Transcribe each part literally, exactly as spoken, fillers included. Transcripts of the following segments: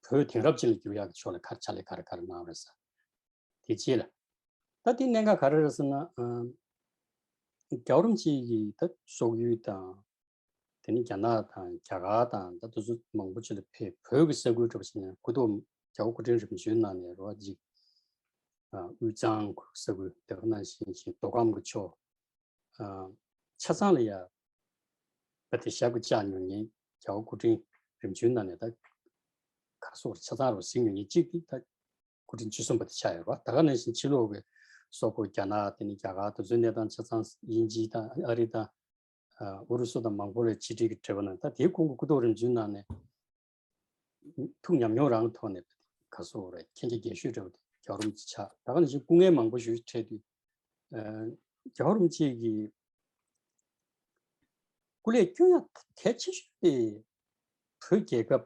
བོད་དེང་རབས་ཅན་ལ་བསྒྱུར་ཡག་གི་ཕྱོགས་ལ་ག་རེ་ཕྱག་ལས་ག་རེ་ག་རེ་གནང་བ་རེད་ཟེར། དེ་རྗེས་ལ། ད་དེ་གནད་འགག་ག་རེ་རེད་ཟེར་ན། ཨ། རྒྱལ་བ་རིན་པོ་ཆེ་གིས་ད་སོག་ཡུལ་དང་། དེ་ནས་རྒྱ་ནག་དང་རྒྱ་གར་དང་ད་དེ་ཚོ་མང་པོ་ཅིག་ལ་ཕེབས། བོད་ཀྱི་ས་ཁུལ་འདྲ་པོ་ཞིག་ནས་སྐུ་ཐོག་རྒྱལ་བ་སྐུ་ཕྲེང་རིམ་བྱོན་གནང་ནས་རེད་བ། ཅིག་ཨ། དབུས་གཙང་ཁུལ་ས་ཁུལ་དེ་ག་ནང་བཞིན་ཞིང་མདོ་ཁམས་ཀྱི་ཕྱོགས། ཨ། ཆ་ཚང་ལ་ཡ་ད་དེ་ཞབས་ཀྱིས་བཅགས་མྱོང་མཁན། རྒྱལ་བ་སྐུ་ཕྲེང་རིམ་བྱོན་གནང་ནས་ད་ག་སོགས་ཆ་ཚང་རུ་གཟིགས་མྱོང་མཁན་གཅིག་དེ་ད་སྐུ་ཕྲེང་བཅུ་གསུམ་པ་དེ་ཆགས་ཡོད་རེད་བ། ད་ག་ནང་བཞིན་ཕྱི་ལོགས་ཀྱི་སོག་པོ་རྒྱ་ནག། དེ་ནས་རྒྱ་གར། དེ་ཚོའི་གནས་སྟངས་ཆ་ཚང་དབྱིན་ཇི་དང་ཨ་རི་དང་། ཨ། ཨུ་རུ་སུ་དང་མང་པོ་ལ་ཕྱི་འབྲེལ་གྱི་འབྲེལ་བ་གནང་། ད་དེའི་གོང་གི་སྐུ་ཐོག་རིམ་བྱོན་གནང་ནས་ཐུགས་ཉམས་མྱོང་རང་ཐོག་ནས་ག་སོགས་རེད། མཁྱེན་རྒྱ་རྒྱས་ཤོས་འདྲ་བོ་དེ་རྒྱལ་བ་རིན་པོ་ཆེ་ཆགས། ད་ག་ནང་བཞིན་སྐུ་ངལ་མང་པོ་ཞིག་འཕྲད་དུས། ཨ། རྒྱལ་བ་རིན་པོ་ཆེ་གིས་སྐུ་ལས་བསྐྱོན་ཡག་གལ་ཆེ་ཤོས་དེ་བོད་རྒྱལ་ཁབ་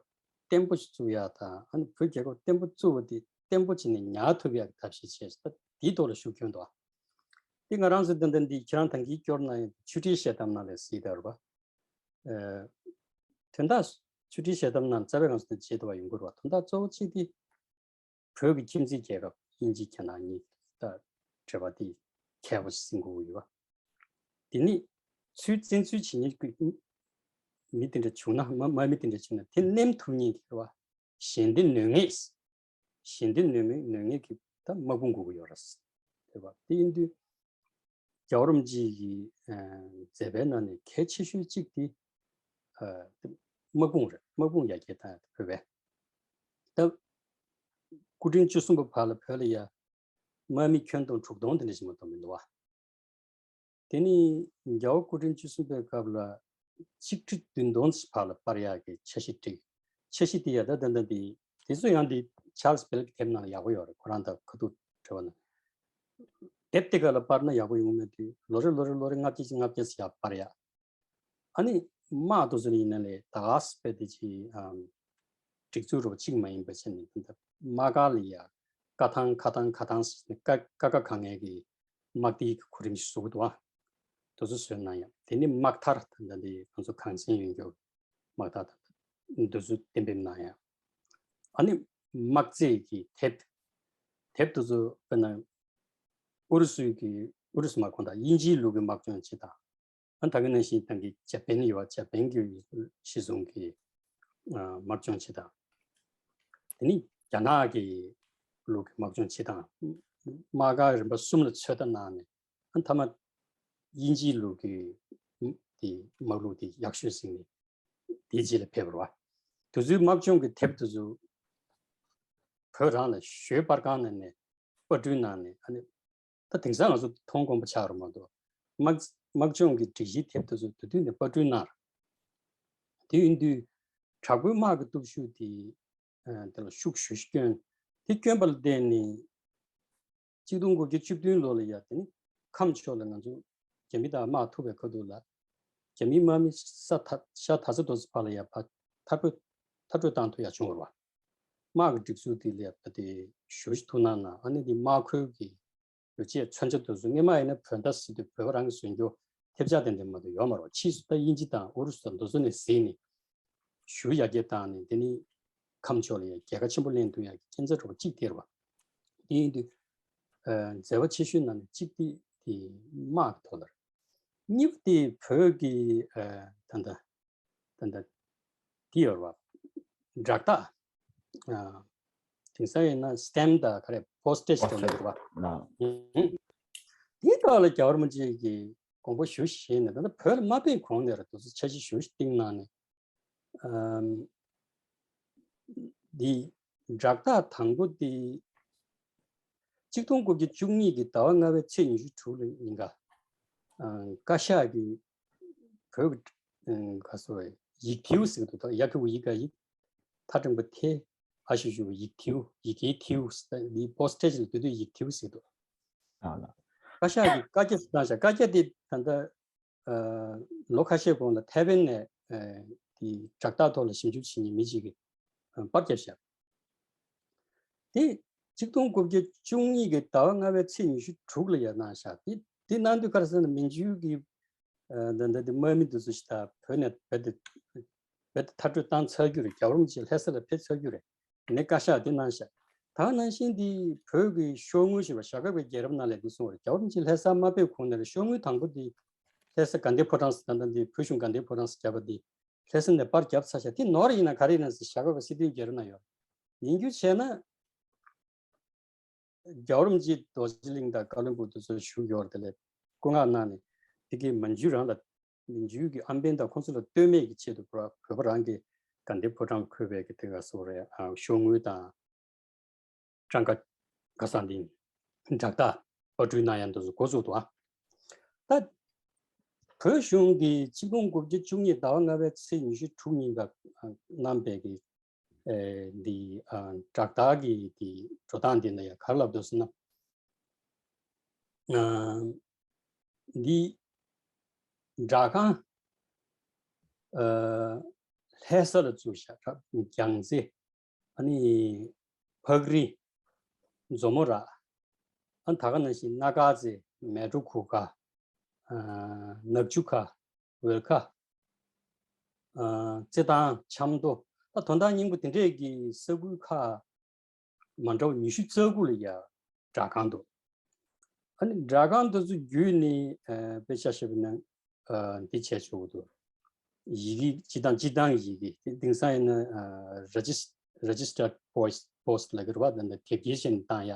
བརྟན་པོ་ཞིག་བཙུགས་ཡག་དང་། ཨ་ནི་བོད་རྒྱལ་ཁབ་བརྟན་པོ་བཙུགས་པ་དེ་བརྟན་པོ་བྱས་ནས་ཉར་ཐུབ་ཡག་གི་ཐབས་ཤེས་བྱས། ད་དེའི་ཐོག་ལ་ཤུགས་བསྐྱོན་འདུག། དེ་ང་རང་ཚོ་ཏན་ཏན་འདི་ཁྱེད་རང་ད་གིན་སྐྱོར་གནང་ཡག་ཆོས་ཁྲིའི་ཞལ་གདམས་ནང་ལ་གཟིགས་དང་རེད་པ། ཨ། དོན་དག་ཆོས་ཁྲིའི་ཞལ་གདམས་ནང་རྩ་བའི་ང་ཚོ་དང་བརྗེད་ཐུབ་པ་ཡོང་གི་རེད་པ། དོན་དག་གཙོ་བོ་གཅིག་དེ་བོད་ཀྱི་ཁྱིམ་མཚེས་རྒྱལ་ཁབ་དབྱིན་ཇི་རྒྱ་ནག་གཉིས་ད་འབྲེལ་བ་དེ་མཁས་པོ་ཞིག་འཛིན་དགོས་ཀྱི་ཡོད་པ། དེ་ནི་ཚུལ་བཙན་འཛུལ་བྱེད་མཁན་གྱི་མི་དེ་འདྲ་བྱུང་ན། དམག་མི་དེ་འདྲ་བྱུང་ན་དེ་མནན་ཐུབ་མཁན་དེ་རེད་པ། ཞལ་འདེབས་ནུས་ངེས། ཞལ་འདེབས་ནུས་མེད་ནུས་ངེས་ཀྱི་ད་དམག་དཔུང་དགོས་ཀྱི་ཡོད་རེད། རེད་པ། དེ་ཡིན་དུས་རྒྱལ་བ་རིན་པོ་ཆེ་གི་ཨ་མཛད་པའི་ནང་ནས་གལ་ཆེ་ཤོས་གཅིག་དེ་ཨ་དམག་དཔུང་རེད། དམག་དཔུང་ཡར་རྒྱས་བཏང་ཡག་དེ་བོད་པས། ད་སྐུ་ཕྲེང་བཅུ་གསུམ་པ་བར་ལ་བོད་ལ་ཡ་དམག་མི་ཁྱོན་བསྡོམས་དྲུག་སྟོང་དེ་འདྲ་ཞིག་མ་གཏོགས་མི་འདུག་པ། དེ་ནི་རྒྱལ་བ་སྐུ་ཕྲེང་བཅུ་གསུམ་པའི་སྐབས་ལ་ཆིག་ཁྲི་བདུན་སྟོང་ཙམ་བར་ལ་སྤར་ཡག་གི་འཆར་གཞི་བསྒྲིགས། འཆར་གཞི་དེ་ཡ་ད་ད་ལྟ་འདི། དེ་ཚོ་ཡང་འདི་ཆཱལ་སི་བེལ་གྱི་དེབ་ནང་ལ་ཡག་པོ་ཡོད་རེད། ཁོ་རང་དང་ཁ་ཐུག་འབྲེལ་བ་ན། དེབ་དེ་ག་ལ་སྤར་ན་ཡག་པོ་ཡོང་མེད་དུས། ལོ་རེ་ལོ་རེ་ལོ་རེ་ལྔ་བརྒྱ་ཅིག་ལྔ་བརྒྱ་ཙམ་ཡར་སྤར་ཡག། ཨ་ནི་དམག་དེ་ཚོ་ལ་ཡིན་ན་ལས་ད་ག་སེ་དཔེ་དེ་ཅིག་ཨམ་སྒྲིག་འཛུགས་རོགས་གཅིག་མ་ཡིན་པ་བྱས་ནས། ད་དམག་སྒར་ལ་ཡ་ཀ་ཐང་ཁ་ཐང་ཁ་ཐང་ཟེར་ནས་ཀ་ཀ་ཀ་གང་ངེས་ཀྱི་དམག་སྡེའི་གོ་རིམ་ཞིག་བཟོ་གི་འདུག་ཨ། དེ་ཚོ་བཟོས་གནང་ཡག། དེ་ནི་དམག་ཐར་ད་ལྟ་འདི་ང་ཚོ་གངས་ཅན་ཡོན་རྒྱལ་དམག་ཐར་ད་ལྟ་འདི་ཚོ་གཏན་འབེབས་གནང་ཡག། ཨ་ནི་དམག་རྩེད་ཀྱི་དེབ། དེབ་དེ་ཚོ་དཔེར་ན་ཨུ་རུ་སུའི་གི་ཨུ་རུ་སུ་མ་གཏོགས་དབྱིན་ཇིའི་ལུགས་ཀྱི་དམག་སྦྱོང་བྱེད་སྟངས། ཨ་ད་ག་ནང་བཞིན་ད་གི་ཇ་པན་ཡོད་པ། ཇ་པན་གྱི་གཞི་བཟུང་གི་ཨ་དམག་སྦྱོང་བྱེད་སྟངས། དེ་ནི་རྒྱ་ནག་གི་ལུགས་ཀྱི་དམག་སྦྱོང་བྱེད་སྟངས། དམག་སྒར་རིམ་པ་གསུམ་ལ་ཚོད་ལྟ་གནང་ནས། ཨ་མཐའ་མ་དབྱིན་ཇིའི་ལུགས་ཀྱི་དེ་དམག་ལུགས་དེ་ཡག་ཤོས་ཟིན་ནས་དེའི་རྗེས་ལ་ཕེབས་པ་རེད་པ། དེ་ཚོའི་དམག་སྦྱོང་གི་དེབ་དེ་ཚོ་བོད་རང་ལ་ཞོལ་པར་ཁང་ནང་ནས་པར་སྐྲུན་གནང་ནས། ཨ་ནི་ད་དེང་སང་ང་ཚོ་མཐོང་དཀོན་པོ་ཆགས་རེད་མ་གཏོགས། དམག་དམག་སྦྱོང་གི་སྒྲིག་གཞིའི་དེབ་དེ་ཚོ་དེ་དུས་ནས་པར་སྐྲུན་གནང་རེད། དེ་ཡིན་དུས་དྲག་པོའི་དམག་གི་སྟོབས་ཤུགས་དེ་ཨ་དེ་ལ་ཤུགས་ཞེ་པོ་ཅིག་བསྐྱོན། དེ་བསྐྱོན་པ་ལ་བརྟེན་ནས་གཅིག་སྟོང་དགུ་བརྒྱ་བཅུ་བདུན་ལོ་ལ་ཡ་དེ་ནི་ཁམས་ཕྱོགས་ལ་ང་ཚོ་རྒྱ་མི་དང་དམག་ཐུག་པའི་ཁ་ཐུག་ལ་རྒྱ་མིའི་དམག་མི་ས་ཐ་ཤ་ཐ་ས་དོ་ས་ཕར་ལ་ཡ་ཕར་མཐར་སྐྲོད་མཐར་སྐྲོད་བཏང་ཐུབ་ཡག་བྱུང་བ་རེད་པ། དམག་གི་སྒྲིག་འཛུགས་དེ་ལ་ཡ་ད་དེ་ཞེ་པོ་ཅིག་ཐུགས་སྣང་གནང་། ཨ་ནི་དེ་དམག་ཁུལ་གྱི་ཡོ་བྱད་མཚོན་ཆ་དེ་ཚོ་སྔོན་མ་ཡིན་ན་བོད་ཟླ་ཟེར་དུས་བོད་པ་རང་གི་བཟོས་རྒྱུ་ཐེབས་ཆག་དེ་འདྲ་མ་གཏོགས་ཡོད་མ་རེད། ཕྱིས་སུ་ད་དབྱིན་ཇི་དང་ཨུ་རུ་སུ་དང་དེ་ཚོ་ནས་གཟིགས་ནས་ཞེ་པོ་ཡར་རྒྱས་བཏང་ནས། དེ་ནི་ཁམས་ཕྱོགས་ལ་ཡ་རྒྱལ་ཁ་ཆེན་པོ་ལེན་ཐུབ་ཡག་གི་རྐྱེན་རྩ་འདྲ་པོ་གཅིག་དེ་རེད་པ། དེ་ཡིན་དུས་ཨ་མཛད་པ་ཆེ་ཤོས་ནང་ནས་གཅིག་དེ་དེ་དམག་གི་ཐོག་ལ་རེད། གཉིས་པ་དེ་བོད་ཀྱི་ཨ་ད་ལྟ་ད་ལྟ་དེ་ཡོད་རེད་པ། སྦྲག་རྟགས། ཨ་དེང་སང་ཡིན་ན་སི་ཊེམ་དང་ག་རེ་པོ་སི་ཊེ་ཇི་དེ་ལ་ཡོད་རེད་པ། ཨ་ཧུམ། དེའི་ཐོག་ལ་རྒྱལ་བ་རིན་པོ་ཆེ་གིས་དགོངས་པ་ཞེ་པོ་བཞེས་ནས། ད་ལྟ་བོད་ལ་མ་ཕེབས་གོང་ནས་ར་དེ་ཚོ་འཆར་གཞི་ཞེ་པོ་ཞིག་བཏིང་གནང་ནས། ཨམ། འདི་སྦྲག་རྟགས་དང་པོ་འདི་གཅིག་སྟོང་དགུ་བརྒྱ་བཅུ་གཉིས་ཀྱི་ཟླ་བ་ལྔ་པའི་ཚེས་ཉི་ཤུ་དྲུག་ལ་ཉིན་ཀ་ཨ་བཀའ་ཤག་གིས་བོད་ཀྱི་ཨ་ག་ཟེར་བ། ཡིག་ཐེའུ་ཟེར་གྱི་འདུག། ད་ཡ་གི་གུ་ཡི་ག་ཡི། ཐ་འགྲེང་བུ་ཐེ། ཨ་ཞབས་ཀྱུ་བོ་ཡིག་ཐེའུ། ཡི་གེའི་ཐེའུ་ཟེར། འདི་པོ་སི་ཊེ་ཇི་ལ་དེ་དུས་ཡིག་ཐེའུ་ཟེར་གྱི་འདུག། ཨ་ལ། བཀའ་ཤག་གིས་བཀའ་རྒྱ་ཞིག་བཏང་ཤག། བཀའ་རྒྱ་དེ་ད་ལྟ་ཨ་ལོ་ཁ་ཤས་གོང་ལ་ཐའེ་ཝན་ནས་ཨ་དེ་སྦྲག་རྟགས་ཐོག་ལ་ཞིབ་འཇུག་བྱེད་མཁན་མི་གཅིག་གིས་ཨ་པར་བརྒྱབ་ཤག། དེ་གཅིག་སྟོང་དགུ་བརྒྱ་བཅུ་གཉིས་ཀྱི་ཟླ་བ་ལྔ་པའི་ཚེས་ཉི་ཤུ་དྲུག་ལ་ཡར་གནང་ཤག། དེ་དེ་གནང་དུས་ག་རེ་ཟེར་ན། མན་ཇུ་གི་ཨ་ད་ད་དེ་དམག་མི་དེ་ཚོ་ཞིག་ད་བོད་ནས་རྦད་དེ་རྦད་དེ་མཐར་སྐྲོད་བཏང་ཚར་རྒྱུ་རེད། རྒྱལ་བ་རིན་པོ་ཆེ་ལྷ་ས་ལ་ཕེབས་ཚར་རྒྱུ་རེད། ནས་བཀའ་ཤག་དེ་གནང་ཤག་ད་ནང་བཞིན་དེ་བོད་ཀྱི་ཤོག་དངུལ་ཞེས་པ་ཞྭ་སྒབ་པའི་རྒྱལ་རབས་ནང་ལས་དེ་གསུངས་པ་རེད། རྒྱལ་བ་རིན་པོ་ཆེ་ལྷ་ས་མ་ཕེབས་གོང་ནས་ཤོག་དངུལ་དང་པོ་དེ་ལྷ་ས་དགའ་ལྡན་ཕོ་བྲང་ཟེར། ད་ལྟ་འདི་བོད་གཞུང་དགའ་ལྡན་ཕོ་བྲང་ཟེར་བརྒྱབ་པ་དེ་ལྷ་ས་ནས་པར་བརྒྱབ་ཚར་ཤག་དེ་ནོར་ཡིན་ན་ག་རེ་ཡིན་ན་ཟེར་ཞྭ་སྒབ་པ་སྲིད་དོན་རྒྱལ་རབས་ན་ཡོད། ཡིན་རྒྱུ་བྱས་ན། རྒྱལ་བ་རིན་པོ་ཆེ་རྡོ་རྗེ་གླིང་དང་བཀའ་བློན་སྦུག་དེ་ཚོ་བཞུགས་ཡོད་རེད། དེ་ལས་སྐུ་མངགས་གནང་ནས་དེ་གའི་མན་ཇུ་རང་ལ་མན་ཇུ་གི་ཨམ་བན་དང་ཁོང་ཚོ་ལ་ལྟོས་མེད་ཀྱི་ཆེད་དུ་བོད་པ་རང་གི་དགའ་ལྡན་ཕོ་བྲང་འཁོད་པའི་གི་དེ་ག་སོགས་རེད། ཨ་ཤོག་དངུལ་དང་། གྲངས་ཀ་ཁ་སང་དེ་དྲག་རྟགས་པར་སྐྲུན་གནང་ཡ་འདུག་འགོ་བཙུགས་འདུག་ཨ་ད་བོད་གཞུང་གིས་ཆིག་སྟོང་དགུ་བརྒྱ་བཅུ་གཉིས་ཟླ་བ་ལྔ་པའི་ཚེས་ཉི་ཤུ་དྲུག་ཉིན་ཀ་གནང་པའི་གི་འདི་དྲག་རྟགས་ཀྱི་འདི་འགྲོ་སྟངས་འདི་ལ་ཡ་ག་རེ་ལབ་འདུག་ཟེར་ན། འདི་སྦྲག་ཁང་ལྷ་ས་ལ་བཙུགས་ཤག་རྒྱལ་རྩེ། ཨ་ནི་ཕག་རི། མཛོ་མོ་ར། ཨ་ནི་ད་ག་ནང་བཞིན་སྣ་དཀར་རྩེ། མལ་གྲོ་གུར་དཀར། ནག་ཆུ་ཁ། ཝེར་ཁ། རྩེ་ཐང་། ཆབ་མདོ། ད་དོན་དག་སྙིང་པོ་དེ་འདྲས་ཀྱི་ས་ཁུལ་ཁག་མ་འདྲ་བ་ཉི་ཤུ་རྩ་དགུ་ལ་ཡ་སྦྲག་ཁང་འདུག་ཨ་ནི་སྦྲག་ཁང་དེ་ཚོ་བརྒྱུད་ནས་དཔེ་ཆ་བཞག་པ་ན་འདི་བྱས་ཆོག་གི་འདུག་ཡི་གེ་སྤྱི་བཏང་སྤྱི་བཏང་གི་ཡི་གེ་དེ་དེང་སང་ཡིན་ན་regis- registered post post ལབ་ཀྱི་རེད་པ། ད་ལྟ་དེབ་སྐྱེལ་བྱས་ནས་བཏང་ཡ།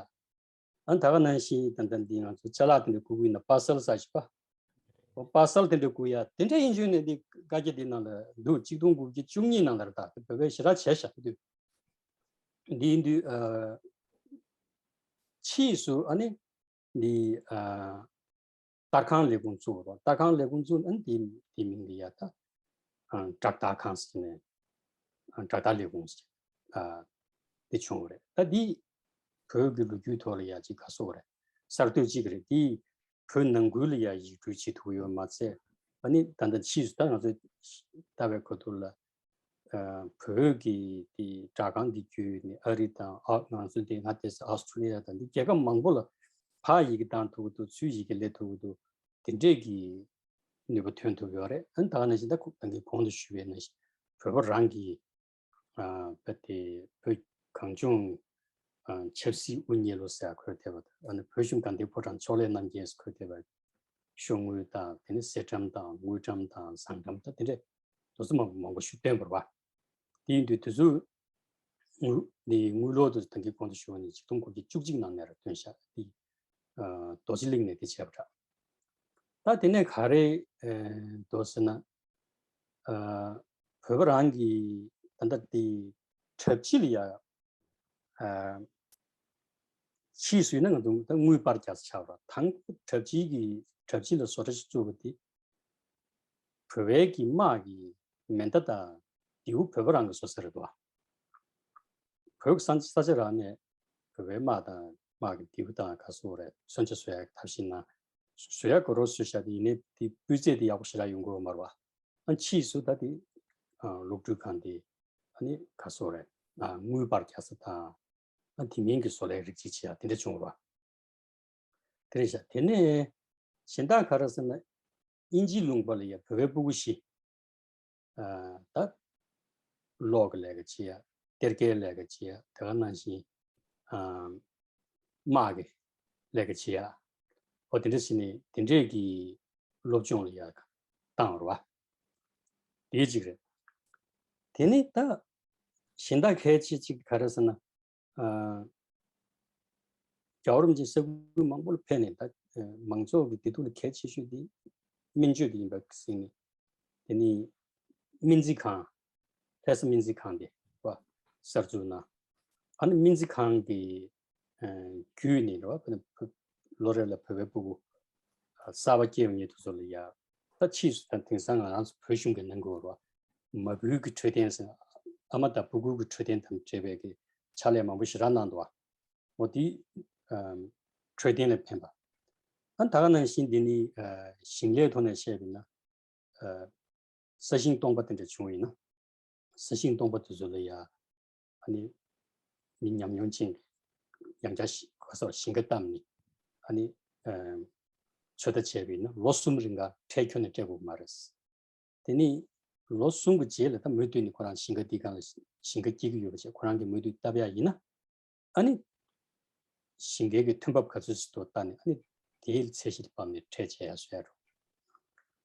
ཨ་ནི་ད་ག་ནང་བཞིན་ད་ལྟ་འདི་ང་ཚོ་ཅ་ལག་དེ་འདྲ་བསྐུར་གྱི་ཡིན་ན་པར་སལ་ཟེར་ཞིག་པ། པར་སལ་དེ་འདྲ་བསྐུར་ཡ་དེ་འདྲ་ཡིན་བྱུང་ནས་འདི་བཀའ་རྒྱ་འདི་ནང་ལ་འདུག་ཆིག་སྟོང་དགུ་བརྒྱ་བཅུ་གཉིས་ནང་ལ་རེད། ད་བོད་པས་ཞེ་དྲག་བྱས་ཤག་དུས་འདི་ཡིན་དུས་ཕྱིས་སུ་ཨ་ནི་འདི་ཏར་ཁང་ལས་ཁུངས་བཙུགས་པ། ཏར་ཁང་ལས་ཁུངས་བཙུགས་ཨ་ནི་འདི་འདི་མིང་འདི་ཡ་ད་སྦྲག་ཏར་ཁང་ཟེར་ནས་སྦྲག་ཏར་ལས་ཁུངས་ཟེར་འདི་བྱུང་བ་རེད། ད་འདི་བོད་ཀྱི་ལོ་རྒྱུས་ཐོག་ལ་ཡ་ཅིག་ག་སོགས་རེད། གསར་གཏོད་ཅིག་རེད། འདི་བོད་ནང་ཁུལ་ལ་ཡ་ཡིག་འབྲུ་བྱེད་ཐུབ་ཡོད་མ་ཚད། ཨ་ནི་ད་ལྟ་ཕྱིས་སུ་ད་ང་ཚོ་ལྟ་བའི་ཁ་ཐུག་ལ་བོད་ཀྱི་དེ་སྦྲག་ཁང་འདི་བརྒྱུད་ནས་ཨ་རི་དང་ཨ་ང་ཚོ་དེ་ང་དེ་ཨོ་སི་ཁྲུ་ལི་ཡ་དང་འདི་རྒྱལ་ཁབ་མང་པོ་ལ་ཕར་ཡི་གེ་བཏང་ཐུབ་ཀྱི་འདུག་ཚུར་ཡི་གེ་སླེབས་ཐུབ་ཀྱི་འདུག་དེ་འདྲས་ཀྱི་ནུས་པ་ཐོན་ཐུབ་ཡོད་རེད། ཨ་ནི་ད་ག་ནང་བཞིན་ད་ཁོ་ད་གིན་གོང་དུ་ཞུས་པའི་ནང་བཞིན་བོད་པ་རང་གི་ཨ་བོད་དེ་བོད་གངས་ལྗོངས་ཨ་ཆབ་སྲིད་དབུ་བརྙེས་ལོ་ཟེར་འཁོད་བསྡད་པ་དང་། ཨ་ནི་བོད་གཞུང་དགའ་ལྡན་ཕོ་བྲང་ཕྱོགས་ལས་རྣམ་རྒྱལ་ཟེར་འཁོད་བསྡད་པ། ཤོག་དངུལ་དང་དེ་ནས་གསེར་ཊམ་དང་དངུལ་ཊམ་དང་ཟངས་ཊམ་དང་དེ་འདྲས་དེ་ཚོ་མང་མང་པོ་ཞིག་བཏོན་པ་རེད་པ། དེ་ཡིན་དུས་དེ་ཚོ་དངུལ་དེ་དངུལ་ལོར་དུ་ད་གིན་གོང་དུ་ཞུས་པ་ནས་ཆིག་སྟོང་དགུ་བརྒྱ་བཅུ་གཅིག་ནང་ནས་ར་བཏོན་ཤག་དེ་ཨ་རྡོ་རྗེ་གླིང་ནས་དེ་བྱས་པ་འདྲ། ད་དེ་ནས་ག་རེ་ཨ་འདུག་ཟེར་ན། ཨ་བོད་པ་རང་གི་ད་ལྟ་དེ་གྲབས་གཅིག་ལ་ཡ་ཨ་ཕྱིས་སུ་ཡིན་ན་ང་ཚོ་ད་དངུལ་པར་རྒྱག་ས་ཆགས་པ། དང་པོ་གྲབས་གཅིག་གི་གྲབས་གཅིག་ལ་བཟོ་གྲྭ་ཞིག་བཙུགས་པ་དེ་བོད་པའི་གི་དམག་གི་མེ་མདའ་དང་མདེའུ་བོད་པ་རང་གིས་བཟོ་ས་རེད་དོ། བོད་ཀྱི་ས་ས་ཆ་རང་ནས་བོད་པའི་དམག་དང་དམག་གི་མདེའུ་དང་ག་སོགས་རེད། མཚོན་ཆ་བཟོ་ཡག་གི་ཐབས་ཤེས་ན་བཟོ་ཡག་གི་རོགས་བཟོས་བཞག་དེ་ཡིན་ནའི་དེ་སྤུས་ཚད་དེ་ཡག་པོ་ཞེ་དྲག་ཡོང་གི་ཡོད་མ་རེད་པ། ཨ་ཕྱིས་སུ་ད་དེ་ཨ་གློག་འཕྲུལ་ཁང་དེ་ཨ་ནི་ག་སོགས་རེད། ཨ་དངུལ་པར་རྒྱག་ས་དང་། ཨ་དེ་མིན་གྱི་བཟོ་ལས་རིགས་གཅིག་བྱེད་ཡག་དེ་འདྲ་བྱུང་རོགས། དེ་རེད་ཤག་དེ་ནས་གཞན་དག་ག་རེ་ཟེར་ན། དབྱིན་ཇིའི་ལུང་པ་ལ་ཡ་བོད་པའི་སྤུ་གུ་བཞི། ཨ་ད་གློག་གི་ལས་ཀ་བྱེད་ཡ། གཏེར་ཁའི་ལས་ཀ་བྱེད་ཡ། དེ་ག་ནང་བཞིན་ཨ་དམག་གི་ལས་ཀ་བྱེད་ཡ། ཨོ་དེ་འདྲ་བྱས་ནས་དེ་འདྲས་ཀྱི་སློབ་སྦྱོང་ལ་ཡ་བཏང་བ་རེད་པ། དེ་གཅིག་རེད། དེ་ནས་ད་གཞན་དག་གལ་ཆེ་གཅིག་ག་རེ་ཟེར་ན། ཨ་རྒྱལ་བ་རིན་པོ་ཆེ་ས་ཁུལ་མང་པོ་ལ་ཕེབས་ནས་ད་ཨ་མང་ཚོགས་ཀྱི་བདེ་སྡུག་ལ་གལ་ཆེ་ཤོས་དེ་སྨན་བཅོས་དེ་ཡིན་པ་གཟིགས་ནས། དེ་ནས་སྨན་རྩིས་ཁང་། ལྷ་ས་སྨན་རྩིས་ཁང་དེ་བ་གསར་འཛུགས་གནང་། ཨ་ནི་སྨན་རྩིས་ཁང་གི་ཨ་བརྒྱུད་ནས་རེད་བ། ལོ་རེ་ལ་བོད་པའི་སྤུ་གུ་གསར་པ་སྐྱེས་པ་ཉིད་དུ་ཚོ་ལ་ཡ། ད་ཕྱིས་སུ་ད་དེང་སང་ང་རང་ཚོ་བོད་གཞུང་གི་གནང་གི་ཡོད་རེད་བ། མ་བུའི་གི་འཕྲོད་བསྟེན་ཟེར། ཨ་མ་དང་ཕྲུ་གུ་གི་འཕྲོད་བསྟེན་དང་འབྲེལ་བའི་གི་ཕྱག་ལས་མང་པོ་ཞེ་དྲག་གནང་འདུག་བ། འོ་དེ་ཨ་འཕྲོད་བསྟེན་ལ་ཕན་པ། ཨ་ད་ག་ནང་བཞིན་འདི་ནི་ཨ་ཞིང་ལས་ཐོག་ནས་བཤད་པ་ཡིན་ན། ཨ་ས་ཞིང་སྟོང་པ་དེ་འདྲ་བྱུང་བ་ཡིན་ན། ས་ཞིང་སྟོང་པ་དེ་ཚོ་ལ་ཡ་ཨ་ནི་མི་ཉམས་མྱོང་ཅན་ཡང་བསྐྱར་ཞིང་ག་ས་ཞིང་ཁ་བཏབ་ནས་ཨ་ནི་ཨ་ཚོད་ལྟ་བྱས་པ་ཡིན་ན་ལོ་གསུམ་རིང་ག་ཁྲལ་ཁྱོན་ནས་སྤྲད་དགོས་ཀྱི་མ་རེད། དེ་ནི་ ལོ་གསུམ་གྱི་རྗེས་ལ་ད་མུ་མཐུད་ནས་ཁོ་རང་ཞིང་ཁ་འདི་སྒང་ལ་ཞིང་ཁ་སྐྱེལ་གྱི་ཡོད་པ་བྱས། ཁོ་རང་གིས་མུ་མཐུད་བཏབ་ཡག་ཡིན་ན། ཨ་ནི་ཞིང་ཁའི་གི་ཐོན་འབབ་ག་ཚོད་ཅིག་འདུག་ལྟ་ནས། ཨ་ནི་དེའི་ཚད་གཞི་ལ་བབས་ནས་ཁྲལ་བཅད་ཡག་བཟོ་ཡག་རེད།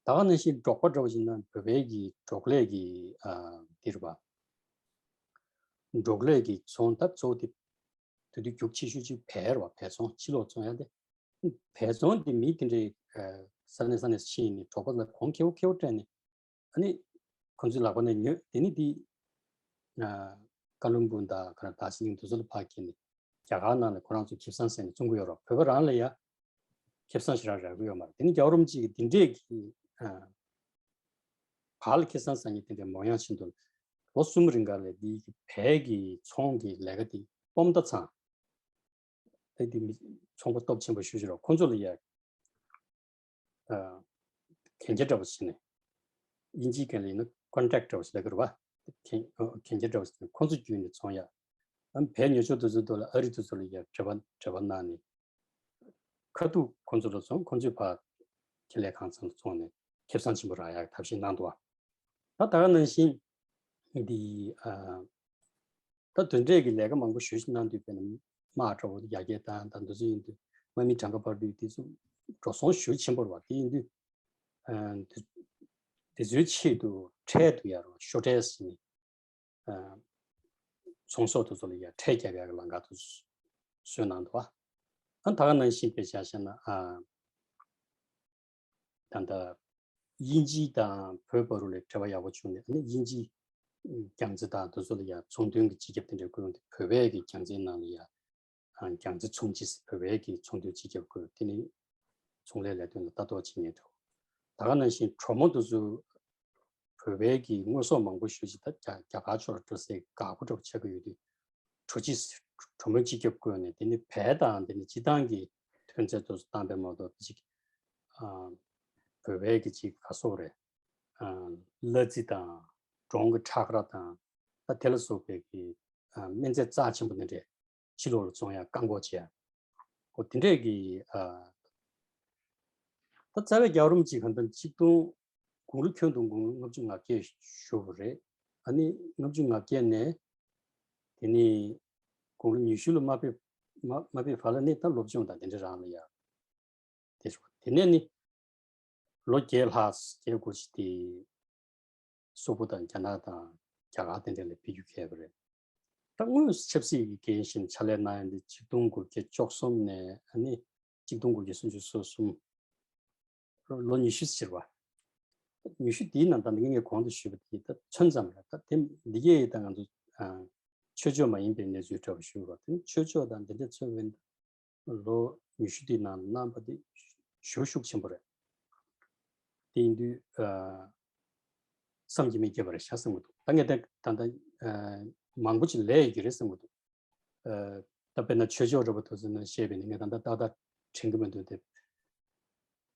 ད་ག་ནང་བཞིན་འབྲོག་པ་འདྲ་བོ་ཞིག་ན་བོད་པའི་གི་འབྲོག་ལས་ཀྱི་ཨ་འདི་རེད་པ། འབྲོག་ལས་ཀྱི་ཚོང་ད་གཙོ་བོ་དེ་དེ་དུས་རྒྱུག་ཆེ་ཤོས་ཅིག་བལ་རེད་པ། བལ་ཚོང་། ཕྱི་ལོགས་བཙོང་ཡག་དེ། བལ་ཚོང་དེ་མི་དེ་འདྲའི་ཨ་ས་གནས་ས་གནས་སུ་ཕྱིན་ནས་འབྲོག་པ་ལ་གོང་ཁེ་པོ་ཁེ་པོ་སྤྲད་ནས། ཨ་ནི་ཁོ་ཚོའི་ལག་པ་ནས་ཉོས། དེ་ནི་དེ་ཨ་ཀ་ལོན་སྦུག་དང་ག་རེ་དར་ཇི་ལིང་དེ་ཚོ་ལ་ཕར་ཁྱེར་ནས་རྒྱ་གར་ནང་ལ་ཁོ་རང་ཚོ་ཁེ་བཟང་ཟེར་ནས་བཙོང་གི་ཡོད་རེད་པ། བོད་པ་རང་ལ་ཡ་ཁེ་བཟང་ཞེ་དྲག་རག་གི་ཡོད་མ་རེད། དེ་ནི་རྒྱལ་བ་རིན་པོ་ཆེ་གིས་འདི་འདྲས་ཀྱི་ཨ་བལ་ལ་ཁེ་བཟང་ཟ་མཁན་དེ་འདྲའི་མོ་ཡང་ཕྱིན་དུས། ལོ་གསུམ་རིང་ག་ལ་འདི་གི་བལ་གྱི་ཚོང་གི་ལས་ཀ་དེ་སྤོམ་མདའ་ཚང་། ཨེ་དེ་མི་ཚོང་པ་སྟོབས་ཆེན་པོ་ཞེ་པོ་ཅིག་རེད། ཁོ་ཚོ་ལ་ཡ་ཨ་གན་རྒྱ་འདྲ་བོ་བྱས་ནས། དབྱིན་ཇིའི་སྐད་ལ་ཡིན་ན་ཀོན་ཊེག་འདྲ་བོ་ཞིག་ལབ་ཀྱི་རེད་པ། གན་ཨ་གན་རྒྱ་འདྲ་བོ་བྱས་ནས་ཁོ་ཚོ་བརྒྱུད་ནས་ཚོང་ཡག་ཨ་བལ་ཉོ་ཆོག་དེ་ཚོའི་ཐོག་ལ་ཨ་རི་དེ་ཚོ་ལ་ཡ་འབྲེལ་བ་འབྲེལ་བ་གནང་ནས། ཁ་ཐུག་ཁོ་ཚོ་ལ་བཙོང་། ཁོ་ཚོས་ཕར་ཁེ་ལས་ཁང་ཚང་ལ་བཙོང་ནས་ཁེ་བཟང་ཆེན་པོ་རག་ཡག་གི་ཐབས་ཤེས་གནང་འདུག་པ། ད་ད་ག་ནང་བཞིན་འདི་ཨ་ད་དེ་འདྲས་ཀྱི་ལས་ཀ་མང་པོ་ཞེ་པོ་ཅིག་གནང་དུས། དཔེར་ན་དམག་འདྲ་བོ་ཡར་རྒྱས་བཏང་དང་དེ་ཚོ་ཡིན་དུས། དམག་མི་གྲངས་ཀ་འཕར་དུས་དེ་ཚོ་འགྲོ་སོང་ཞེ་པོ་ཆེན་པོ་རེད་པ། དེ་ཡིན་དུས་ཨ་དེ་དེ་ཚོའི་ཆེད་དུ་ཁྲལ་བསྡུ་ཡག་རེད་པ། ཤོར་ཊེཇ་ཟེར་ནས། ཨ་ཚོང་ཟོག་དེ་ཚོ་ལ་ཡ་ཁྲལ་བརྒྱབ་ཡག་གི་ལམ་ཁ་དེ་ཚོ་བཟོས་གནང་འདུག་པ། ཨ་ད་ག་ནང་བཞིན་དཔེ་ཆ་བཞག་ན་ཨ་ད་ལྟ་དབྱིན་ཇི་དང་བོད་བར་ལ་འབྲེལ་བ་ཡག་པོ་བྱུང་ནས། ཨ་ནི་དབྱིན་ཇི་རྒྱལ་རྩེ་དང་དེ་ཚོ་ལ་ཡ་ཚོང་དོན་གྱི་སྤྱི་ཁྱབ་དེ་འདྲ་བསྐོས་ཡོང་དུས། བོད་པའི་གི་རྒྱལ་རྩེའི་ནང་ལ་ཡ་ཨ་རྒྱལ་རྩེ་ཚོང་སྤྱི་ཟེར། བོད་པའི་གི་ཚོང་དོན་སྤྱི་ཁྱབ་བསྐོས། དེ་ནི་ཚོང་ལས་ལས་དོན་ལ་ལྟ་རྟོག་བྱེད་མཁན་འདྲ་བོ། ད་ག་ནང་བཞིན་གྲོ་མོ་དེ་ཚོ་བོད་པའི་གི་དངོས་ཟོག་མང་པོ་ཞེ་པོ་ཅིག་ད་རྒྱ་རྒྱ་གར་ཕྱོགས་ལ་འགྲོ་སའི་འགག་སྒོ་འདྲ་བོ་ཆགས་ཀྱི་ཡོད་དུས། གྲོ་སྤྱི་གྲོ་མོའི་སྤྱི་ཁྱབ་བསྐོས་ནས། དེ་ནི་བལ་དང་དེ་ནི་སྤྱིར་བཏང་གི་ཐོན་རྫས་དེ་ཚོ་བཏང་པས་མ་གཏོགས། དེ་ཅིག་ཨ་བོད་པའི་གི་ཅིག་ག་སོགས་རེད། ཨ་གླ་རྩི་དང་། འབྲོང་གི་ཁྲག་ར་དང་། ད་དེ་ལ་སོགས་པའི་གི་ཨ་སྨན་རྫས་རྩ་ཆེན་པོ་དེ་འདྲས་ཕྱི་ལོགས་ལ་བཙོང་ཡག་བཀག་འགོག་བྱས། འོ་དེ་འདྲས་ཀྱི་ཨ་ད་རྩ་བའི་རྒྱལ་བ་རིན་པོ་ཆེ་གང་ལྟར་ཆིག་སྟོང་། དགུང་ལོ་ཁྱོན་བསྡོམས་དགུང་ལོ་ལྔ་བཅུ་ང་བརྒྱད་བཞུགས་པ་རེད། ཨ་ནི་ལྔ་བཅུ་ང་བརྒྱད་ནས་དེ་ནི་དགུང་ལོ་ཉི་ཤུ་ལ་མ་ཕེབས་མ་མ་ཕེབས་བར་ལ་ནི་ད་སློབ་སྦྱོང་དང་དེ་འདྲ་རང་ལ་ཡ་དེ་བྱུང་། དེ་ནས་ནི་ལོ་བརྒྱད་ལྷག་བརྒྱད་དགུ་ཅིག་དེ་སོག་པོ་དང་རྒྱ་ནག་དང་རྒྱ་གར་དེ་འདྲ་ལ་ཕེབས་རྒྱུ་བྱས་པ་རེད། ད་དངོས་སུ་ཆབ་སྲིད་ཀྱི་འགན་བཞེས་ཕྱག་ལས་གནང་ཡག་འདི་ཆིག་སྟོང་དགུ་བརྒྱ་བཅུ་གསུམ་ནས་ཨ་ནི་ཆིག་སྟོང་དགུ་བརྒྱ་སུམ་ཅུ་སོ་གསུམ། ལོ་ཉི་ཤུ་ཟེར་བ། ཉི་ཤུ་དེའི་ནང་ད་ངས་གོང་དུ་ཞུས་པ་དེ་ད་མཚོན་ཙམ་རེད། ད་དེ་འདི་གས་ད་ང་ཚོ་ཨ་ཆོས་ཕྱོགས་མ་ཡིན་པའི་གནས་ཚུལ་འདྲ་བོ་ཞུ་བ་དེ། ཆོས་ཕྱོགས་དང་འདི་འདྲ་མཚོན་པ་ཡིན་ན། ལོ་ཉི་ཤུ་དེའི་ནང་གནང་བ་དེ་ཞེ་པོ་ཤུགས་ཆེན་པོ་རེད། དེ་ཡིན་དུས་ཨ་བསམ་གྱིས་མི་ཁྱབ་པ་རེད་ཤག་བསམ་གྱི་འདུག་ད་ངས་ད་ད་ལྟ་ཨ་མང་པོ་ཅིག་ལས་ཡོད་ཀྱི་རེད་བསམ་གྱི་འདུག་ཨ་ད་དཔེར་ན་ཆོས་ཕྱོགས་འདྲ་པོ་དེ་ཚོ་ནང་བཤད་པ་ཡིན་ན། ངས་ད་ལྟ་ཏག་ཏག་དྲན་གྱི་མི་འདུག་དེ་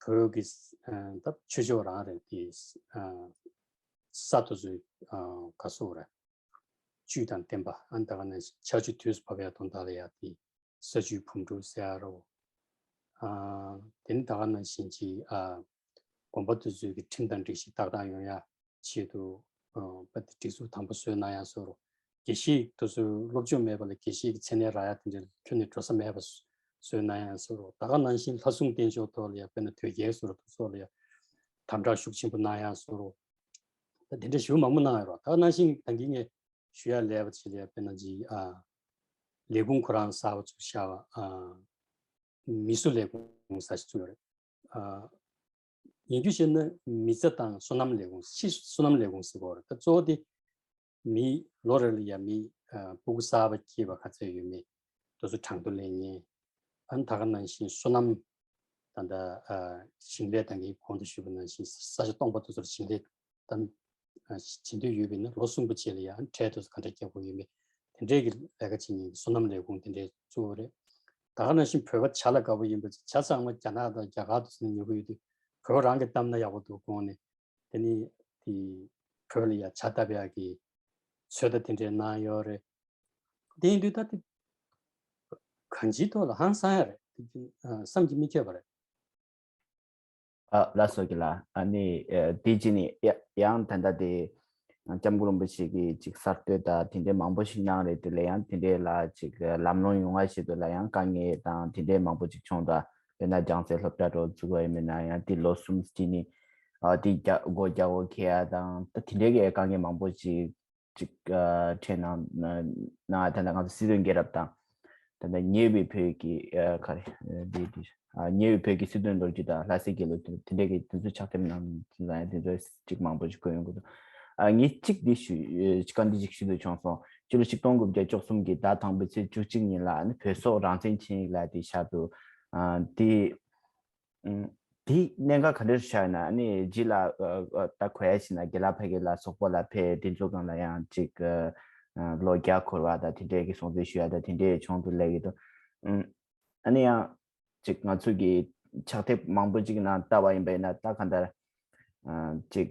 བོད་ཀྱི་ཨ་ད་ཆོས་ཕྱོགས་རང་རེད་དེ། ཨ་ས་དེ་ཚོའི་ཨ་ག་སོགས་རེད། བཅུད་དང་ལྡན་པ། ཨ་ནི་ད་ག་ནང་བཞིན་ཆར་ཆུ་དུས་སུ་བབས་ཡག་དོན་དག་ལ་ཡ་དེ་ས་བཅུད་བུམ་སྒྲུབ་ཟེར་ཡག་རོ། ཨ་དེ་ནི་ད་ག་ནང་བཞིན་གྱི་ཨ་དགོན་པ་དེ་ཚོའི་གི་ཁྲིམས་དང་སྒྲིག་གཞི་ཏག་ཏག་ཡོང་ཡག་ཆེད་དུ་ཨ་པ་དེ་སྒྲིག་འཛུགས་དམ་པོ་བཟོས་གནང་ཡག་བཟོ་རོ། དགེ་བཤེས་དེ་ཚོ་སློབ་སྦྱོང་མེད་པ་ལ་དགེ་བཤེས་ཀྱི་མཚན་གནས་རག་ཡག་དེ་འདྲ་ཁྱོན་ནས་འགྲོ་ས་མེད་པ་བཟོས་གནང་ཡག་བཟོ་རོ། ད་ག་ནང་བཞིན་ལྷ་སྲུང་བསྟེན་ཕྱོགས་ཐོག་ལ་ཡ་དཔེར་ན་དོལ་རྒྱལ་བཟོ་རོ། དེ་ཚོ་ལ་ཡ་དམ་དྲག་ཤུགས་ཆེན་པོ་གནང་ཡག་བཟོ་རོ། ད་དེ་འདྲ་ཞེ་པོ་མང་པོ་གནང་ཡོད་རེད། ད་ག་ནང་བཞིན་ད་གིན་ངས་ཞུ་ཡག་ལས་པ་ཅིག་ལ་ཡ་དཔེར་ན་ཅིག་ཨ་ལས་ཁུངས་ཁོ་རང་གསར་པ་བཙུགས་ཤག་ཨ་མི་གསོ་ལས་ཁུངས་གསར་ཞིག་བཙུགས་ཡོད་རེད། ཨ་ཡིན་རྒྱུ་བཤད་ན་མི་ཚེ་དང་སོ་ནམ་ལས་ཁུངས། ཕྱི་སོ་ནམ་ལས་ཁུངས་ཟེར་གྱི་ཡོད་རེད། ད་གཙོ་བོ་དེ་མི་ལོ་རེ་ལ་ཡ་མི་ཨ་སྤུ་གུ་གསར་པ་སྐྱེས་པ་ག་ཚད་ཡོད་མེད་དེ་ཚོ་གྲངས་ཐོ་ལེན་མཁན། ཨ་ནི་ད་ག་ནང་བཞིན་སོ་ནམ་ད་ལྟ་ཨ་ཞིང་ལས་ད་གིན་གོང་དུ་ཞུས་པ་ནང་བཞིན་ས་ཆ་སྟོང་པ་དེ་ཚོར་ཞིང་ལས་ད་ཨ་བྱེད་འདོད་ཡོད་པ་ཡིན་ན་ལོ་གསུམ་པ་རྗེས་ལ་ཡ་ཨ་ནི་ཁྲལ་དེ་ཚོ་ག་འདྲ་རྒྱག་དགོས་ཡོད་མེད་དེ་འདྲའི་གི་ལས་ཀ་བྱེད་མཁན་གྱི་སོ་ནམ་ལས་ཁུངས་དེ་འདྲའི་བཙུགས་པ་རེད། ད་ག་ནང་བཞིན་བོད་པ་ཇ་ལ་དགའ་པོ་ཡིན་པ་ཇ་ཚང་མ་རྒྱ་ནག་དང་རྒྱ་གར་དུ་སོང་ནས་ཉོ་གི་ཡོད་དུས། བོད་པ་རང་གིས་བཏབ་ན་ཡག་པོ་འདུག་དགོངས་ནས། དེ་ནི་དེ་བོད་ལ་ཡ་ཇ་བཏབ་ཡག་གི་ཚོད་ལྟ་དེ་འདྲའི་གནང་ཡོད་རེད། དེ་ཡིན་དུས་ད་དེ་གང་ཅིའི་ཐོག་ལ་ཧང་སང་ཡག་རེད། དེ་ཨ་བསམ་གྱིས་མི་ཁྱབ་པ་རེད། ཨ་ལགས་སོ། རྒན་ལགས། ཨ་ནི་ཨ་དེ་རྗེས་ནས་ཡ་ཡང་ད་ལྟ་དེ་སྐྱབས་མགོན་རིན་པོ་ཆེ་གིས་ཅིག་གསར་གཏོད་དང་དེ་འདྲའི་མང་པོ་ཞིག་གནང་རེད། དེ་ལ་ཡང་དེ་འདྲའི་ལ་ཅིག་ལམ་ལྷོང་ཡོང་བ་ཞིག་ཏུ་ལ་ཡང་དཀའ་ངལ་དང་དེ་འདྲའི་མང་པོ་ཅིག་བྱུང་འདུག་དཔེར་ན་རྒྱལ་སའི་སློབ་གྲྭ་འགྲོ་བཅུག་པ་ཡིན་མིན་ན་ཡང་དེ་ལོ་གསུམ་གཅིག་ནི་ཨ་དེ་རྒྱ་སྒོ་རྒྱག་དགོས་ཁེལ་ཡ་དང་ད་དེ་འདྲའི་གི་དཀའ་ངལ་མང་པོ་ཅིག་ཅིག་ཨ་འཕྲད་གནང་གནང་ད་ལྟ་ང་ཚོ་སྲིད་དོན་རྒྱལ་རབས་དང་། ད་ལྟ་ཉེ་བའི་བོད་ཀྱི་ཨ་ག་རེ་འདི་འདི་ཨ་ཉེ་བའི་བོད་ཀྱི་སྲིད་དོན་ལོ་རྒྱུས་དང་ལྷ་སའི་དགེ་ལུགས་དེ་དེ་འདྲས་ཀྱི་དེ་ཚོ་ཕྱག་དེབ་ནང་ལ་དེ་ཚོ་ཅིག་མང་པོ་ཞིག་བཀོད་ཡོང་གི་འདུག་ཨ་ངས་གཅིག་འདི་ཞུ་ཨ་བཀའ་འདི་ཅིག་ཞུ་འདོད་བྱུང་སོང་། ཕྱི་ལོ་ཆིག་སྟོང་དགུ་བརྒྱ་བཅུ་གསུམ་གྱི་ཟླ་དང་པོའི་ཚེས་བཅུ་གཅིག་ཉིན་ལ་ཨ་ནི་བོད་སོག་རང་བཙན་ཆིངས་ཡིག་ལ་དེ་ཤར་འདུག་ཨ་དེ། ཨུམ། དེའི་གནད་འགག་ག་འདྲ་ཆགས་ན་ཨ་ནི་རྗེས་ལ་ཨ་ཨ་ད་གོ་ཡ་ཕྱིན་ན་རྒན་ལགས་ཕ་གི་ལ་སོག་པོ་ལ་ཕེབས། དེ་ཚོ་སྒང་ལ་ཡང་ཅིག་ཨ་ཨ་ལོ་བརྒྱ་འཁོར་བ་དང་དེ་འདྲའི་གི་སྲུང་བརྩི་ཞུ་ཡ་དང་དེ་འདྲའི་བྱུང་འདུག་ལབ་ཀྱི་འདུག་ཨུམ། ཨ་ནི་ཡང་ཅིག་ང་ཚོ་གི་ཕྱག་དེབ་མང་པོ་ཅིག་ནང་ལྟ་བ་ཡིན་པ་ཡིན་ན་ད་གང་ལྟར་ཨ་ཅིག་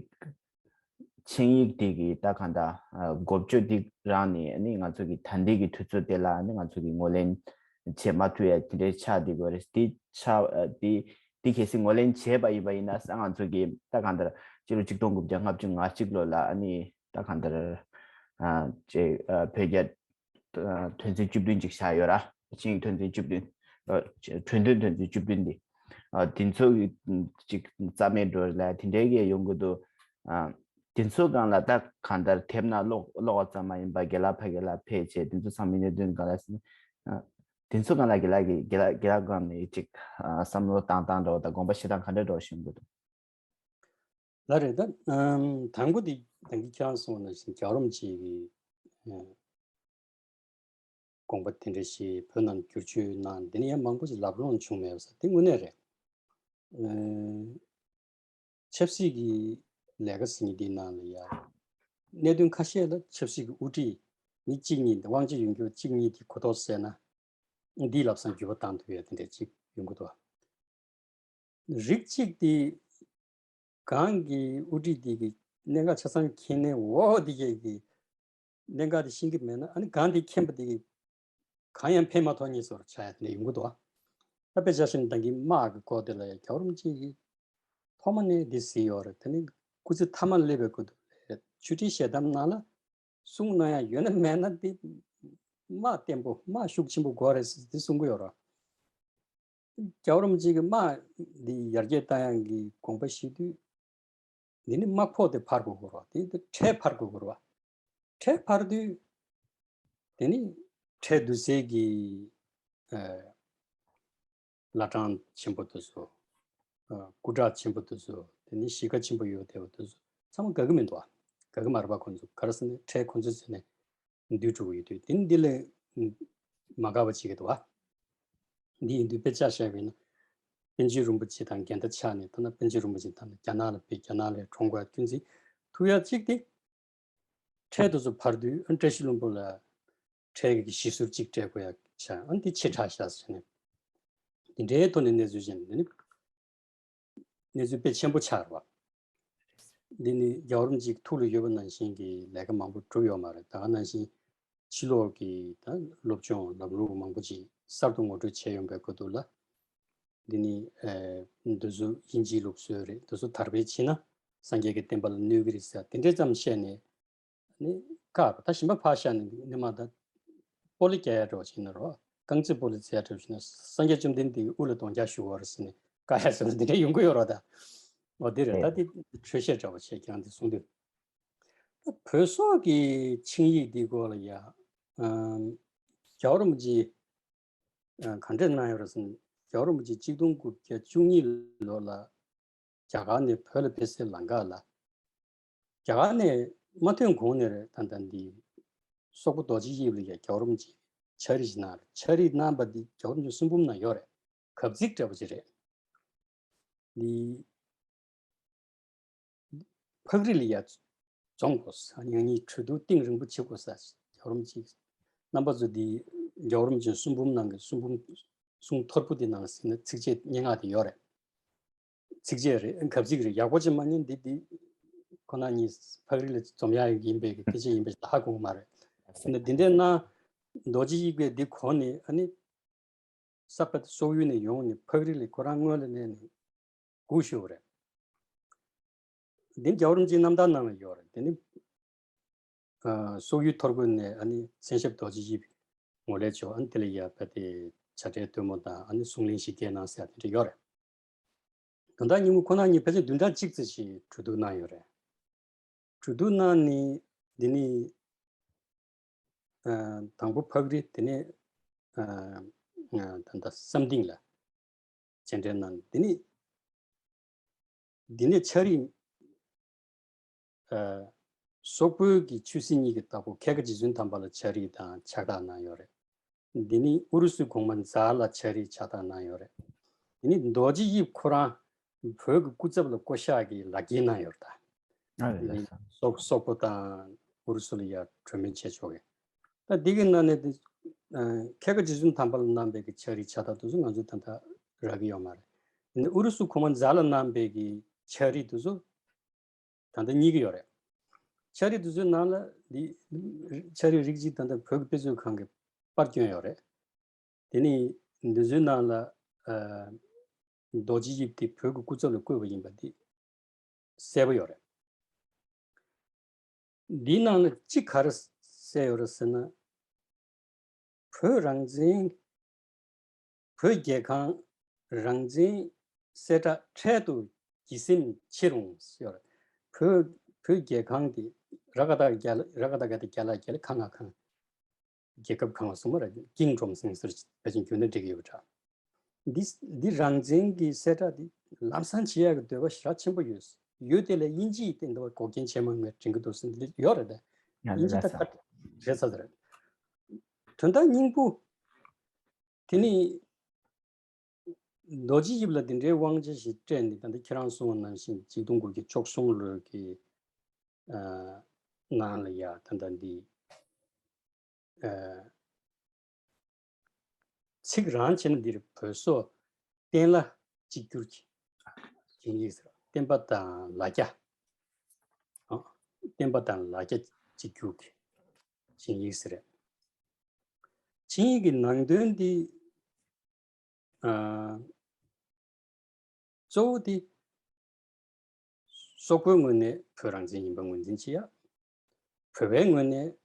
ཆིངས་ཡིག་དེ་གི་ད་གང་ལྟར་ཨ་འགོ་བརྗོད་དེ་རང་ནས་ཨ་ནི་ང་ཚོ་གི་ད་ལྟའི་གི་དུས་ཚོད་དེ་ལ་ཨ་ནི་ང་ཚོ་གི་ངོས་ལེན་བྱེད་མ་ཐུབ་ཡ་དེ་འདྲའི་ཆགས་བསྡད་ཡོད་རེད། དེ་ཆགས་ཨ་དེ་དེ་གལ་སྲིད་ངོས་ལེན་བྱས་པ་ཡིན་པ་ཡིན་ན་ས་ང་ཚོ་གི་ད་གང་ལྟར་སྤྱི་ལོ་ཆིག་སྟོང་དགུ་བརྒྱ་ལྔ་བཅུ་ང་གཅིག་ལོ་ལ་ཨ་ནི་ད་གང་ལྟར་ཨ་ཅེ་ཨ་བོད་རྒྱ་ཨ་དོན་ཚན་བཅུ་བདུན་ཅིག་བཞག་ཡོད་ར། ཆིངས་ཡིག་དོན་ཚན་བཅུ་བདུན། ཨ་གྲོས་མཐུན་དོན་ཚན་བཅུ་བདུན་འདི། ཨ་དེ་ཚོ་གི་ཅིག་རྩ་མེད་འགྲོ་ལ་དེ་འདྲའི་གི་ཡོང་གི་འདུག་ཨ་དེ་ཚོ་སྒང་ལ་ད་གང་ལྟར་དེབ་ནང་ཀློག་ཀློག་པ་ཙམ་མ་ཡིན་པ་རྒན་ལགས་ཕ་གི་ལ་ཕེབས་བྱས་དེ་ཚོ་ཚང་མའི་གནད་དོན་སྒང་ལ་ཨ་དེ་ཚོ་སྒང་ལ་རྒན་ལགས་ཀྱི་རྒན་ལགས་རྒན་ལགས་སྒང་ནས་ཅིག་ཨ་བསམ་བློ་བཏང་སྟངས་འདྲ་བོ་དང་དགོངས་པ་བཞེས་སྟངས་ག་འདྲ་འདྲ་བོ་ཞིག་ཡོང་གི་འདུག་ལགས་རེད། ད་ཨམ་དང་པོ་དེ་ད་གིན་ཁྱེད་རང་གསུངས་པ་ནང་བཞིན་རྒྱལ་བ་རིན་པོ་ཆེ་གི་ཨ་དགོངས་པ་དེ་འདྲ་ཞིག་བོད་ནང་བསྒྱུར་བཅོས་གནང་། འདི་ནས་ཡང་མང་པོ་ཞིག་ལམ་ལྷོང་བྱུང་མེད་པ་ཟེར་དེ་དངོས་གནས་རེད། ཨ་ཆབ་སྲིད་ཀྱི་ལས་ཀ་ཟེར་མཁན་འདིའི་ནང་ལ་ཡང་གནད་དོན་ཁ་ཤས་ལ་ཆབ་སྲིད་ཀྱི་དབུ་ཁྲིད་མི་གཅིག་གཉིས་དབང་ཆ་ཡོད་མཁན་གཅིག་གཉིས་ཀྱིས་གོ་རྟོགས་བྱས་ན་འདིའི་ལམ་སང་འགྱུར་བ་བཏང་ཐུབ་ཡ་དེ་འདྲ་གཅིག་ཡོང་གི་འདུག་རིགས་གཅིག་དེ་གང་གི་དབུ་ཁྲིད་དེ་གི་གནད་འགག་ཆ་ཚང་མཁྱེན་ནས་འོ་དེ་གས་ཀྱི་གནད་འགག་དེ་ཤེས་ཀྱི་མེད་ན་ཨ་ནི་གང་དེ་མཁྱེན་པ་དེ་གི་གང་ཡང་ཕན་མ་ཐོགས་ཉེས་སོར་ཆགས་ཡ་དེ་འདྲ་ཡོང་གི་འདུག་ད་དཔེ་ཆ་བཞག་ན་ད་གིན་དམག་གི་སྐོར་དེ་ལ་ཡ་རྒྱལ་བ་རིན་པོ་ཆེ་གི་ཐོག་མ་ནས་འདི་ཟེར་ཡོད་རེད། དེ་ནི་སྐུ་ཚེ་མཐའ་མར་སླེབས་པའི་སྐབས་དུ་ཆོས་ཁྲིའི་ཞལ་གདམས་ནང་ལ་གསུང་གནང་ཡ་ཡོད་ན་མེད་ན་འདི་དམག་བརྟན་པོ་དམག་ཤུགས་ཆེན་པོ་དགོས་རེད་ཟེར་འདི་གསུང་གི་ཡོད་རེད། རྒྱལ་བ་རིན་པོ་ཆེ་གི་དམག་འདི་ཡར་རྒྱས་བཏང་ཡག་གི་དགོངས་པ་བཞེས་དུས། འདི་ནི་དམག་ཕོགས་དེ་འཕར་དགོས་ཀྱི་རེད་བ། དེ་དེ་ཁྲལ་འཕར་དགོས་ཀྱི་རེད་བ། ཁྲལ་འཕར་དུས། དེ་ནི་ཁྲལ་བསྡུ་སའི་གི་ཨ་བླ་བྲང་ཆེན་པོ་དེ་ཚོ། ཨ་སྐུ་འདྲ་ཆེན་པོ་དེ་ཚོ། དེ་ནི་གཞིས་ཀ་ཆེན་པོ་ཡོད་བསྡད་པ་དེ་ཚོ་ཚང་མ་དགའ་གི་མི་འདུག་བ། དགའ་གི་མ་རེད་བ། ཁོང་ཚོ་ག་རེ་ཟེར་ན་ཁྲལ་ཁོང་ཚོའི་ཟེར་ནས། འདུས་གྲུབ་ཡོད་དུས་དེ་ནི་འདི་ལས་མ་དགའ་བ་བྱེད་ཀྱི་འདུག་བ། འདི་ཡིན་དུས་དཔེ་ཆ་བཞག་པ་ཡིན་ན། པཎ་ཆེན་རིན་པོ་ཆེ་དང་འགལ་ཟླ་ཆགས་ནས་ཐ་ན་པཎ་ཆེན་རིན་པོ་ཆེ་ད་ནི་རྒྱ་ནག་ལ་ཕེབས། རྒྱ་ནག་ལ་གྲོངས་དགོས་རྒྱུ་མཚན་ཐུག་ཡ་གཅིག་དེ། ཁྲལ་དེ་ཚོ་འཕར་དུས་ཨ་བཀྲ་ཤིས་ལྷུན་པོ་ལ་ཁྲལ་གྱི་གཞི་ཟུར་གཅིག་སྤྲད་དགོས་ཡ་ཆགས། ཨ་འདི་ཕྱིར་བསྒྲགས་བཞག་ཟེར་ནས། འདི་འདྲའི་ཐོག་ནས་གནས་ཚུལ་ཅན་འདི་ནི། གནས་ཚུལ་དཔེ་ཆེན་པོ་ཆགས་རེད་བ། འདི་ནི་རྒྱལ་བ་རིན་པོ་ཆེའི་ཐུགས་ལ་ཡོད་པ་ནང་བཞིན་གྱི་ལས་ཀ་མང་པོ་གྲུབ་ཡོད་མ་རེད། ད་ག་ནང་བཞིན་ཕྱི་ལོགས་ཀྱི་ད་སློབ་སྦྱོང་ལམ་ལུགས་མང་པོ་ཅིག་གསར་དུ་ངོ་སྤྲོད་བྱས་ཡོང་པའི་སྐབས་དུ་ལ། འདི་ནི་ཨེ་འདི་ཚོ་དབྱིན་ཇིའི་ལུགས་སྲོལ་རེད། འདི་ཚོ་དར་སྤེལ་བྱས་ན་སངས་རྒྱས་ཀྱི་བསྟན་པ་ལ་གནོད་ཀྱི་རེད་ཟེར་དེ་འདྲའི་ཙམ་བཤད་ནས། ནི་བཀག་པ་ད་གཞན་པ་ཕར་བཞག་ནས་ནི་མ་ད་སྤོ་ལོ་རྒྱག་ཡ་འདྲ་བ་ཞིག་ཡིན་ན་རོ། རྐང་རྩེད་སྤོ་ལོ་རྩེ་ཡ་འདྲ་བ་ཞིག་ཡིན་ན་སངས་རྒྱས་བཅོམ་ལྡན་འདས་ཀྱི་དབུ་ལ་གདོང་རྒྱག་གཞུ་བ་རེད་ཟེར་ནས་བཀག་ཡ་ཟེར་ན་འདི་འདྲ་ཡོང་གི་ཡོད་རོ། ད་འོ་དེ་རེད། ད་དེ་འཕྲོས་བཤད་འདྲ་བ་བྱས་ཀྱང་དེ་གསུང་དུས། ད་བོད་སོག་གི་ཆིངས་ཡིག་འདི་སྐོར་ལ་ཡ་ཨམ་རྒྱལ་བ་རིན་པོ་ཆེ་ཨ་ག་འདྲས་གནང་ཡོད་རེད་ཟེར་ན། རྒྱལ་བ་རིན་པོ་ཆེ་གཅིག་སྟོང་དགུ་བརྒྱ་བཅུ་གཉིས་ལོ་ལ་རྒྱ་གར་ནས་བོད་ལ་ཕེབས་སའི་ལམ་ཁ་ལ། རྒྱ་གར་ནས་མ་ཐོན་གོང་ནས་རེད། ད་ལྟ་འདི་སོག་པོ་རྡོ་རྗེ་དབྱིབས་ལ་ཡ་རྒྱལ་བ་རིན་པོ་ཆེ་ཕྱག་བྲིས་ཤིག་གནང་རེད། ཕྱག་བྲིས་གནང་པ་འདི་རྒྱལ་བ་རིན་པོ་ཆེ་གསུང་འབུམ་ནང་ཡོད་རེད། གབ་ཚིག་འདྲ་པོ་ཅིག་རེད། འདི་ཕག་རི་ལ་ཡ་རྫོང་དགོས། ཡང་ནི་གྲོས་བསྡུར་གཏིང་རིང་པོ་བྱེད་དགོས་ས། རྒྱལ་བ་རིན་པོ་ཆེ་རྣམ་པ་ཚོ་འདི་རྒྱལ་བ་རིན་པོ་ཆེ་གསུང་འབུམ་ནང་གི་གསུང་འབུམ་གསུང་ཐོར་བུ་འདི་ནང་ཟིན་ན་ཚིགས་བཅད་སྙན་ངག་འདི་ཡོད་རེད། ཚིགས་བཅད་རེད། གབ་ཚིག་རེད། ཡག་པོ་ཅིག་མ་ཉན་འདི་འདི་ཁོ་ན་གཉིས་ཕག་རི་ལ་འཛོམས་ཡག་ཡིན་པའི་གི་སྐད་ཆ་ཡིན་པའི་ལྷག་དགོས་མ་རེད། ཨ་ནི་འདི་འདྲའི་ན་རྡོ་རྗེ་དབྱིབས་པས་འདི་གོ་ནས་ཨ་ནི་ས་པད་སོག་ཡུལ་ནས་ཡོང་ནས་ཕག་རི་ལ་ཁོ་རང་སྔོན་ལ་གནས་ནས་སྒུག་ཤོག་རེད། འདི་རྒྱལ་བ་རིན་པོ་ཆེའི་རྣམ་ཐར་ནང་ལ་ཡོད་རེད། དེ་ནི་ཨ་སོག་ཡུལ་ཐོར་བུ་ནས་ཨ་ནི་མཚན་ཞབས་རྡོ་རྗེ་དབྱིབས་ངོ་ལས་བྱོས། ཨ་ནི་དེ་ལ་ཡ་ཕ་དེ་བྱ་བྲལ་སྟོན་མོ་དང་ཨ་ནི་གསུང་གླེང་ཞིག་སྐྱེལ་གནང་ཟེར་དེ་འདྲ་ཡོད་རེད། དོན་དག་སྙིང་པོ་ཁོ་ན་གཉིས་ཕལ་ཆེར་བདུན་ཕྲག་གཅིག་ཙམ་ཞིག་གྲོས་བསྡུར་གནང་ཡོད་རེད། གྲོས་བསྡུར་གནང་ནས་འདི་ནི་ཨ་དང་པོ་ཕག་རི། དེ་ནས་ཨ་ཨ་ད་ལྟ་བསམ་སྡིངས་ལ་མཇལ་འཕྲད་གནང་། འདི་ནི་འདི་ནས་ཕྱག་རིས། ཨ་སོག་པོའི་གི་ཆོས་སྲིད་གཉིས་ཀྱི་བདག་པོ་མཁས་དགའ་རྗེ་བཙུན་དམ་པ་ལ་ཕྱག་རིས་དང་ཕྱག་རྟགས་གནང་ཡོད་རེད། འདི་ནི་ཨུ་རུ་སུའི་གོང་མ་ཛཱ་ལ་ཕྱག་རིས་ཕྱག་རྟགས་གནང་ཡོད་རེད། འདི་ནི་རྡོ་རྗེ་དབྱིབས་ཁོ་རང་བོད་ཀྱི་སྐུ་ཚབ་ལ་བསྐོ་གཞག་གི་ལག་འཁྱེར་གནང་ཡོད་རེད་ད། ཨ་ལས། འདི་ནི་སོག་སོག་པོ་དང་ཨུ་རུ་སུ་ལ་ཡ་གྲོས་མོལ་བྱས་ཆོག་གི། ད་འདི་གི་ནང་ནས་འདི་ཨ་མཁས་དགའ་རྗེ་བཙུན་དམ་པ་ལ་གནང་པའི་གི་ཕྱག་རིས་ཕྱག་རྟགས་དེ་ཚོ་ང་ཚོས་ད་ལྟ་རག་གི་ཡོད་མ་རེད། འདི་ནི་ཨུ་རུ་སུ་གོང་མ་ཛཱ་ལ་གནང་པའི་གི་ཕྱག་རིས་དེ་ཚོ་ད་ལྟ་རྙེད་ཀྱི་ཡོད་རེད། ཕྱག་རིས་དེ་ཚོའི་ནང་ལ་འདི་ཕྱག་རིས་རིགས་གཅིག་ད་ལྟ་བོད་ཀྱི་དཔེ་མཛོད་ཁང་གིས་པར་བསྐྱོན་ཡོད་རེད། དེ་ནི་འདི་ཚོའི་ནང་ལ་ཨ་རྡོ་རྗེ་དབྱིབས་དེ་བོད་ཀྱི་སྐུ་ཚབ་ལ་བསྐོས་པ་ཡིན་པ་འདི་གསལ་པོ་ཡོད་རེད། འདིའི་ནང་ལ་གཅིག་ག་རེ་གསལ་ཡོད་རེད་ཟེར་ན། བོད་རང་བཙན། བོད་རྒྱལ་ཁང་རང་བཙན་གསལ་བསྒྲགས་འཕྲལ་དུ་གྱིས་སེམས་ཆེ་རུང་ཟེར་ཡོད་རེད། བོད་བོད་རྒྱལ་ཁང་དེ་ར་ག་ཏ་རྒྱ་ར་ག་ཏ་ག་དེ་རྒྱ་ལ་རྒྱ་ལ་ཁ་ང་ཁང་རྒྱལ་ཁབ་ཁང་བ་སོང་མ་ར་ཀིང་ཀྲོང་སིང་ཟེར་བ་ཅིག་རྒྱུ་ནོར་འགྲིག་ཡོད་པ་འདྲ། འདི་འདི་རང་བཙན་གྱི་གསལ་བསྒྲགས་འདི་ལམ་སང་བྱེད་ཡག་གི་འདོད་པ་ཞེ་དྲག་ཆེན་པོ་ཡོད། ཡོད་དེ་ལས་དབྱིན་ཇིའི་སྟེང་དུ་འགོག་རྐྱེན་ཆེན་མོ་ངས་དྲན་གྱི་འདུག་ཟེར་འདི་ཡོད་རེད་དེ། ཡང་དབྱིན་ཇི་ད་ལས་ཁ་རེད་ས་རེད། དོན་དག་སྙིང་པོ་དེ་ནི་རྡོ་རྗེ་དབྱིབས་ལ་འདི་འདྲའི་དབང་ཆ་ཞིག་སྤྲད་ནས། ད་ལྟ་ཁྱེད་རང་གསུངས་པ་ནང་བཞིན་གཅིག་སྟོང་དགུ་བརྒྱ་བཅུ་གསུམ་ལོའི་གི་ཨ་ནང་ལ་ཡ་ད་ལྟ་འདི་ཨ་ཚིག་རང་བྱས་ན་འདིར་བོད་སོག་བསྟན་ལ་གཅིག་གྱུར་གྱི་ཆིངས་ཡིག་ཟེར། བསྟན་པ་དང་ལ་རྒྱ། ཨ་བསྟན་པ་དང་ལ་རྒྱ་གཅིག་གྱུར་གྱི་ཆིངས་ཡིག་ཟེར། ཆིངས་ཡིག་གི་ནང་དོན་འདི་ཨ་གཙོ་བོ་དེ་སོག་པོའི་ངོས་ནས་བོད་རང་བཙན་ཡིན་པ་ངོས་འཛིན་བྱེད་ཡ། བོད་པའི་ངོས་ནས་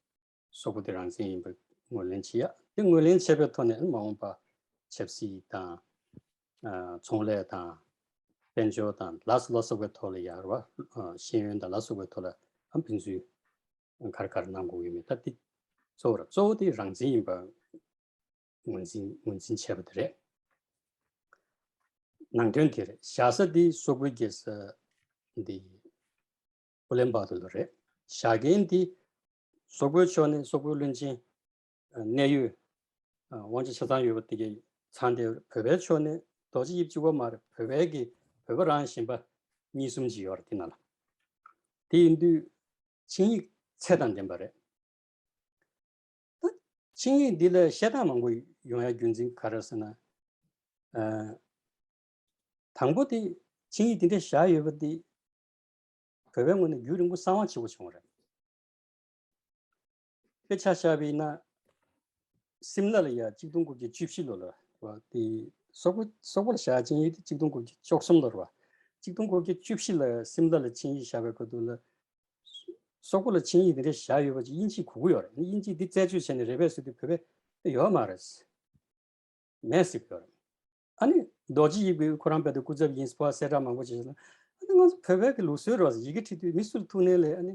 སོག་པོ་དེ་རང་བཙན་ཡིན་པ་ངོས་ལེན་བྱེད་ཡ། དེ་ངོས་ལེན་བྱས་པའི་ཐོག་ནས་མ་འོངས་པ་ཆབ་སྲིད་དང་ཨ་ཚོང་ལས་དང་དཔལ་འབྱོར་དང་ལ་ལ་སོགས་པའི་ཐོག་ལ་ཡ་རེད་བ། ཨ་ཤེས་ཡོན་དང་ལ་སོགས་པའི་ཐོག་ལ་ཨ་ཕན་ཚུན་ག་རེ་ག་རེ་གནང་དགོས་ཡོད་མེད་ད་དེ་གཙོ་བོ་ར་གཙོ་བོ་དེ་རང་བཙན་ཡིན་པ་ངོས་འཛིན་ངོས་འཛིན་བྱས་པ་དེ་རེད། ནང་དོན་དེ་རེད། བཞག་ས་དེ་སོག་པོའི་རྒྱལ་ས་འདི་ཨུ་ལན་བཱ་ཏུར་ལ་རེད། བཞག་མཁན་དེ་སོག་པོའི་ཕྱོགས་ནས་སོག་པོའི་བློན་ཆེན་གནད་ཡོད་དབང་ཆ་ཆ་ཚང་ཡོད་པ་དེ་གའི་ཚང་སྟེ། བོད་པའི་ཕྱོགས་ནས་རྡོ་རྗེ་དབྱིབས་གཅིག་པོ་མ་རེད། བོད་པའི་གི་བོད་པ་རང་བཞིན་པ་གཉིས་གསུམ་ཅིག་ཡོད་རེད་དེ་ནང་ལ། དེ་ཡིན་དུས་ཆིངས་ཡིག་ཚད་དང་ལྡན་པ་རེད། ད་ཆིངས་ཡིག་འདི་ལ་བཤད་སྟངས་མང་པོ་ཡོང་ཡ་རྒྱུ་མཚན་ག་རེ་ཟེར་ན། ཨ་དང་པོ་དེ་ཆིངས་ཡིག་འདི་འདྲ་བཞག་ཡོད་པ་དེ་བོད་པའི་ངོས་ནས་རྒྱུན་རིང་པོ་གསང་བ་བྱེད་དགོས་བྱུང་བ་རེད། དཔེ་ཆ་བཞག་པ་ཡིན་ན། སིམ་ལ་ལ་ཡ་གཅིག་སྟོང་དགུ་བརྒྱ་བཅུ་བཞི་ལོ་ལ་བ་དེ་སོག་པོ་སོག་པོ་ལ་བཞག་ཆིངས་ཡིག་དེ་གཅིག་སྟོང་དགུ་བརྒྱ་བཅུ་གསུམ་ལོར་བ། གཅིག་སྟོང་དགུ་བརྒྱ་བཅུ་བཞི་ལ་སིམ་ལ་ལ་ཆིངས་ཡིག་བཞག་པའི་སྐབས་དུ་ལ། སོག་པོ་ལ་ཆིངས་ཡིག་དེ་འདྲ་བཞག་ཡོད་པ་ཅིག་དབྱིན་ཇིས་གོ་གི་ཡོད་རེད། དབྱིན་ཇིས་འདི་རྩད་གཅོད་བྱས་ནས་རེད་པས་ཟེར་དུས་བོད་པས་ཡོད་མ་རེད། མེད་ཟེར་གི་ཡོད་རེད། ཨ་ནི་རྡོ་རྗེ་དབྱིབས་ཀྱིས་ཁོ་རང་རྦད་དེ་སྐུ་ཚབ་ཡིན་ཟེར་གསལ་བསྒྲགས་མང་པོ་བྱས་ཤིང་། ཨ་ནི་ང་ཚོ་བོད་པའི་གི་ལུགས་སྲོལ་རེད་བ། ཡི་གེ་བྲིས་དུས་མི་སུ་ལ་ཐུག་ནའི་ལས་ཨ་ནི་